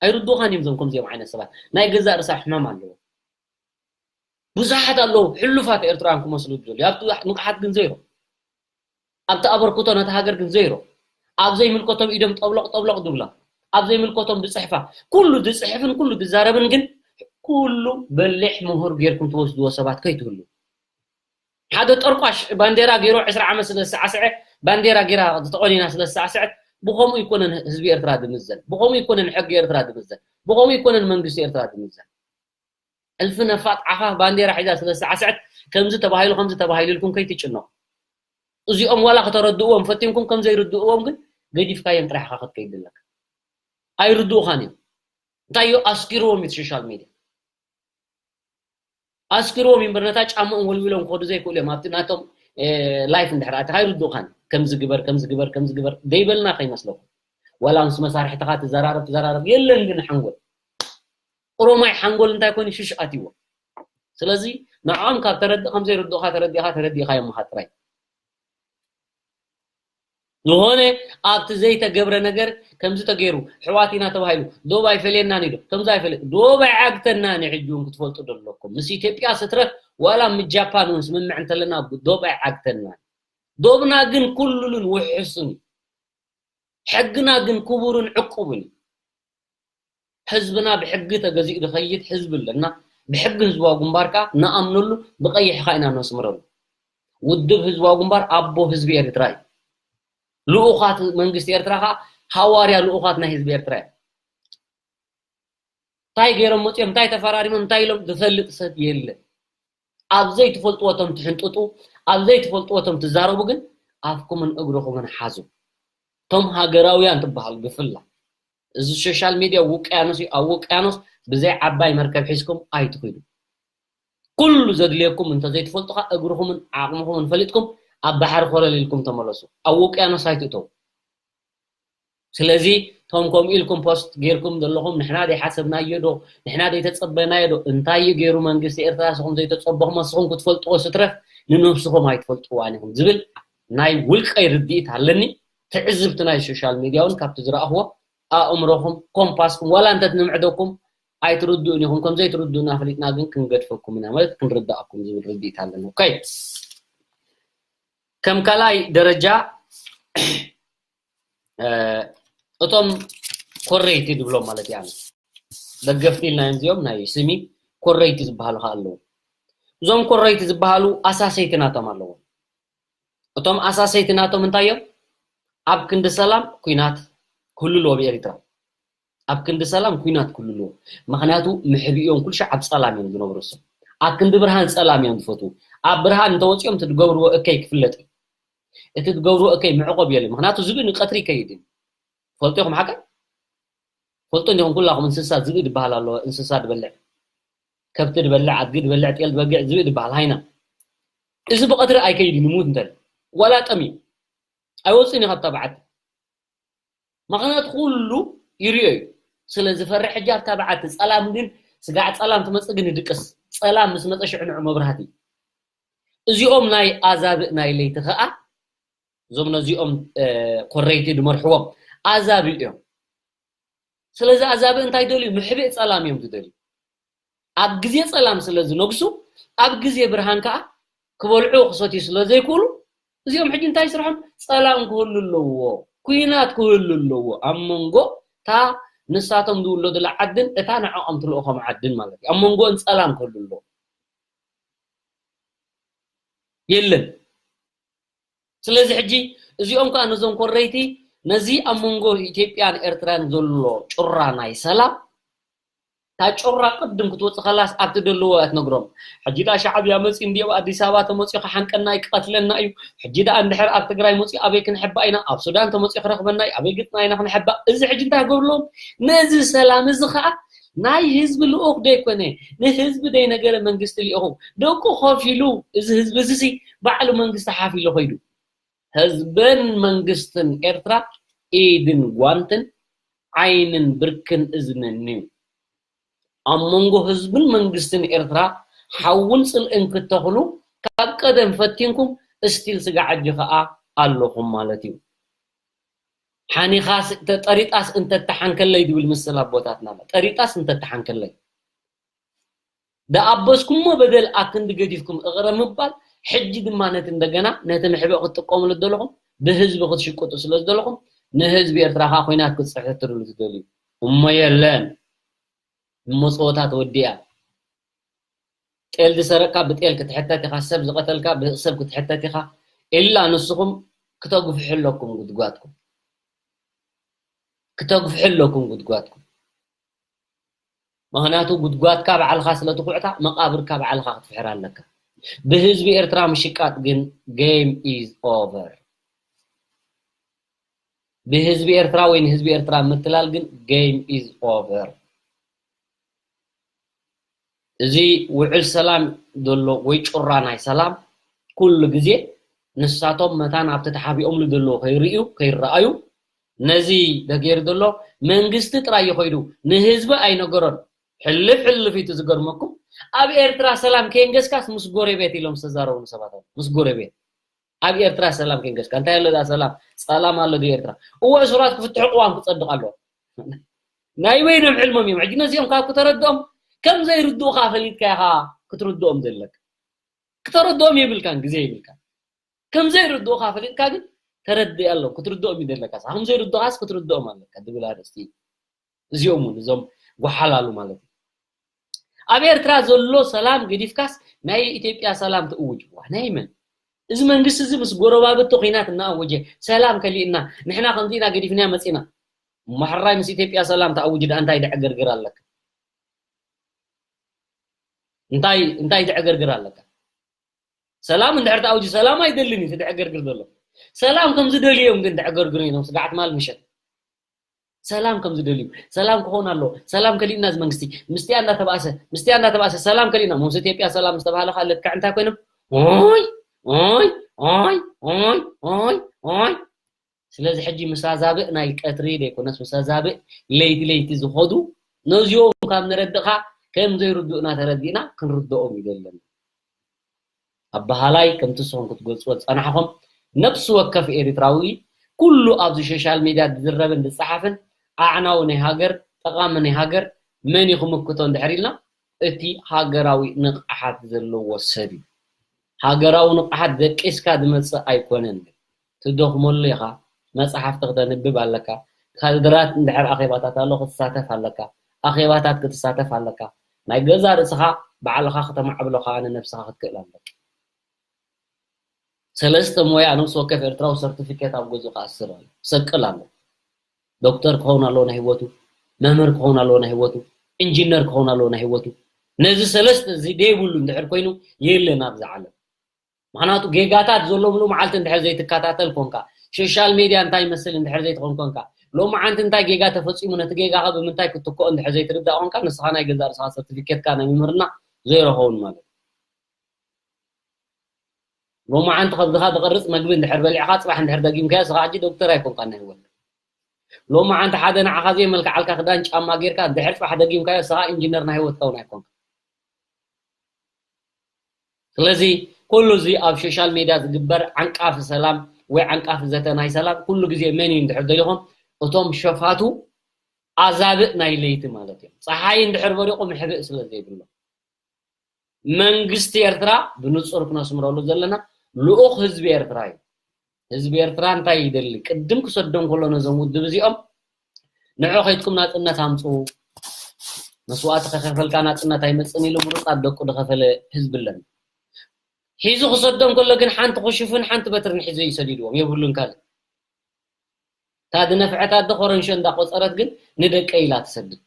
ኣይርድኡኻን እዮም እዞም ከምዚኦም ዓይነት ሰባት። ናይ ገዛእ ርእሳ ሕማም ኣለዎ። ብዙሓት ኣለዉ ሕሉፋት ኤርትራውያን ክመስሉ ዝደልዩ። ኣብቲ ንቕሓት ግን ዘይሮ። ኣብቲ ኣበርክቶ ነቲ ሃገር ግን ዘይሮ። ኣብ ዘይምልከቶም ኢዶም ጠብሎቕ ጠብሎቕ ዝብላ፣ ኣብ ዘይምልከቶም ዝጽሕፋ፣ ኩሉ ዝጽሕፍን ኩሉ ዝዛረብን ግን ኩሉ በሊሕ ምሁር ጌርኩም ትወስድዎ ሰባት ከይትህሉ። ሓደ ጠርቋሽ ባንዴራ ገይሩ ዕስራ ዓመት ስለ ዝሰዓስዐ፣ ባንዴራ ገይራ ተቖኒና ስለ ዝሰዓስዐት፣ ብኸምኡ ይኮነን ህዝቢ ኤርትራ ዝምዘን፣ ብኸምኡ ይኮነን ሕጊ ኤርትራ ዝምዘን፣ ብኸምኡ ይኮነን መንግስቲ ኤርትራ ዝምዘን። እልፊ ነፋጥ ዓፋፍ ባንዴራ ሒዛ ስለ ዝሰዓስዐት ከምዚ ተባሂሉ ከምዚ ተባሂሉ ኢልኩም ከይትጭነቑ። እዚኦም ዋላ ከተረድእዎም ፈቲንኩም ከም ዘይርድእዎም ግን ገዲፍካዮም ጥራሕ ኢኻ ክትከይድ ዘለካ። ኣይርድኡኻን እዮም። እንታይ እዩ ኣስኪርዎም እዩ ሶሻል ሚድያ። ኣስኪርዎም እዩ እምበር ነታ ጫማኦም ወልዊሎም ክኸዱ ዘይክእሉ እዮም። ኣብቲ ናቶም ላይፍ እንድሕር ኣቲኻ ኣይርድኡኻን። ከምዚ ግበር ከምዚ ግበር ከምዚ ግበር ዘይበልና ከይመስለኩም። ዋላ ምስ መሳርሕትኻ ትዘራረብ ትዘራረብ የለን ግን ሓንጎል ቁሮማይ ሓንጎል እንታይ ኮን ሽሽ ኣትዎ። ስለዚ ንዕኦም ካብ ተረድእ ከም ዘይርድኡኻ ተረዲእኻ ተረዲእኻ እዮም ምኻ ጥራይ። ዝኾነ ኣብቲ ዘይተገብረ ነገር ከምዚ ተገይሩ ሕዋት ኢና ተባሂሉ ዶብ ኣይፈልየናን ኢሉ ከምዚ ኣይፈለ ዶብ ኣይዓግተናን እዩ። ሕጂ እውን ክትፈልጡ ዘለኩም ምስ ኢትዮጵያ ስትረፍ ዋላ ምስ ጃፓን እውን ስምምዕ እንተለና ዶብ ኣይዓግተናን። ዶብና ግን ኩሉሉን ውሕሱን እዩ። ሕግና ግን ክቡርን ዕቁብን እዩ። ህዝብና ብሕጊ ተገዚኡ ዝኸይድ ህዝቢ ኣለና። ብሕጊ ህዝባዊ ግንባር ከኣ ንኣምነሉ ብቐይሕኻ ኢና ነስምረሉ። ውድብ ህዝባዊ ግንባር ኣቦ ህዝቢ ኤርትራ እዩ። ልኡኻት መንግስቲ ኤርትራ ከኣ ሃዋርያ ልኡኻት ናይ ህዝቢ ኤርትራ እዮም። እንታይ ገይሮም መፅኦም እንታይ ተፈራሪሞም እንታይ ኢሎም ዝፈልጥ ሰብ የለን። ኣብ ዘይትፈልጥዎ እቶም ትሕንጥጡ ኣብ ዘይትፈልጥዎ እቶም ትዛረቡ ግን ኣፍኩምን እግርኹምን ሓዙ። እቶም ሃገራውያን ትበሃሉ ብፍላይ እዚ ሶሻል ሚድያ ውቅያኖስ እዩ። ኣብ ውቅያኖስ ብዘይ ዓባይ መርከብ ሒዝኩም ኣይትኺዱ። ኩሉ ዘድልየኩም እንተዘይትፈልጡ ከኣ እግርኹምን ዓቕምኹምን ፈሊጥኩም ኣብ ባሕሪ ኮለል ኢልኩም ተመለሱ። ኣብ ውቅያኖስ ኣይትእተው። ስለዚ እቶም ከምኡ ኢልኩም ፖስት ጌርኩም ዘለኹም ንሕና ዘይሓሰብናዮ ዶ ንሕና ዘይተጸበናዮ ዶ እንታይ እዩ ገይሩ መንግስቲ ኤርትራ ንስኹም ዘይተጸበኹም ንስኹም ክትፈልጥዎ ስትረፍ ንነብስኹም ኣይትፈልጥዋን ኢኹም ዝብል ናይ ውልቀይ ርድኢት ኣለኒ። ትዕዝብቲ ናይ ሶሻል ሚድያ እውን ካብቲ ዝረኣኽዎ ኣእምሮኹም ኮምፓስኩም ዋላ እንተትንምዕደኩም ኣይትርድኡን ኢኹም። ከም ዘይትርድኡና ፈሊጥና ግን ክንገድፈኩም ኢና ማለት ክንርዳእኩም ዝብል ርድኢት ኣለኒ። ኦኬ ከም ካልኣይ ደረጃ እቶም ኮረይቲ ዝብሎም ማለት እያ ደገፍቲ ኢልናዮም እዚኦም ናይ ስሚ ኮረይቲ ዝበሃሉ ከ ኣለዉ። እዞም ኮረይቲ ዝበሃሉ ኣሳሰይቲ ናቶም ኣለዎም። እቶም ኣሳሰይቲ ናቶም እንታይ እዮም? ኣብ ክንዲ ሰላም ኩናት ክህሉ ኣለዎ ብኤሪትራ። ኣብ ክንዲ ሰላም ኩናት ክህሉ ኣለዎ። ምክንያቱ ምሕቢኦም ኩልሻ ኣብ ጸላም እዮም ዝነብሩ። እሶም ኣብ ክንዲ ብርሃን ጸላም እዮም ዝፈትዉ። ኣብ ብርሃን እንተወፂኦም እቲ ዝገብርዎ እከይ ክፍለጥ እዩ። እቲ ዝገብርዎ እከይ ምዕቆብ የለ። ምክንያቱ ዝብኢ ንቀትሪ ይከይድ እዩ። ፈልጦ ኢኹም ሓቀ ፈልጦ እንዲኹም ኩላኹም እንስሳ ዝብኢ ዝበሃል ኣሎ። እንስሳ ዝበልዕ ከብቲ ዝበልዕ ኣድጊ ዝበልዕ ጤል ዝበግዕ ዝብኢ ዝበሃል ሃይና። እዚ ብቐትሪ ኣይከይድን ይሙት እንተ ዋላ ጠሚ ኣይወፅን እዩ ካብታ በዓቲ። ምክንያቱ ኩሉ ይሪኦ እዩ። ስለ ዝፈርሕ ሕጂ ኣብታ በዓቲ ጸላም ግን ስጋዕ ጸላም ትመጽእ ግን ይድቅስ። ጸላም ምስ መጸ ሽዑ ንዑ መብራህቲ። እዚኦም ናይ ኣዛብእ ናይ ለይቲ ከኣ እዞም ነዚኦም ኮረይቲ ዝመርሕዎም ኣዛብእ እዮም። ስለዚ ኣዛብእ እንታይ ደልዩ? ምሕብእ ጸላም እዮም ዝደልዩ። ኣብ ግዜ ጸላም ስለ ዝነግሱ ኣብ ግዜ ብርሃን ከኣ ክበልዑ ክሰትዩ ስለ ዘይክእሉ እዚኦም ሕጂ እንታይ ስርሖም? ጸላም ክህሉ ኣለዎ። ኩናት ክህሉ ኣለዎ ኣብ መንጎ እታ ንሳቶም ዝውለዱላ ዓድን እታ ንዕኦም ትልእኾም ዓድን ማለት እዩ። ኣብ መንጎን ጸላም ክህሉ ኣለዎ። የለን። ስለዚ ሕጂ እዚኦም ከዓ ነዞም ኮረይቲ ነዚ ኣብ መንጎ ኢትዮጵያን ኤርትራን ዘሎ ጩራ ናይ ሰላም እታ ጩራ ቅድም ክትወፅእ ከላስ ኣብቲ ደለዎ እያ ትነግሮም። ሕጂ ደኣ ሻዕብያ መፂኡ እንዲዮ ኣብ ኣዲስ ኣበባ ተመፂኡ ክሓንቀና እዩ ክቐትለና እዩ። ሕጂ ደኣ እንድሕር ኣብ ትግራይ መፂኡ ኣበይ ክንሕባ ኢና? ኣብ ሱዳን ተመፂኡ ክረኽበና እዩ ኣበይ ግጥና ኢና ክንሕባ? እዚ ሕጂ እንታይ ክገብርሎም? ነዚ ሰላም እዚ ከዓ ናይ ህዝቢ ልኡኽ ደይኮነ ንህዝቢ ደይነገረ መንግስቲ ልኢኹ ደቁ ከፊሉ እዚ ህዝቢ እዚ ሲ ባዕሉ መንግስቲ ሓፍ ኢሉ ከይዱ። ህዝብን መንግስትን ኤርትራ ኢድን ጓንትን ዓይንን ብርክን እዝንን እዩ። ኣብ መንጎ ህዝብን መንግስትን ኤርትራ ሓውን ጽልእን ክተኽሉ ካብ ቀደም ፈቲንኩም እስቲል ስጋዕ ሕጂ ኸኣ ኣለኹም ማለት እዩ። ሓኒኻስ ጠሪጣስ እንተተሓንከለይ ዝብል ምስል ኣቦታትና ጠሪጣስ እንተተሓንከለይ ደኣበስኩሞ በደል ኣክንዲ ገዲፍኩም እቕረ ምባል ሕጂ ድማ ነቲ እንደገና ነቲ ምሕብእ ክትጥቀሙሉ ዘለኹም ብህዝቢ ክትሽቅጡ ስለ ዝደለኹም ንህዝቢ ኤርትራ ከዓ ኮይናት ክትፅሕትርሉ ትደልዩ እሞ የለን እሞ ፀወታ ተወዲኣ ጤል ዝሰረቅካ ብጤል ክትሕተት ኢኻ ሰብ ዝቐተልካ ብሰብ ክትሕተት ኢኻ ኢላ ንስኹም ክተጉፍሑ ኣለኩም ጉድጓድኩም ክተጉፍሑ ኣለኩም ጉድጓድኩም ምኽንያቱ ጉድጓድካ ባዕልኻ ስለ ትኹዕታ መቓብርካ ባዕልኻ ክትፍሕር ኣለካ ብህዝቢ ኤርትራ ምሽቃጥ ግን game is over ብህዝቢ ኤርትራ ወይ ንህዝቢ ኤርትራ ምትላል ግን game is over እዚ ውዕል ሰላም ዘሎ ወይ ጩራ ናይ ሰላም ኩሉ ግዜ ንሳቶም መታን ኣብቲ ተሓቢኦምሉ ዘለዉ ከይርእዩ ከይረኣዩ ነዚ ደገይሩ ዘሎ መንግስቲ ጥራይ ይኸይዱ ንህዝቢ ኣይነገሮን ሕልፍ ሕልፍ እዩ ዝገርመኩም ኣብ ኤርትራ ሰላም ከየንገስካስ ምስ ጎረቤት ኢሎም ዝተዛረቡ ሰባት ምስ ጎረቤት ኣብ ኤርትራ ሰላም ከንገስካ እንታይ ኣሎ ዳ ሰላም ሰላም ኣሎ ዶ ኤርትራ እዎ እሱራት ክፍትሑ ቅዋም ክጸድቕ ኣሎ ናይ በይኖም ሕልሞም እዮም ሕጂ ነዚኦም ካብ ክተረድኦም ከም ዘይርድኡኻ ፈሊጥካ ኢኻ ክትርድኦም ዘለካ ክተረድኦም የብልካን ግዜ የብልካ ከም ዘይርድኡኻ ፈሊጥካ ግን ተረድእ ኣሎ ክትርድኦም ይደለካ ከም ዘይርድኡኻስ ክትርድኦም ኣለካ ድብል ኣርእስቲ እዚኦም እውን እዞም ጓሓላሉ ማለት እዩ ኣብ ኤርትራ ዘሎ ሰላም ገዲፍካስ ናይ ኢትዮጵያ ሰላም ትእውጅ ዋ ናይ መን እዚ መንግስቲ እዚ ምስ ጎረባብቲ ኺናት እናኣወጀ ሰላም ከሊእና ንሕና ከምዚ ኢና ገዲፍና መፂና እሞ ሕራይ ምስ ኢትዮጵያ ሰላም ተኣውጅ ደኣ እንታይ ድዕግርግር ኣለካ እንታይ እንታይ ድዕግርግር ኣለካ ሰላም እንድሕር ተኣውጅ ሰላም ኣይደልን እዩ ትድዕገርግር ዘሎ ሰላም ከም ዝደልዮም ግን ድዕገርግር እዮም ስጋዕ ትማል ምሸት ሰላም ከም ዝደልዩ ሰላም ክኾን ኣሎ ሰላም ከሊእና እዚ መንግስቲ ምስቲያ እንዳተባእሰ ምስቲያ እንዳተባእሰ ሰላም ከሊእና ምስ ኢትዮጵያ ሰላም ዝተባሃለ ከዓ ልክዕ እንታይ ኮይኖም ኦይ ኦይ ኦይ ኦይ ኦይ ኦይ ኦይ ስለዚ ሕጂ ምሳዛብእ ናይ ቀትሪ ዘይኮነስ ምሳዛብእ ለይቲ ለይቲ ዝኸዱ ነዚኦም ካብ ንረድእኻ ከም ዘይርድኡና ተረዲእና ክንርድኦም ይደለና ኣበሃላይ ከምቲ ንስኹም ክትገልፅዎ ዝፀናሕኹም ነብሲ ወከፍ ኤርትራዊ ኩሉ ኣብዚ ሶሻል ሚድያ ዝዝረብን ዝፀሓፍን ኣዕናዊ ናይ ሃገር ጠቓሚ ናይ ሃገር መን እዩ ክምክቶ እንድሕር ኢልና እቲ ሃገራዊ ንቕሓት ዘለዎ ሰብ እዩ ሃገራዊ ንቕሓት ደቂስካ ዝመፅእ ኣይኮነን ትደኽመሉ ኢኻ መፅሓፍቲ ክተንብብ ኣለካ ካድራት እንድሕር ኣኼባታት ኣሎ ክትሳተፍ ኣለካ ኣኼባታት ክትሳተፍ ኣለካ ናይ ገዛ ርእስኻ ባዕልኻ ክተማዕብሎ ከዓ ንነብስኻ ክትክእል ኣለካ ሰለስተ ሞያ ነብሲ ወከፍ ኤርትራዊ ሰርቲፊኬት ኣብ ገዝኡ ክኣስር ኣሎ ሰቅል ኣሎ ዶክተር ክኸውን ኣለዎ ናይ ህይወቱ መምህር ክኸውን ኣለዎ ናይ ህይወቱ ኢንጂነር ክኸውን ኣለዎ ናይ ህይወቱ ነዚ ሰለስተ እዚ ደይብሉ እንድሕር ኮይኑ የለን ኣብዚ ዓለም ምኽንያቱ ጌጋታት ዘሎ ምሉእ መዓልቲ እንድሕር ዘይትከታተል ኮንካ ሶሻል ሜድያ እንታይ ይመስል እንድሕር ዘይትኾን ኮንካ ሎሚ ዓንቲ እንታይ ጌጋ ተፈፂሙ ነቲ ጌጋኸ ብምንታይ ክትትክኦ እንድሕር ዘይትርዳእ ኮንካ ንስኻ ናይ ገዛእ ርእስኻ ሰርቲፊኬትካ ናይ ምምርና ዘይረኸውን ማለት ሎሚ ዓንቲ ከብድኻ ዝቐርፅ መግቢ እንድሕር በሊዕኻ ፅባሕ እንድሕር ደጊምካዮ ስኻ ሕጂ ዶክተር ኣይኮንካ ናይ ህይወት ሎሚ ዓንቲ ሓደ ንዓኻ ዘይመልክዓልካ ክዳን ጫማ ጌርካ እንድሕር ፅባሕ ደጊምካዮ ስኻ ኢንጂነር ናይ ህይወትካ እውን ኣይኮንካ ስለዚ ኩሉ እዚ ኣብ ሶሻል ሜድያ ዝግበር ዓንቃፊ ሰላም ወይ ዓንቃፊ ዘተ ናይ ሰላም ኩሉ ግዜ መን እዩ እንድሕር ደሊኹም እቶም ሸፋቱ ኣዛብእ ናይ ለይቲ ማለት እዮም ፀሓይ እንድሕር በሪቑ ምሕብእ ስለ ዘይብሎም መንግስቲ ኤርትራ ብንጹር ክነስምረሉ ዘለና ልኡኽ ህዝቢ ኤርትራ እዩ ህዝቢ ኤርትራ እንታይ ይደሊ ቅድም ክሰዶም ከሎ ነዞም ውድብ እዚኦም ንዑ ከይድኩም ናጽነት ኣምጽኡ መስዋእቲ ከከፈልካ ናጽነት ኣይመጽን ኢሉ ምሩጻት ደቁ ዝኸፈለ ህዝቢ ኣለና ሒዙ ክሰዶም ከሎ ግን ሓንቲ ክሹፍን ሓንቲ በትርን ሒዙ እዩ ሰዲድዎም፣ የብሉን ካልእ። እታ ዝነፍዐት ኣደ ኮረንሾ እንዳቆጸረት ግን ንደቀይ ኢላ ትሰድድ።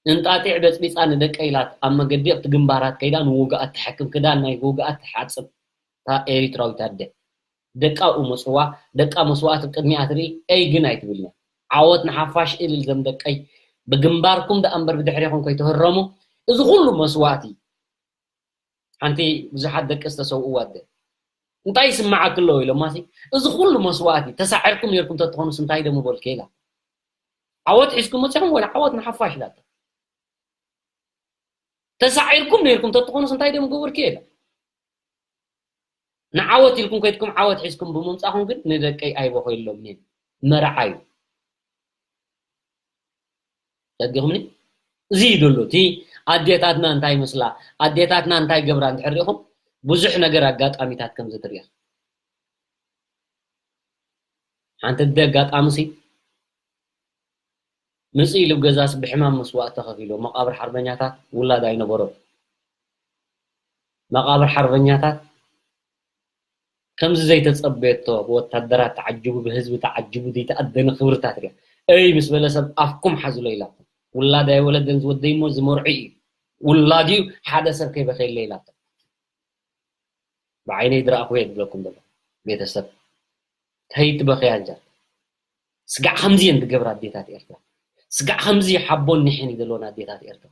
እንጣጢዕ በጽቢጻ ንደቀይ ኢላ ኣብ መገዲ ኣብቲ ግንባራት ከይዳ ንውግኣት ትሕክም፣ ክዳን ናይ ውግኣት ትሓጽብ። እታ ኤሪትራዊት ኣደ ደቃ እኡ መጽዋ፣ ደቃ መስዋእቲ ቅድሚኣ ትርኢ፣ ኤይ ግን ኣይትብልን እያ። ዓወት ንሓፋሽ እልል ዘም ደቀይ፣ ብግንባርኩም ደኣ እምበር ብድሕሬኹም ከይትህረሙ። እዚ ኩሉ መስዋእቲ ሓንቲ ብዙሓት ደቂ ዝተሰውእዋ ኣደ እንታይ ይስምዓኪ ኣለዎ ኢሎማሲ፣ እዚ ኩሉ መስዋእቲ ተሳዒርኩም ነይርኩም ተትኾኑስ እንታይ ደምበልኪ ኢላ። ዓወት ሒዝኩም መጺኹም ወላ ዓወት ንሓፋሽ ኢላቶ። ተሳዒርኩም ነይርኩም ተትኾኑስ እንታይ ደምገበርኪ ኢላ። ንዓወት ኢልኩም ከይድኩም ዓወት ሒዝኩም ብምምጻኹም ግን ንደቀይ ኣይበኾይሎምን እየ። መርዓ እዩ። ደጊኹምኒ? እዚ እዩ ዘሎ። እቲ ኣዴታትና እንታይ ይመስላ፣ ኣዴታትና እንታይ ይገብራ እንድሕር ርኢኹም፣ ብዙሕ ነገር ኣጋጣሚታት ከም ዝትርእኽ። ሓንቲ ኣደ ኣጋጣሚ ሲ ምጽእ ኢሉ ኣብ ገዛስ ብሕማም መስዋእቲ ተኸፊሉ፣ መቓብር ሓርበኛታት ውላድ ኣይነበሮን። መቓብር ሓርበኛታት ከምዚ ዘይተጸበየቶ፣ ብወታደራት ተዓጅቡ፣ ብህዝቢ ተዓጅቡ፣ ዘይተኣደነ ክብርታት ሪኣ። እይ ምስ በለ ሰብ ኣፍኩም ሓዝሎ ኢላቶ። ውላድ ኣይወለደን ዝወደይ እሞ ዝመርዑ እዩ። ውላድ እዩ፣ ሓደ ሰብ ከይበኸየለ ኢላቶ። ብዓይነይ ዝረኣኹ እየ ዝብለኩም ዘሎ ቤተሰብ። ከይትበኽያ እንጃ። ስጋዕ ከምዚ እየን ዝገብራ ኣዴታት ኤርትራ። ስጋዕ ከምዚ ሓቦን ኒሕን እዩ ዘለወን ኣዴታት ኤርትራ።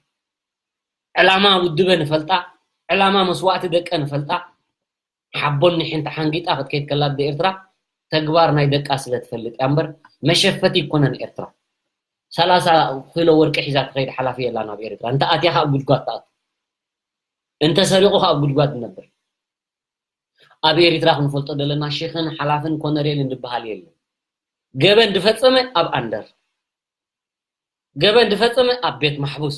ዕላማ ውድበን ይፈልጣ፣ ዕላማ መስዋእቲ ደቀን ይፈልጣ። ሓቦን ኒሕን ተሓንጊጣ ክትከይድ ከላ ኣደ ኤርትራ ተግባር ናይ ደቃ ስለ ትፈልጥ እያ እምበር መሸፈቲ ይኮነን ኤርትራ። ሰላሳ ኪሎ ወርቂ ሒዛ ትኸይድ ሓላፊ የላን ኣብ ኤርትራ። እንተ ኣትያ ከኣ ጉድጓድ ትኣቱ። እንተ ሰሪቑ ከኣ ጉድጓድ ትነብር። ኣብ ኤርትራ ክንፈልጦ ዘለና ሽኽን ሓላፍን ኮነሬልን ዝበሃል የለን። ገበን ዝፈጸመ ኣብ ኣንደር፣ ገበን ዝፈጸመ ኣብ ቤት ማሕቡስ።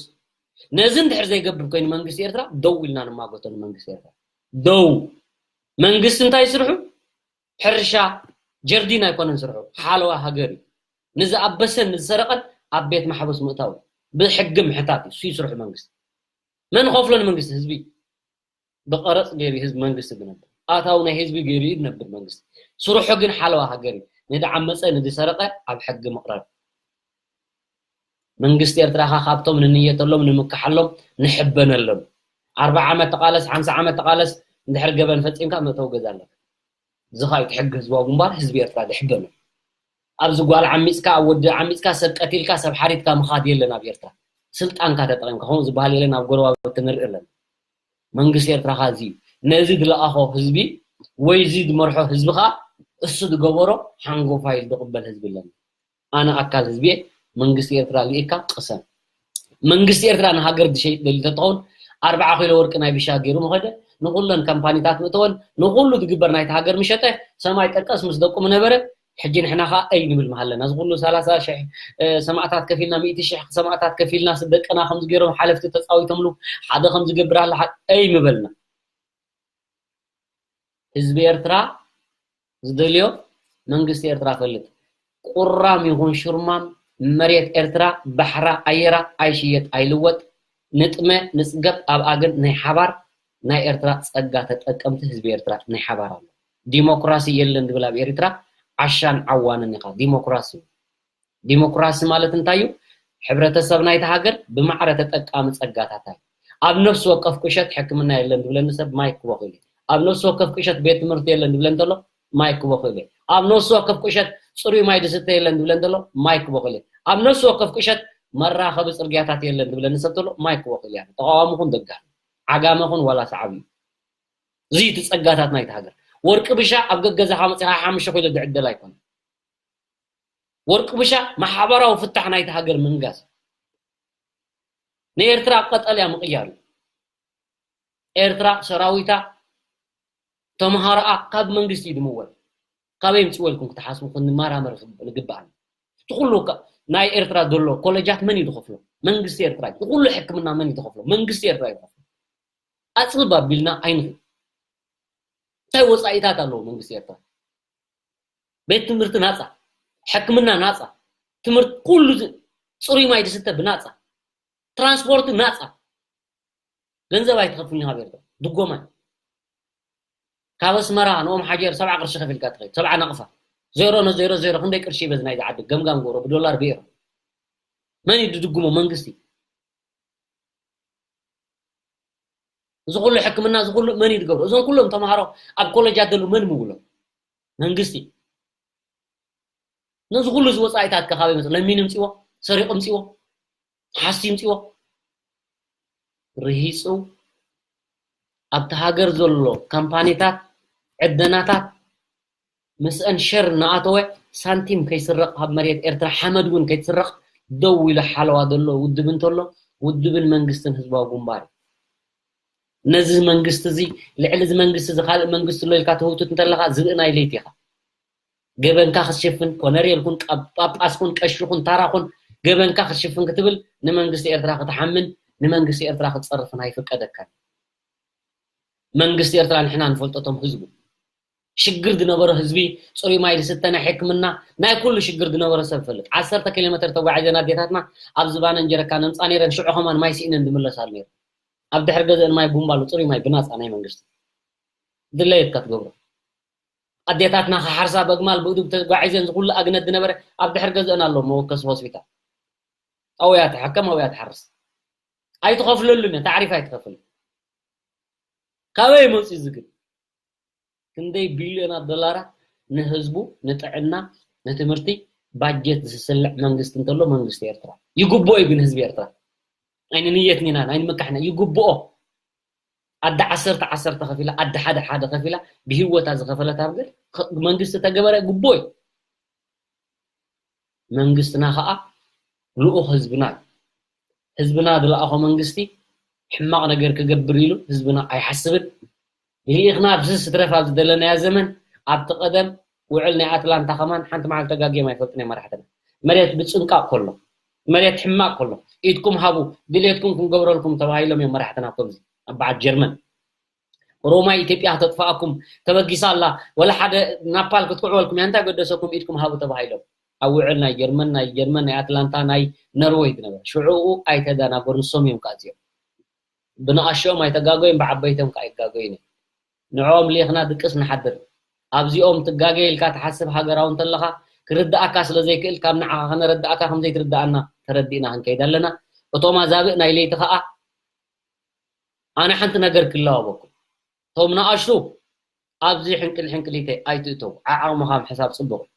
ነዚ እንድሕር ዘይገብር ኮይኑ መንግስቲ ኤርትራ ደው ኢልና ንማጎቶ ንመንግስቲ ኤርትራ። ደው። መንግስቲ እንታይ ይስርሑ? ሕርሻ ጀርዲን ኣይኮነን ስርሑ፣ ሓለዋ ሃገር እዩ። ንዝኣበሰን ንዝሰረቐን ኣብ ቤት ማሕቡስ ምእታው እዩ። ብሕጊ ምሕታት እዩ፣ እሱ ይስርሑ መንግስቲ። መን ከፍሎ ንመንግስቲ? ህዝቢ። ብቐረጽ ገይሩ ህዝቢ መንግስቲ ዝነብር። ኣታዊ ናይ ህዝቢ ገይሩ እዩ ዝነብር መንግስቲ። ስርሑ ግን ሓለዋ ሃገር እዩ። ንዝዓመጸ ንዝሰረቐ ኣብ ሕጊ ምቕራብ። መንግስቲ ኤርትራ ኸኣ ካብቶም ንንየተሎም ንምክሓሎም ንሕበነሎም። ኣርብዓ ዓመት ተቓለስ፣ ሓምሳ ዓመት ተቓለስ፣ እንድሕር ገበን ፈጺምካ መእተዊ ገዛ ኣለካ። እዚ ኸኣ እዩ እቲ ሕጊ ህዝባዊ ግንባር ህዝቢ ኤርትራ ዝሕበኖ። ኣብዚ ጓል ዓሚጽካ፣ ኣብ ወዲ ዓሚጽካ፣ ሰብ ቀቲልካ፣ ሰብ ሓሪድካ ምኻድ የለን ኣብ ኤርትራ። ስልጣንካ ተጠቒምካ ከምኡ ዝበሃል የለን፣ ኣብ ጎረባብቲ ንርኢ ኣለና። መንግስቲ ኤርትራ ኸኣ እዚ እዩ። ነዚ ዝለኣኾ ህዝቢ ወይ እዚ ዝመርሖ ህዝቢ ኸኣ እሱ ዝገበሮ ሓንጎፋይ ዝቕበል ህዝቢ ኣለና። ኣነ ኣካል ህዝቢ እየ። መንግስቲ ኤርትራ ልኢካ ቅሰን። መንግስቲ ኤርትራ ንሃገር ዝሸይጥ ደልዩ ተትኸውን ኣርብዓ ኪሎ ወርቂ ናይ ብሻ ገይሩ ምኸደ፣ ንኹለን ካምፓኒታት ምእተወን፣ ንኹሉ ዝግበር ናይቲ ሃገር ምሸጠ፣ ሰማይ ጠቀስ ምስ ደቁ ምነበረ። ሕጂ ንሕና ኸኣ ኣይ ንብል ምሃለና። እዚ ኩሉ ሰላሳ ሽሕ፣ እ፣ ሰማእታት ከፊልና፣ ሚእቲ ሽሕ ሰማእታት ከፊልና፣ ደቅና ከምዚ ገይሮም ሓለፍቲ ተጻዊቶምሉ፣ ሓደ ከምዚ ገብር ኣለ፣ ሓ-፣ ኣይ ምበልና። ህዝቢ ኤርትራ ዝደልዮ መንግስቲ ኤርትራ ፈልጥ። ቁራም ይኹን ሽርማም መሬት ኤርትራ፣ ባሕራ፣ ኣየራ ኣይሽየጥ ኣይልወጥ። ንጥመ ንጽገብ ኣብኣ ግን ናይ ሓባር ናይ ኤርትራ ጸጋ ተጠቀምቲ ህዝቢ ኤርትራ ናይ ሓባር ኣሎ። ዲሞክራሲ የለን ዝብል ኣብ ኤርትራ ዓሻን ዓዋንን ኢኻ። ዲሞክራሲ ዲሞክራሲ ማለት እንታይ እዩ? ሕብረተሰብ ናይቲ ሃገር ብማዕረ ተጠቃሚ ጸጋታት እዩ። ኣብ ነፍሲ ወከፍ ቁሸት ሕክምና የለን ዝብለኒ ሰብ ማይክ ክቦ ክእል እየ። ኣብ ነፍሲ ወከፍ ቁሸት ቤት ትምህርቲ የለን ዝብለኒ እንተሎ ማይክ ክቦ ክእል እየ። ኣብ ነፍሲ ወከፍ ቁሸት ጽሩይ ማይ ዝስተ የለን ዝብለኒ እንተሎ ማይክ ክቦ ክእል እየ። ኣብ ነፍሲ ወከፍ ቁሸት መራኸቢ ጽርግያታት የለን ዝብለኒ ሰብ እንተሎ ማይክ ክቦ ክእል እየ። ተቓዋሚ ኩን ደጋፊ፣ ዓጋመ ኩን ዋላ ሰዓቢ እዩ። እዚ እቲ ጸጋታት ናይቲ ሃገር። ወርቂ ብሻ ኣብ ገገዛኻ መጺኻ ሓሙሽተ ኪሎ ዝዕደል ኣይኮነን። ወርቂ ብሻ ማሕበራዊ ፍታሕ ናይቲ ሃገር ምንጋስ፣ ንኤርትራ ኣብ ቀጠልያ ምቕያር እዩ። ኤርትራ ሰራዊታ፣ ተምሃሮኣ ካብ መንግስቲ እዩ ዝምወል። ካበይ ምጽወልኩም ክትሓስቡ ክንመራመር ንግባኣና። እቲ ኩሉ ከ-፣ ናይ ኤርትራ ዘሎ ኮለጃት መን እዩ ዝኸፍሎ? መንግስቲ ኤርትራ እዩ። እቲ ኩሉ ሕክምና መን እዩ ዝኸፍሎ? መንግስቲ ኤርትራ እዩ ዝኸፍሎ። ኣጽብብ ኣቢልና ኣይንኺድ። እንታይ ወጻኢታት ኣለዎ መንግስቲ ኤርትራ? ቤት ትምህርቲ ናጻ፣ ሕክምና ናጻ፣ ትምህርቲ ኩሉ ዝ-፣ ጽሩይ ማይ ዝስተ ብናጻ፣ ትራንስፖርት ናጻ። ገንዘብ ኣይትኸፍልን ኢኻ ኣብ ኤርትራ፣ ድጎማ እዩ። ካብ ኣስመራ ንኦም ሓጀር ሰብዓ ቅርሺ ከፊልካ ትኸይድ፣ ሰብዓ ናቕፋ። ዜሮ ን ዜሮ ዜሮ፣ ክንደይ ቅርሺ ይበዝ ናይዚ ዓዲ? ገምጋም ገብሮ ብዶላር ብኤሮ። መን እዩ ድድጉሞ? መንግስቲ። እዚ ኩሉ ሕክምና፣ እዚ ኩሉ መን እዩ ዝገብሮ? እዞም ኩሎም ተምሃሮ ኣብ ኮለጃት ዘለዉ መን ምውሎም? መንግስቲ። ነዚ ኩሉ እዚ ወፃኢታት ከ ካበይ መፅኡ? ለሚኑ ምፅዎ? ሰሪቑ ምፅዎ? ሓስዩ ምፅዎ? ርሂፁ ኣብቲ ሃገር ዘሎ ካምፓኒታት፣ ዕደናታት ምስአን ሸር እናኣተወ ሳንቲም ከይስረቕ፣ ካብ መሬት ኤርትራ ሓመድ እውን ከይትስረቕ ደው ኢሉ ሓለዋ ዘሎ ውድብ እንተሎ፣ ውድብን መንግስትን ህዝባዊ ግንባር እዩ። ነዚ መንግስቲ እዚ፣ ልዕሊ እዚ መንግስቲ እዚ ካልእ መንግስቲ ኣሎ ኢልካ ትህውትት እንተለኻ፣ ዝብኢ ናይ ለይቲ ኢኻ። ገበንካ ክትሽፍን፣ ኮነሬል ኩን፣ ጳ-፣ ጳጳስ ኩን፣ ቀሺ ኩን፣ ታራ ኩን፣ ገበንካ ክትሽፍን ክትብል ንመንግስቲ ኤርትራ ክትሓምን፣ ንመንግስቲ ኤርትራ ክትጸርፍን ኣይፍቀደካን። መንግስቲ ኤርትራ ንሕና ንፈልጦ፣ እቶም ህዝቡ፣ ሽግር ዝነበሮ ህዝቢ፣ ጽሩይ ማይ ዝስተ፣ ናይ ሕክምና፣ ናይ ኩሉ ሽግር ዝነበሮ ሰብ ፈልጥ። ዓሰርተ ኪሎ ሜትር ተጓዒዘን ኣዴታትና ኣብ ዝባነን ጀረካን ኣምጻ ነይረን፣ ሽዑ ከማን ማይ ስኢነን ዝምለሳሉ ነይሩ። ኣብ ድሕሪ ገዝአን ማይ ቡምባ ኣሎ፣ ጽሩይ ማይ ብናጻ ናይ መንግስቲ። ድለየትካ ትገብሮ። ኣዴታትና ክሓርሳ በግማል ብእዱግ ተጓዒዘን ዝኹሉ ኣግነት ዝነበረ ኣብ ድሕሪ ገዝአን ኣሎ መወከሲ ሆስፒታል። ኣብያ ትሕከም፣ ኣብያ ትሓርስ። ኣይትኸፍለሉን እየ፣ ታዕሪፍ ኣይትኸፍል። ካበይ መፂኡ እዚ ግን? ክንደይ ቢልዮናት ዶላራት ንህዝቡ፣ ንጥዕና፣ ንትምህርቲ ባጀት ዝስልዕ መንግስቲ እንተሎ መንግስቲ ኤርትራ። ይግብኦ እዩ ግን ህዝቢ ኤርትራ። ኣይንንየት ኒና፣ ኣይንመካሕና፣ ይግብኦ። ኣደ ዓሰርተ ዓሰርተ ከፊላ፣ ኣደ ሓደ ሓደ ከፊላ፣ ብህይወታ ዝኸፈለት ሃገር፣ ኸ-፣ መንግስቲ ተገበረ ግቡእ እዩ። መንግስትና ኸኣ ልኡኽ ህዝብና እዩ። ህዝብና ዝለኣኾ መንግስቲ ሕማቕ ነገር ክገብር ኢሉ ህዝብና ኣይሓስብን። ልኢኽና ኣብዚ ስትረፍ ኣብ ዝደለናዮ ዘመን፣ ኣብቲ ቀደም ውዕል ናይ ኣትላንታ ከማን ሓንቲ መዓልቲ ተጋግዮም ኣይፈልጡን እዮም መራሕትና። መሬት ብጭንቃቕ ከሎ፣ መሬት ሕማቕ ከሎ፣ ኢድኩም ሃቡ፣ ድሌትኩም ክንገብረልኩም ተባሂሎም እዮም መራሕትና ኣብ ከምዚ፣ ኣብ በዓል ጀርመን። ሮማ ኢትዮጵያ ከተጥፍኣኩም ተበጊሳ ኣላ፣ ወላ ሓደ ናፓል ክትኩዕወልኩም እያ፣ እንታይ ገደሰኩም? ኢድኩም ሃቡ ተባሂሎም። ኣብ ውዕል ናይ ጀርመን፣ ናይ ጀርመን፣ ናይ ኣትላንታ፣ ናይ ነርወይ ዝነበረ። ሽዑኡ ኣይተደናገሩ፣ ንሶም እዮም ከኣ እዚኦም። ብንኣሽኦም ኣይተጋገዩን፣ ብዓበይቶም ከኣ ኣይጋገዩን እዮም። ንዕኦም ልኢኽና ድቅስ ንሓድር። ኣብዚኦም ትጋገ ኢልካ ትሓስብ ሃገራዊ እንተለኻ፣ ክርድኣካ ስለ ዘይክእል፣ ካብ ንዓኻ ከነረድኣካ ከም ዘይትርድኣና ተረዲእና ክንከይድ ኣለና። እቶም ኣዛብእ ናይ ለይቲ ከኣ፣ ኣነ ሓንቲ ነገር ክለዋወኩም። እቶም ንኣሽቱ ኣብዚ ሕንቅል ሕንቅሊተይ ኣይትእተው። ዓዓቕምኻ ምሕሳብ ጽቡቕ እዩ።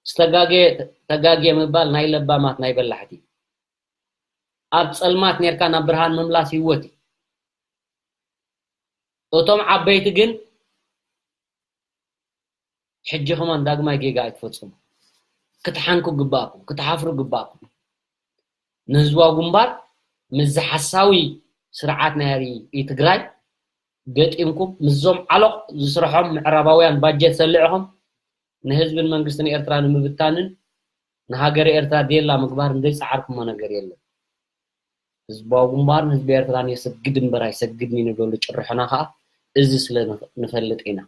ዝተጋገየ፣ ተጋግየ ምባል ናይ ለባማት፣ ናይ በላሕቲ። ኣብ ጸልማት ኔርካ ናብ ብርሃን ምምላስ ህይወት እዩ። እቶም ዓበይቲ ግን ሕጂ ከማን ዳግማይ ጌጋ ኣይትፈጽሙ። ክትሓንኩ ግባእኩም፣ ክትሓፍሩ ግባእኩም። ንህዝባዊ ግንባር ምስ ዝሓሳዊ ስርዓት ናይ ትግራይ ገጢምኩም፣ ምስዞም ዓሎቕ ዝስርሖም ምዕራባውያን ባጀት ሰሊዕኹም ንህዝብን መንግስትን ኤርትራ ንምብታንን ንሃገረ ኤርትራ ዴላ ምግባርን ዘይጸዓርኩሞ ነገር የለን። ህዝባዊ ግንባርን ህዝቢ ኤርትራን የሰግድ እምበር ኣይሰግድን እዩ ንብለሉ ጭርሖና ከኣ እዚ ስለ ንኽ-፣ ንፈልጥ ኢና።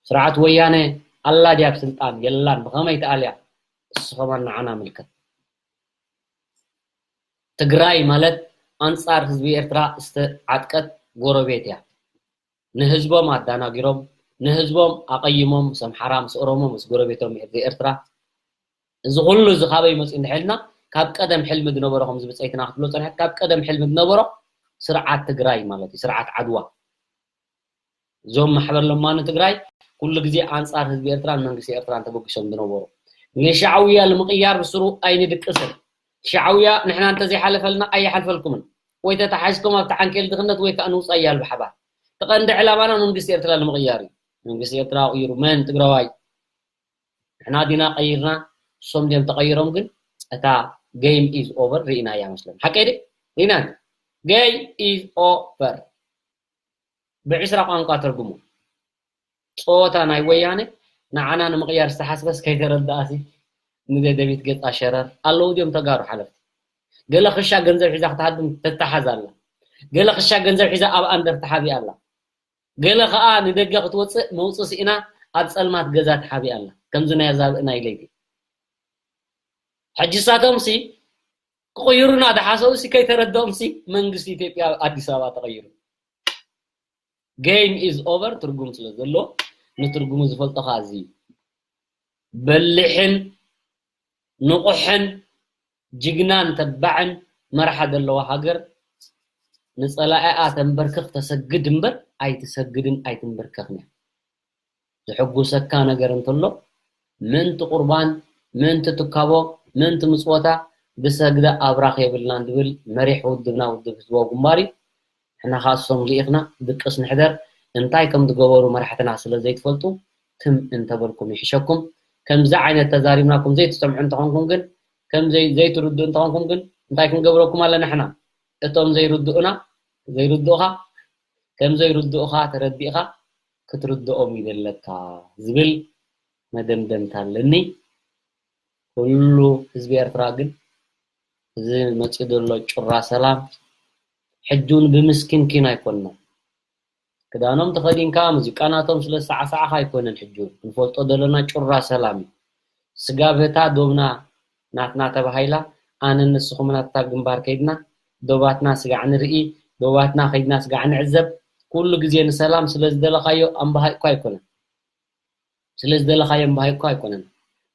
ስርዓት ወያነ ኣላ ድያ ኣብ ስልጣን? የላን። ብኸመይ ትኣልያ? እሱ ከማን ንዓና ምልከት። ትግራይ ማለት ኣንጻር ህዝቢ ኤርትራ ዝተዓጥቀት ጎረቤት እያ። ንህዝቦም ኣዳናጊሮም፣ ንህዝቦም ኣቐይሞም፣ ምስ ኣምሓራ፣ ምስ ኦሮሞ፣ ምስ ጎረቤቶም ኤርትራ። እዚ ኩሉ እዚ ካበይ መፂኡ እንድሕልና፣ ካብ ቀደም ሕልሚ ዝነበሮ፣ ከምዚ ብፀይትና ክትብሎ ፀኒሐት፣ ካብ ቀደም ሕልሚ ዝነበሮ ስርዓት ትግራይ ማለት እዩ፣ ስርዓት ዓድዋ። እዞም ማሕበር ለማኒ ትግራይ ኩሉ ግዜ ኣንጻር ህዝቢ ኤርትራን መንግስቲ ኤርትራን ተበጊሶም ዝነበሩ። ንሻዕውያ ንምቕያር ብስሩ ኣይንድቅስን። ሻዕውያ ንሕና እንተዘይሓለፈልና ኣይሓልፈልኩምን። ወይ ተተሓዝኩም ኣብቲ ዓንኬል ድኽነት ወይ ከኣ ንውጻእ እያ ብሓባር። እቲ ቀንዲ ዕላማና መንግስቲ ኤርትራ ንምቕያር እዩ። መንግስቲ ኤርትራ ቅይሩ መን ትግራዋይ? ንሕና ዲና ቀይርና፣ እሶም ድዮም ተቐይሮም? ግን እታ game is over ርኢናያ መስለኒ። ሓቀይ ድዩ? ርኢና። Game is over። ብዕስራ ቋንቋ ተርጉሙ። ጸወታ ናይ ወያነ ንዓና ንምቕያር ዝተሓስበስ ከይተረድኣሲ ንደደቢት ገጻ ሸረር ኣለዉ ድዮም ተጋሩ ሓለፍቲ? ገለ ክሻ ገንዘብ ሒዛ ክትሃድም ተተሓዝ ኣላ። ገለ ክሻ ገንዘብ ሒዛ ኣብ ኣንደር ተሓቢኣ ኣላ። ገለ ከኣ ንደገ ክትወጽእ መውጽእ ስኢና ኣብ ጸልማት ገዛ ተሓቢኣ ኣላ። ከምዚ ናይ ኣዛብእ ናይ ለይቲ። ሕጂ እሳቶምሲ ክቕይሩና ዝሓሰቡሲ ከይተረድኦምሲ መንግስቲ ኢትዮጵያ ኣዲስ ኣበባ ተቐይሩ። Game is over ትርጉም ስለ ዘለዎ፣ ንትርጉሙ ዝፈልጦ ከኣ እዚ እዩ። በሊሕን ንቑሕን ጅግናን ተባዕን መርሓ ዘለዋ ሃገር ንጸላኢኣ ተንበርክኽ ተሰግድ እምበር ኣይትሰግድን ኣይትንበርከኽን እያ። ዝሕጉሰካ ነገር እንተሎ፣ ምእንቲ ቁርባን፣ ምእንቲ ትካቦ፣ ምእንቲ ምጽወታ ብሰግደ ኣብራኽ የብልናን ዝብል መሪሕ ውድብና ውድብ ህዝባዊ ግንባር እዩ። ንሕና ኸኣ እሶም ልኢኽና ድቅስ ንሕደር። እንታይ ከም ዝገበሩ መራሕትና ስለ ዘይትፈልጡ ትም እንተበልኩም ይሕሸኩም። ከምዚ ዓይነት ተዛሪብናኩም ዘይትሰምዑ እንተኾንኩም ግን፣ ከም ዘይ-፣ ዘይትርድኡ እንተኾንኩም ግን እንታይ ክንገብረኩም ኣለና ንሕና? እቶም ዘይርድኡና፣ ዘይርድኡኻ፣ ከም ዘይርድኡኻ ተረዲእኻ ክትርድኦም ይደለካ ዝብል መደምደምታ ኣለኒ። ኩሉ ህዝቢ ኤርትራ ግን እዚ መጺኡ ዘሎ ጩራ ሰላም ሕጂ እውን ብምስኪንኪን ኣይኮንና። ክዳኖም ተኸዲንካ ሙዚቃ ናቶም ስለ ዝሰዓሳዕኻ ኣይኮነን። ሕጂ እውን ክንፈልጦ ዘለና ጩራ ሰላም እዩ። ስጋብ እታ ዶብና ናትና ተባሂላ ኣነ ንስኹም ናታ ግንባር ከይድና ዶባትና ስጋዕ ንርኢ፣ ዶባትና ከይድና ስጋዕ ንዕዘብ። ኩሉ ግዜ ንሰላም ስለ ዝደለኻዮ ኣምባሃይ እኳ ኣይኮነን። ስለ ዝደለኻዮ እምበሃይ እኳ ኣይኮነን።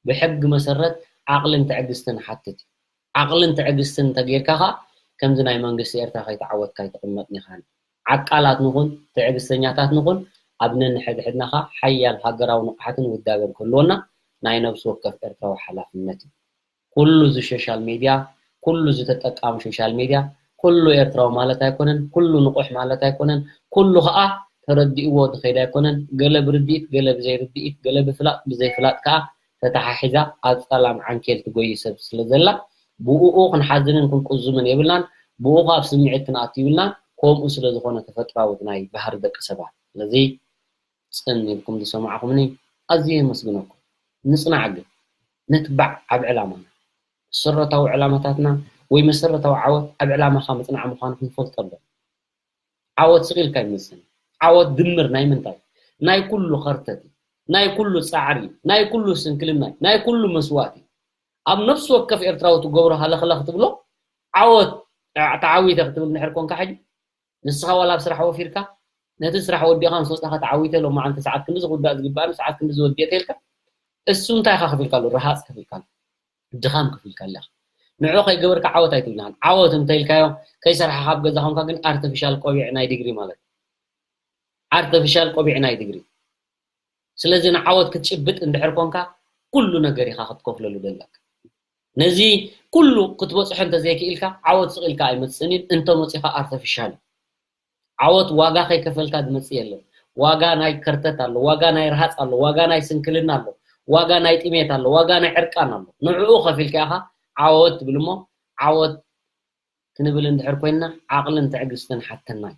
ብሕጊ መሰረት ዓቕልን ትዕግስትን ሓትት እዩ። ዓቕልን ትዕግስትን እንተጌርካ ኸኣ ከምዚ ናይ መንግስቲ ኤርትራ ከይተዓወትካ ኣይትቕመጥን ኢኻ። ዓቃላት ንኹን፣ ትዕግስተኛታት ንኹን፣ ኣብ ነንሕድሕድና ኸኣ ሓያል ሃገራዊ ንቕሓትን ውዳበን ክህልወና ናይ ነብሲ ወከፍ ኤርትራዊ ሓላፍነት እዩ። ኩሉ እዚ ሶሻል ሜድያ፣ ኩሉ እዚ ተጠቃሚ ሶሻል ሜድያ፣ ኩሉ ኤርትራዊ ማለት ኣይኮነን፣ ኩሉ ንቑሕ ማለት ኣይኮነን፣ ኩሉ ኸኣ ተረዲእዎ ዝኸይድ ኣይኮነን። ገለ ብርድኢት፣ ገለ ብዘይርድኢት፣ ገለ ብፍላጥ ብዘይፍላጥ ከኣ ተተሓሒዛ ኣብ ጸላም ዓንኬል ትጎዪ ሰብ ስለ ዘላ፣ ብእኡ ክንሓዝንን ክንቁዝምን የብልናን፣ ብእኡ ኸኣ ኣብ ስምዒት ክንኣቱ ይብልናን። ከምኡ ስለ ዝኾነ ተፈጥራዊ ናይ ባህሪ ደቂ ሰባት። ስለዚ ጽን ኢልኩም ዝሰማዕኹምኒ ኣዝየ የመስግነኩም። ንጽናዕ ግን፣ ንትባዕ ኣብ ዕላማና። መሰረታዊ ዕላማታትና ወይ መሰረታዊ ዓወት ኣብ ዕላማኻ ምጽናዕ ምዃኑ ክንፈልጦ ኣለና። ዓወት ስቕ ኢልካ ኣይመጽእን። ዓወት ድምር ናይ ምንታይ? ናይ ኩሉ ኸርተት እዩ። ናይ ኩሉ ጻዕሪ እዩ። ናይ ኩሉ ስንክልና እዩ። ናይ ኩሉ መስዋእቲ እዩ። ኣብ ነፍሲ ወከፍ ኤርትራዊ ትገብሮ ሃለኽለኽ ትብሎ ዓወት፣ ተዓዊተ ክትብል እንድሕር ኮንካ ሕጂ ንስኻ ዋላ ኣብ ስራሕ ወፊርካ፣ ነቲ ስራሕ ወዲእኻ ምስ ወጻኻ ተዓዊተ፣ ሎማዓንቲ ሰዓት ክንዲ ዝውዳእ ዝግባእኒ ሰዓት ክንዲ ዝወዲኤ ተይልካ፣ እሱ እንታይ ኢኻ ከፊልካሉ? ረሃጽ ከፊልካሉ፣ ድኻም ከፊልካሉ ኢኻ። ንዑ ከይገበርካ ዓወት ኣይትብልናን። ዓወት እንተኢልካዮ፣ ከይሰራሕኻ ኣብ ገዛ ኮንካ ግን ኣርቲፊሻል ቆቢዕ ናይ ዲግሪ ማለት እዩ። ኣርቲፊሻል ቆቢዕ ናይ ዲግሪ። ስለዚ ንዓወት ክትጭብጥ እንድሕር ኮንካ፣ ኩሉ ነገር ኢኻ ክትከፍለሉ ዘለካ። ነዚ ኩሉ ክትበጽሖ እንተዘይክኢልካ፣ ዓወት ስቕ ኢልካ ኣይመጽእን እዩ። እንተመጺኻ ኣርቲፊሻል እዩ። ዓወት ዋጋ ከይከፈልካ ዝመጽእ የለን። ዋጋ ናይ ከርተት ኣሎ፣ ዋጋ ናይ ረሃጽ ኣሎ፣ ዋጋ ናይ ስንክልና ኣሎ፣ ዋጋ ናይ ጥሜት ኣሎ፣ ዋጋ ናይ ዕርቃን ኣሎ። ንዕኡ ከፊልካ ኢኻ ዓወት ትብል እሞ፣ ዓወት ክንብል እንድሕር ኮይንና፣ ዓቕልን ትዕግስትን ሓተና እዩ።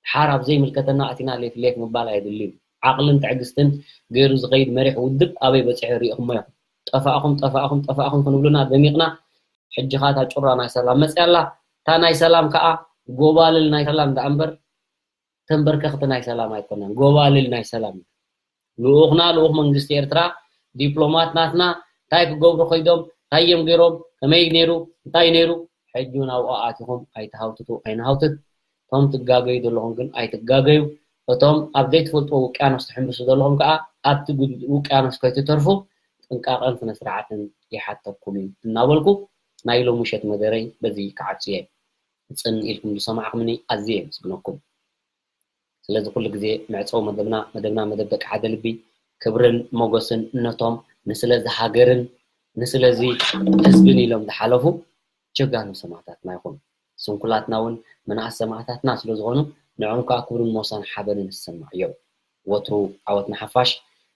ድሓር ኣብ ዘይምልከተና ኣቲና ሌፍ ሌፍ ምባል ኣየድልዩን። ዓቕልን ትዕግስትን ገይሩ ዝኸይድ መሪሕ ውድብ ኣበይ በጺሑ ርኢኹሞ ኢኹም። ጠፋእኹም፣ ጠፋእኹም፣ ጠፋእኹም ክንብሉና ደሚቕና፣ ሕጂ ኸኣ እታ ጩራ ናይ ሰላም መጽያ ኣላ። እታ ናይ ሰላም ከኣ ጎባልል ናይ ሰላም ደኣ እምበር ተንበርከኽቲ ናይ ሰላም ኣይኮናን። ጎባልል ናይ ሰላም እዩ። ልኡኽና፣ ልኡኽ መንግስቲ ኤርትራ፣ ዲፕሎማት ናትና እንታይ ክገብሩ ከይዶም፣ እንታይ እዮም ገይሮም፣ ከመይ ነይሩ፣ እንታይ ነይሩ፣ ሕጂ እውን ኣብኡ ኣቲኹም ኣይትሃውትቱ፣ ኣይንሃውትት። እቶም ትጋገዩ ዘለኹም ግን ኣይትጋገዩ። እቶም ኣብ ዘይትፈልጥዎ ውቅያኖስ ትሕምብሱ ዘለኹም ከኣ ኣብቲ ጉድ-፣ ውቅያኖስ ከይትተርፉ ጥንቃቐን ስነ ስርዓትን ይሓተኩም እዩ እናበልኩ ናይ ሎሚ ምሸት መደረይ በዚ ክዓጹ እየ። ጽን ኢልኩም ዝሰማዕኩምኒ ኣዝየ የመስግነኩም። ስለዚ ኩሉ ግዜ መዕጸዊ መደብና፣ መደብና መደብ ደቂ ሓደ ልቢ፣ ክብርን ሞገስን ነቶም ንስለዚ ሃገርን ንስለዚ ህዝብን ኢሎም ዝሓለፉ ጀጋኑ ሰማእታትና ይኹኑ። ስንኩላትና እውን መናእስ ሰማእታትና ስለ ዝኾኑ፣ ንዕኦም ከኣ ክብርን ሞሳን ሓበንን ዝሰማዕ እዮም። ወትሩ ዓወት ንሓፋሽ።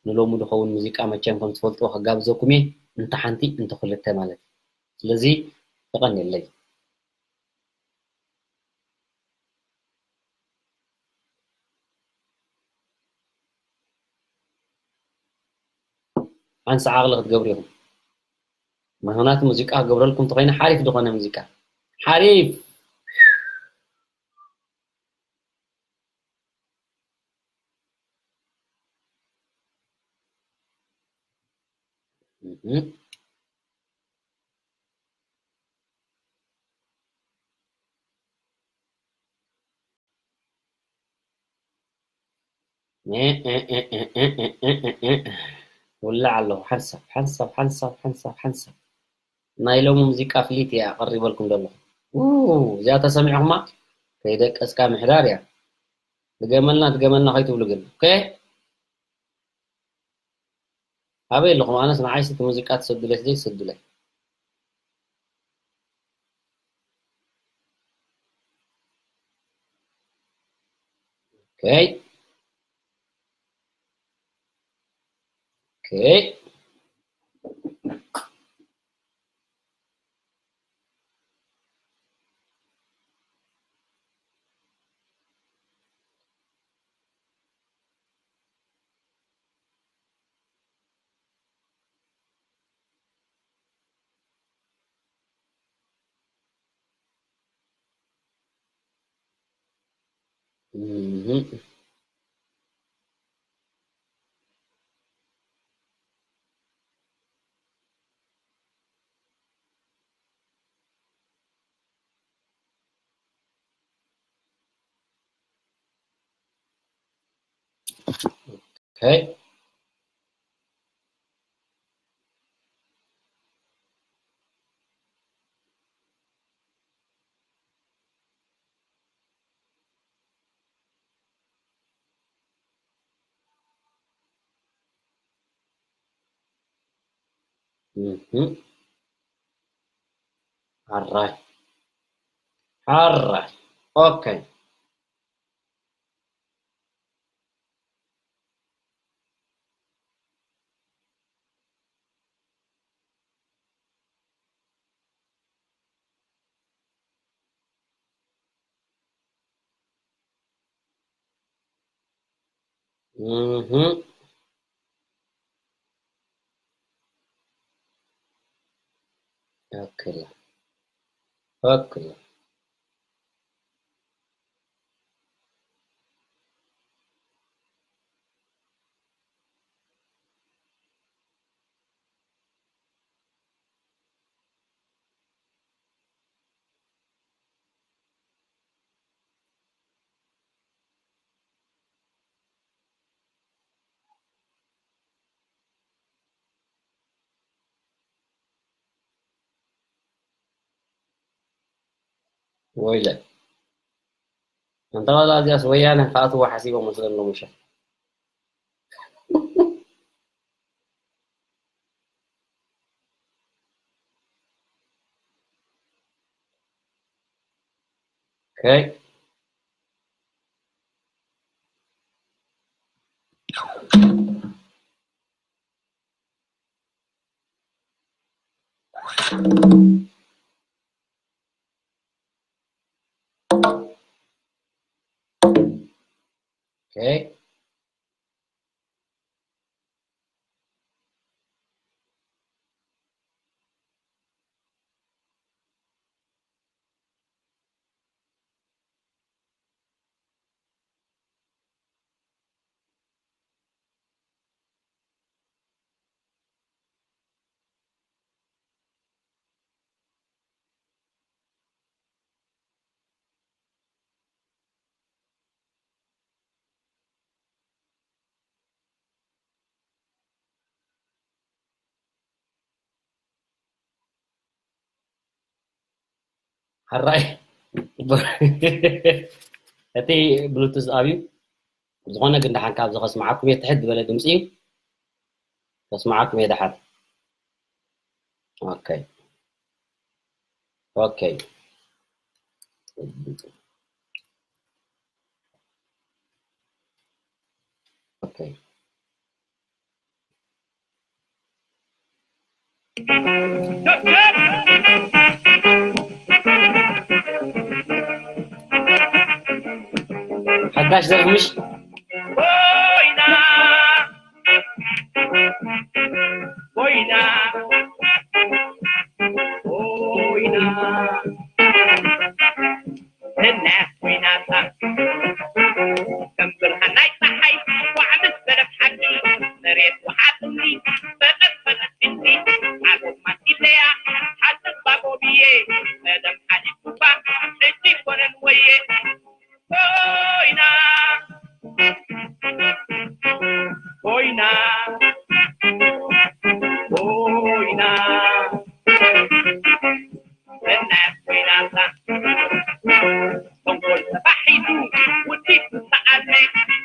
ንሎሚ ዝኸውን ሙዚቃ መቸም ከም ትፈልጥዎ ከጋብዘኩም እየ። እንተ ሓንቲ እንተ ክልተ ማለት እዩ። ስለዚ የቐንየለይ። ሓንሳእ ዓቕሊ ክትገብሩ ኢኹም። ምኽንያቱ ሙዚቃ ክገብረልኩም እንተኾይነ ሓሪፍ ዝኾነ ሙዚቃ። ሓሪፍ። እህ። ውላዕ ኣለኹ። ሓንሳብ ሓንሳብ ሓንሳብ ሓንሳብ ሓንሳብ ናይ ሎሚ ሙዚቃ ፍሊት እያ ኣቐሪበልኩም ዘለኹ። ው፣ እዚኣ ተሰሚዕኹማ ከይደቀስካ ምሕዳር እያ። ድገመልና ድገመልና ከይትብሉ ግን። ኦኬ፣ ኣበይ ኣለኹም? ኣነስ ንዓይሲ እቲ ሙዚቃ ትሰዱለይ ዘይትሰዱለይ። ኦኬ። ኦኬ። Mhm. Okay. Mhm. All right. All right. Okay. Mhm. Okay. Okay. ወይለ። ኣንታ ዋላ እዚኣስ ወያነ ክኣትዎ ሓሲቦም መስለኒ ሎሚ ምሸት። ኦኬ። ኦኬ። ሕራይ። እቲ ብሉቱዝ ኣብዩ። ዝኾነ ግን ደሓን ካብዚ ከስምዓኩም እየ፣ ትሕት ዝበለ ድምፂ እዩ። ከስምዓኩም እየ ደሓን። ኦኬ። ኦኬ። ኦኬ። ሓዳሽ ዘርምሽ። ኮይና፣ ኮይና፣ ኮይና። ህልኽ ኮይናታ ከም ብርሃን ናይ ጸሓይ፣ ዋዕ ምስ በለት ሓቂ፣ መሬት ወሓጥኒ፣ ፈጠጥ ፈጠጥ ኢልኒ፣ ዓሎት ማሲለያ፣ ሓሰብ ባቦብየ፣ ቀደም ሓሊፉባ፣ ሕጂ ኮነን ወየ። ኮይና፣ ኮይና ኮይና እናት ኮይናታ ተንኮል ተባሒቱ ውዲት ምስተዓልመ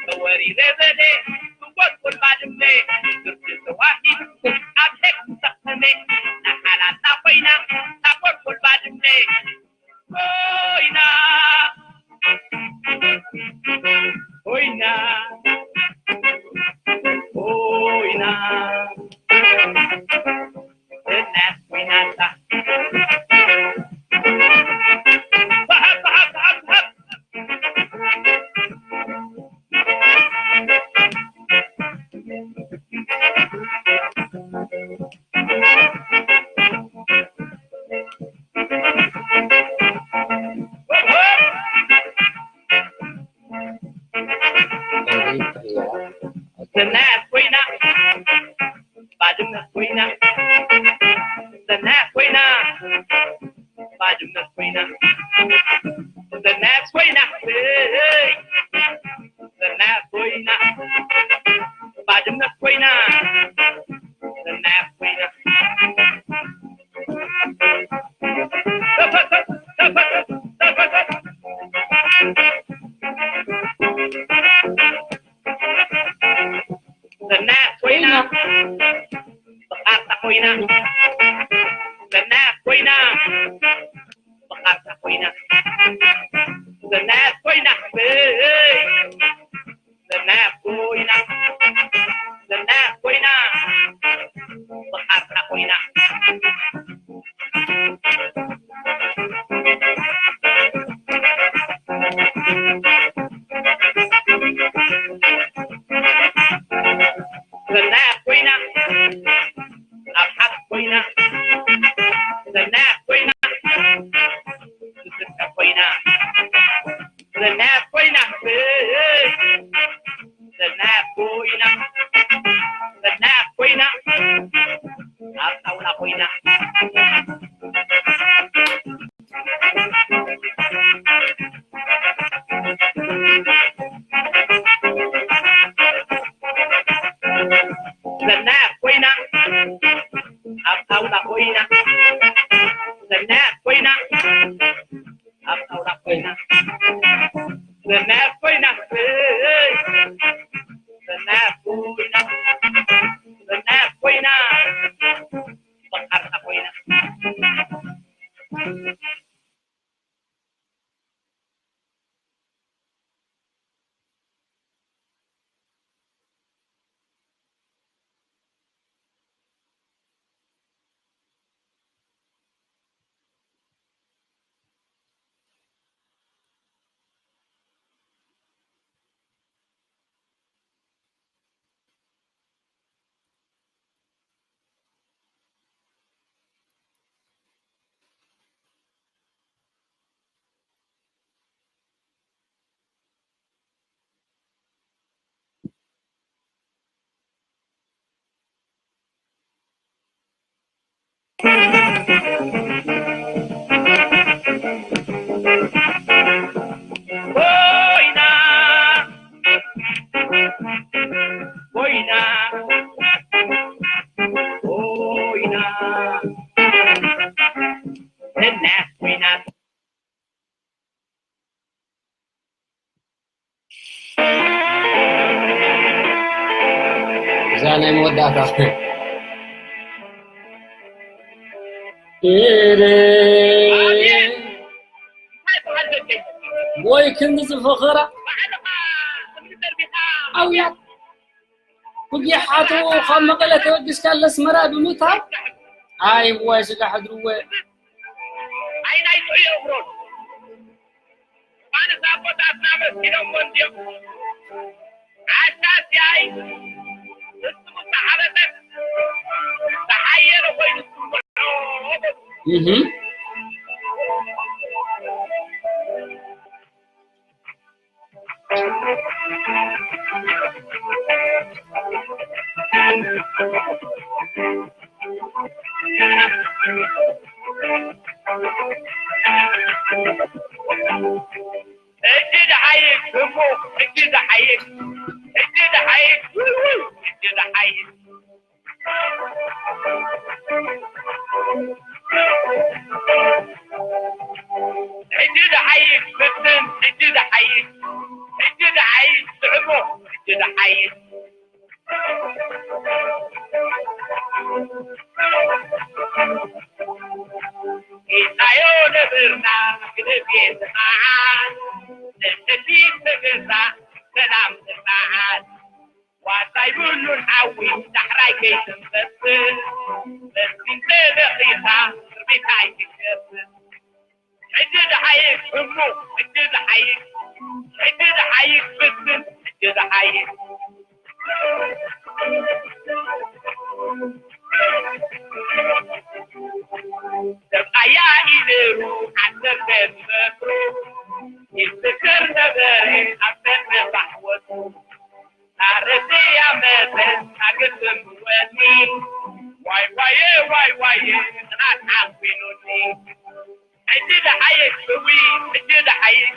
ተወሪረ በለ ትወልወል ባድመ ብርድ ተዋሂዱ ኣብ ሄግ ምሰኸመ ናሓላላ ኮይና ታጎልጎል ባድመ ኮይና ኮይና ኮይና እናት ኮይናታ ሰሓብ ሰሓብ ሰሓብ ሰሓብ ሰናያት ኮይና ባድመ ኮይና ሰናያት ኮይና ባድመ ኮይና ሰናያት ኮይና ሰናያት ኮይና ባድመ ኮይና ሰናያት ኮይና ሰናያት ኮይና ብቃርታ ኮይና ሰናያት ኮይና ብቃርታ ኮይና ሰናያት ኮይና ሰናያት ኮይና ሰናያት ኮይና ብቃርታ ኮይና ሰናያት ኮይና ኣብ ሓቅ ኮይና ሰናያት ኮይና ዝስከ ኮይና ሰናያት ኮይና ሰናያት ኮይና ሰናያት ኮይና ኣብ ጣውላ ኮይና ሰናያት ኮይና ኣብ ጣውላ ኮይና ሰናያት ኮይና ኣብ ጣውላ ኮይና ሰናያት ኮይና ሰናያት ኮይና ሰናያት ኮይና ብቃርታ ኮይና ኮይና ኮይና ኮይና እናት ኮይና እዛ ናይ መወዳእታ። ኤረ። ወይ ክንዲ ዝፈኸራ። ኣውያ። ኩጊሓቱ ካብ መቐለ ተበጊስካ ለስመራ ብምእታው። ኣይ ዋይ ስጋ ሕድርወ። ኣይ ናይ ጥዑይ እግሮን ኣነስ ኣቦታትና መስኪኖሞ እንድዮም። ዓሻ ሲኣይ ንሱ ምስ ተሓበጠ ዝሓየለ ኮይኑ ዝስምዖ። እህ። ሕጂ ደሓይሽ እሞ፣ ሕጂ ደሓይሽ፣ ሕጂ ደሓይሽ፣ ውይ፣ ውይ፣ ሕጂ ሕጂ ደሓይሽ። ጌታዮ ነብርና ክነብየት መዓት፣ ንሕድሪት ተገዛ ሰላም ትመዓት። ዋጣ ይብሉን ሓዊ ዳሕራይ ከይትንፈስስ፣ በዚ እንተደኺኻ ክርቢት ኣይትገብር። ሕጂ ደሓይሽ ህሙ፣ ሕጂ ደሓይሽ፣ ሕጂ ደሓይሽ ፍትን፣ ሕጂ ደሓይሽ። ሰብኣያ ኢለሩ ዓሰርተ ዝመትሩ ይፍክር ነበረ ኣብ ሰልፊ ባሕወቱ። ኣረስያ መጠን ኣገድም ወኒ ዋይ ዋየ ዋይ ዋየ ጽናት ዓፊኑኒ። ሕጂ ደሓይሽ እዊ፣ ሕጂ ደሓይሽ፣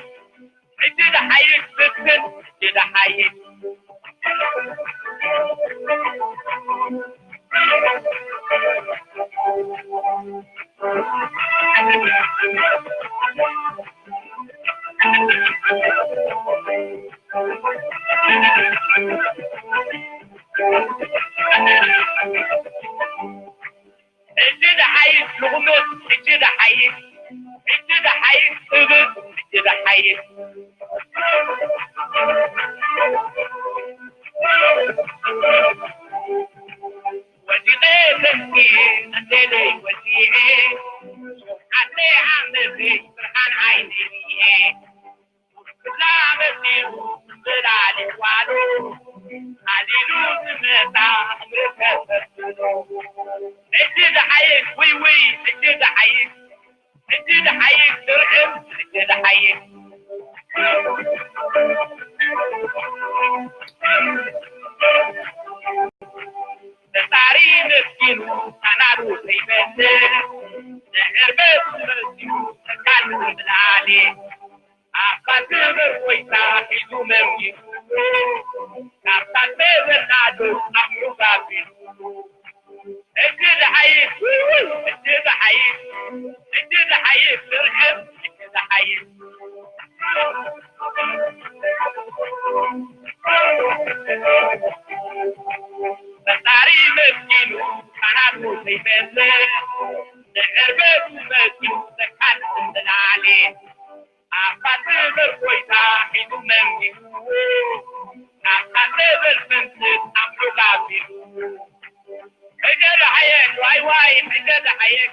ሕጂ ደሓይሽ ብትን፣ ሕጂ ደሓይሽ። ሕጂ ደሓይሽ ልቑምት፣ ሕጂ ደሓይሽ፣ ሕጂ ደሓይሽ እብድ፣ ሕጂ ደሓይሽ። ወዲቐ ተንኪኤ፣ ቀንዴለይ ወዲኤ፣ ሱብሓተይ ዓመተይ፣ ብርሃን ዓይነይ ርኤ። ክላ መሲሉ ጽላል ይዋሉ፣ ኣሊሉ ዝመጻ እምሪ ተፈትኑ። ሕጂ ደሓይሽ፣ ውይ ውይ፣ ሕጂ ደሓይሽ፣ ሕጂ ደሓይሽ፣ ስርዕም፣ ሕጂ ደሓይሽ። ፈጣሪ መስኪኑ ካናሉ ዘይመልስ፣ ንዕርበቱ መስኪኑ ተካል ምብላሌ። ኣባ ክብር ጎይታ ሒዙ መሚሱ፣ ካብታ ተበላዶ ኣምዑ ጋቢሉ። ሕጂ ደሓይሽ፣ ሕጂ ደሓይሽ፣ ሕጂ ደሓይሽ፣ ስርዕም፣ ሕጂ ደሓይሽ። ፈጣሪ መስኪኑ ካናቱ ዘይመልስ፣ ንዕርበቱ መስኪኑ ተካል ምብላሌ። ኣባ ክብር ጎይታ ሒዙ መንጊሱ፣ ናብታ ተበል ፈንትት ኣምዑ ጋቢሉ። ሕጂ ደሓየሽ፣ ዋይ ዋይ፣ ሕጂ ደሓየሽ፣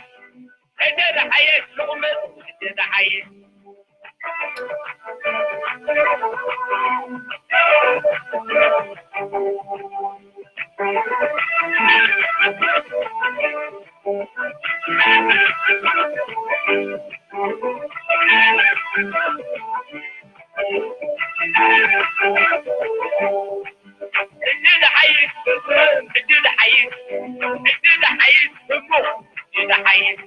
ሕጂ ደሓየሽ፣ ልቑምት፣ ሕጂ ደሓየሽ። ሕጂ ደሓይሽ፣ ሕጂ ደሓይሽ፣ ሕጂ ደሓይሽ፣ እሞ፣ ሕጂ ደሓይሽ።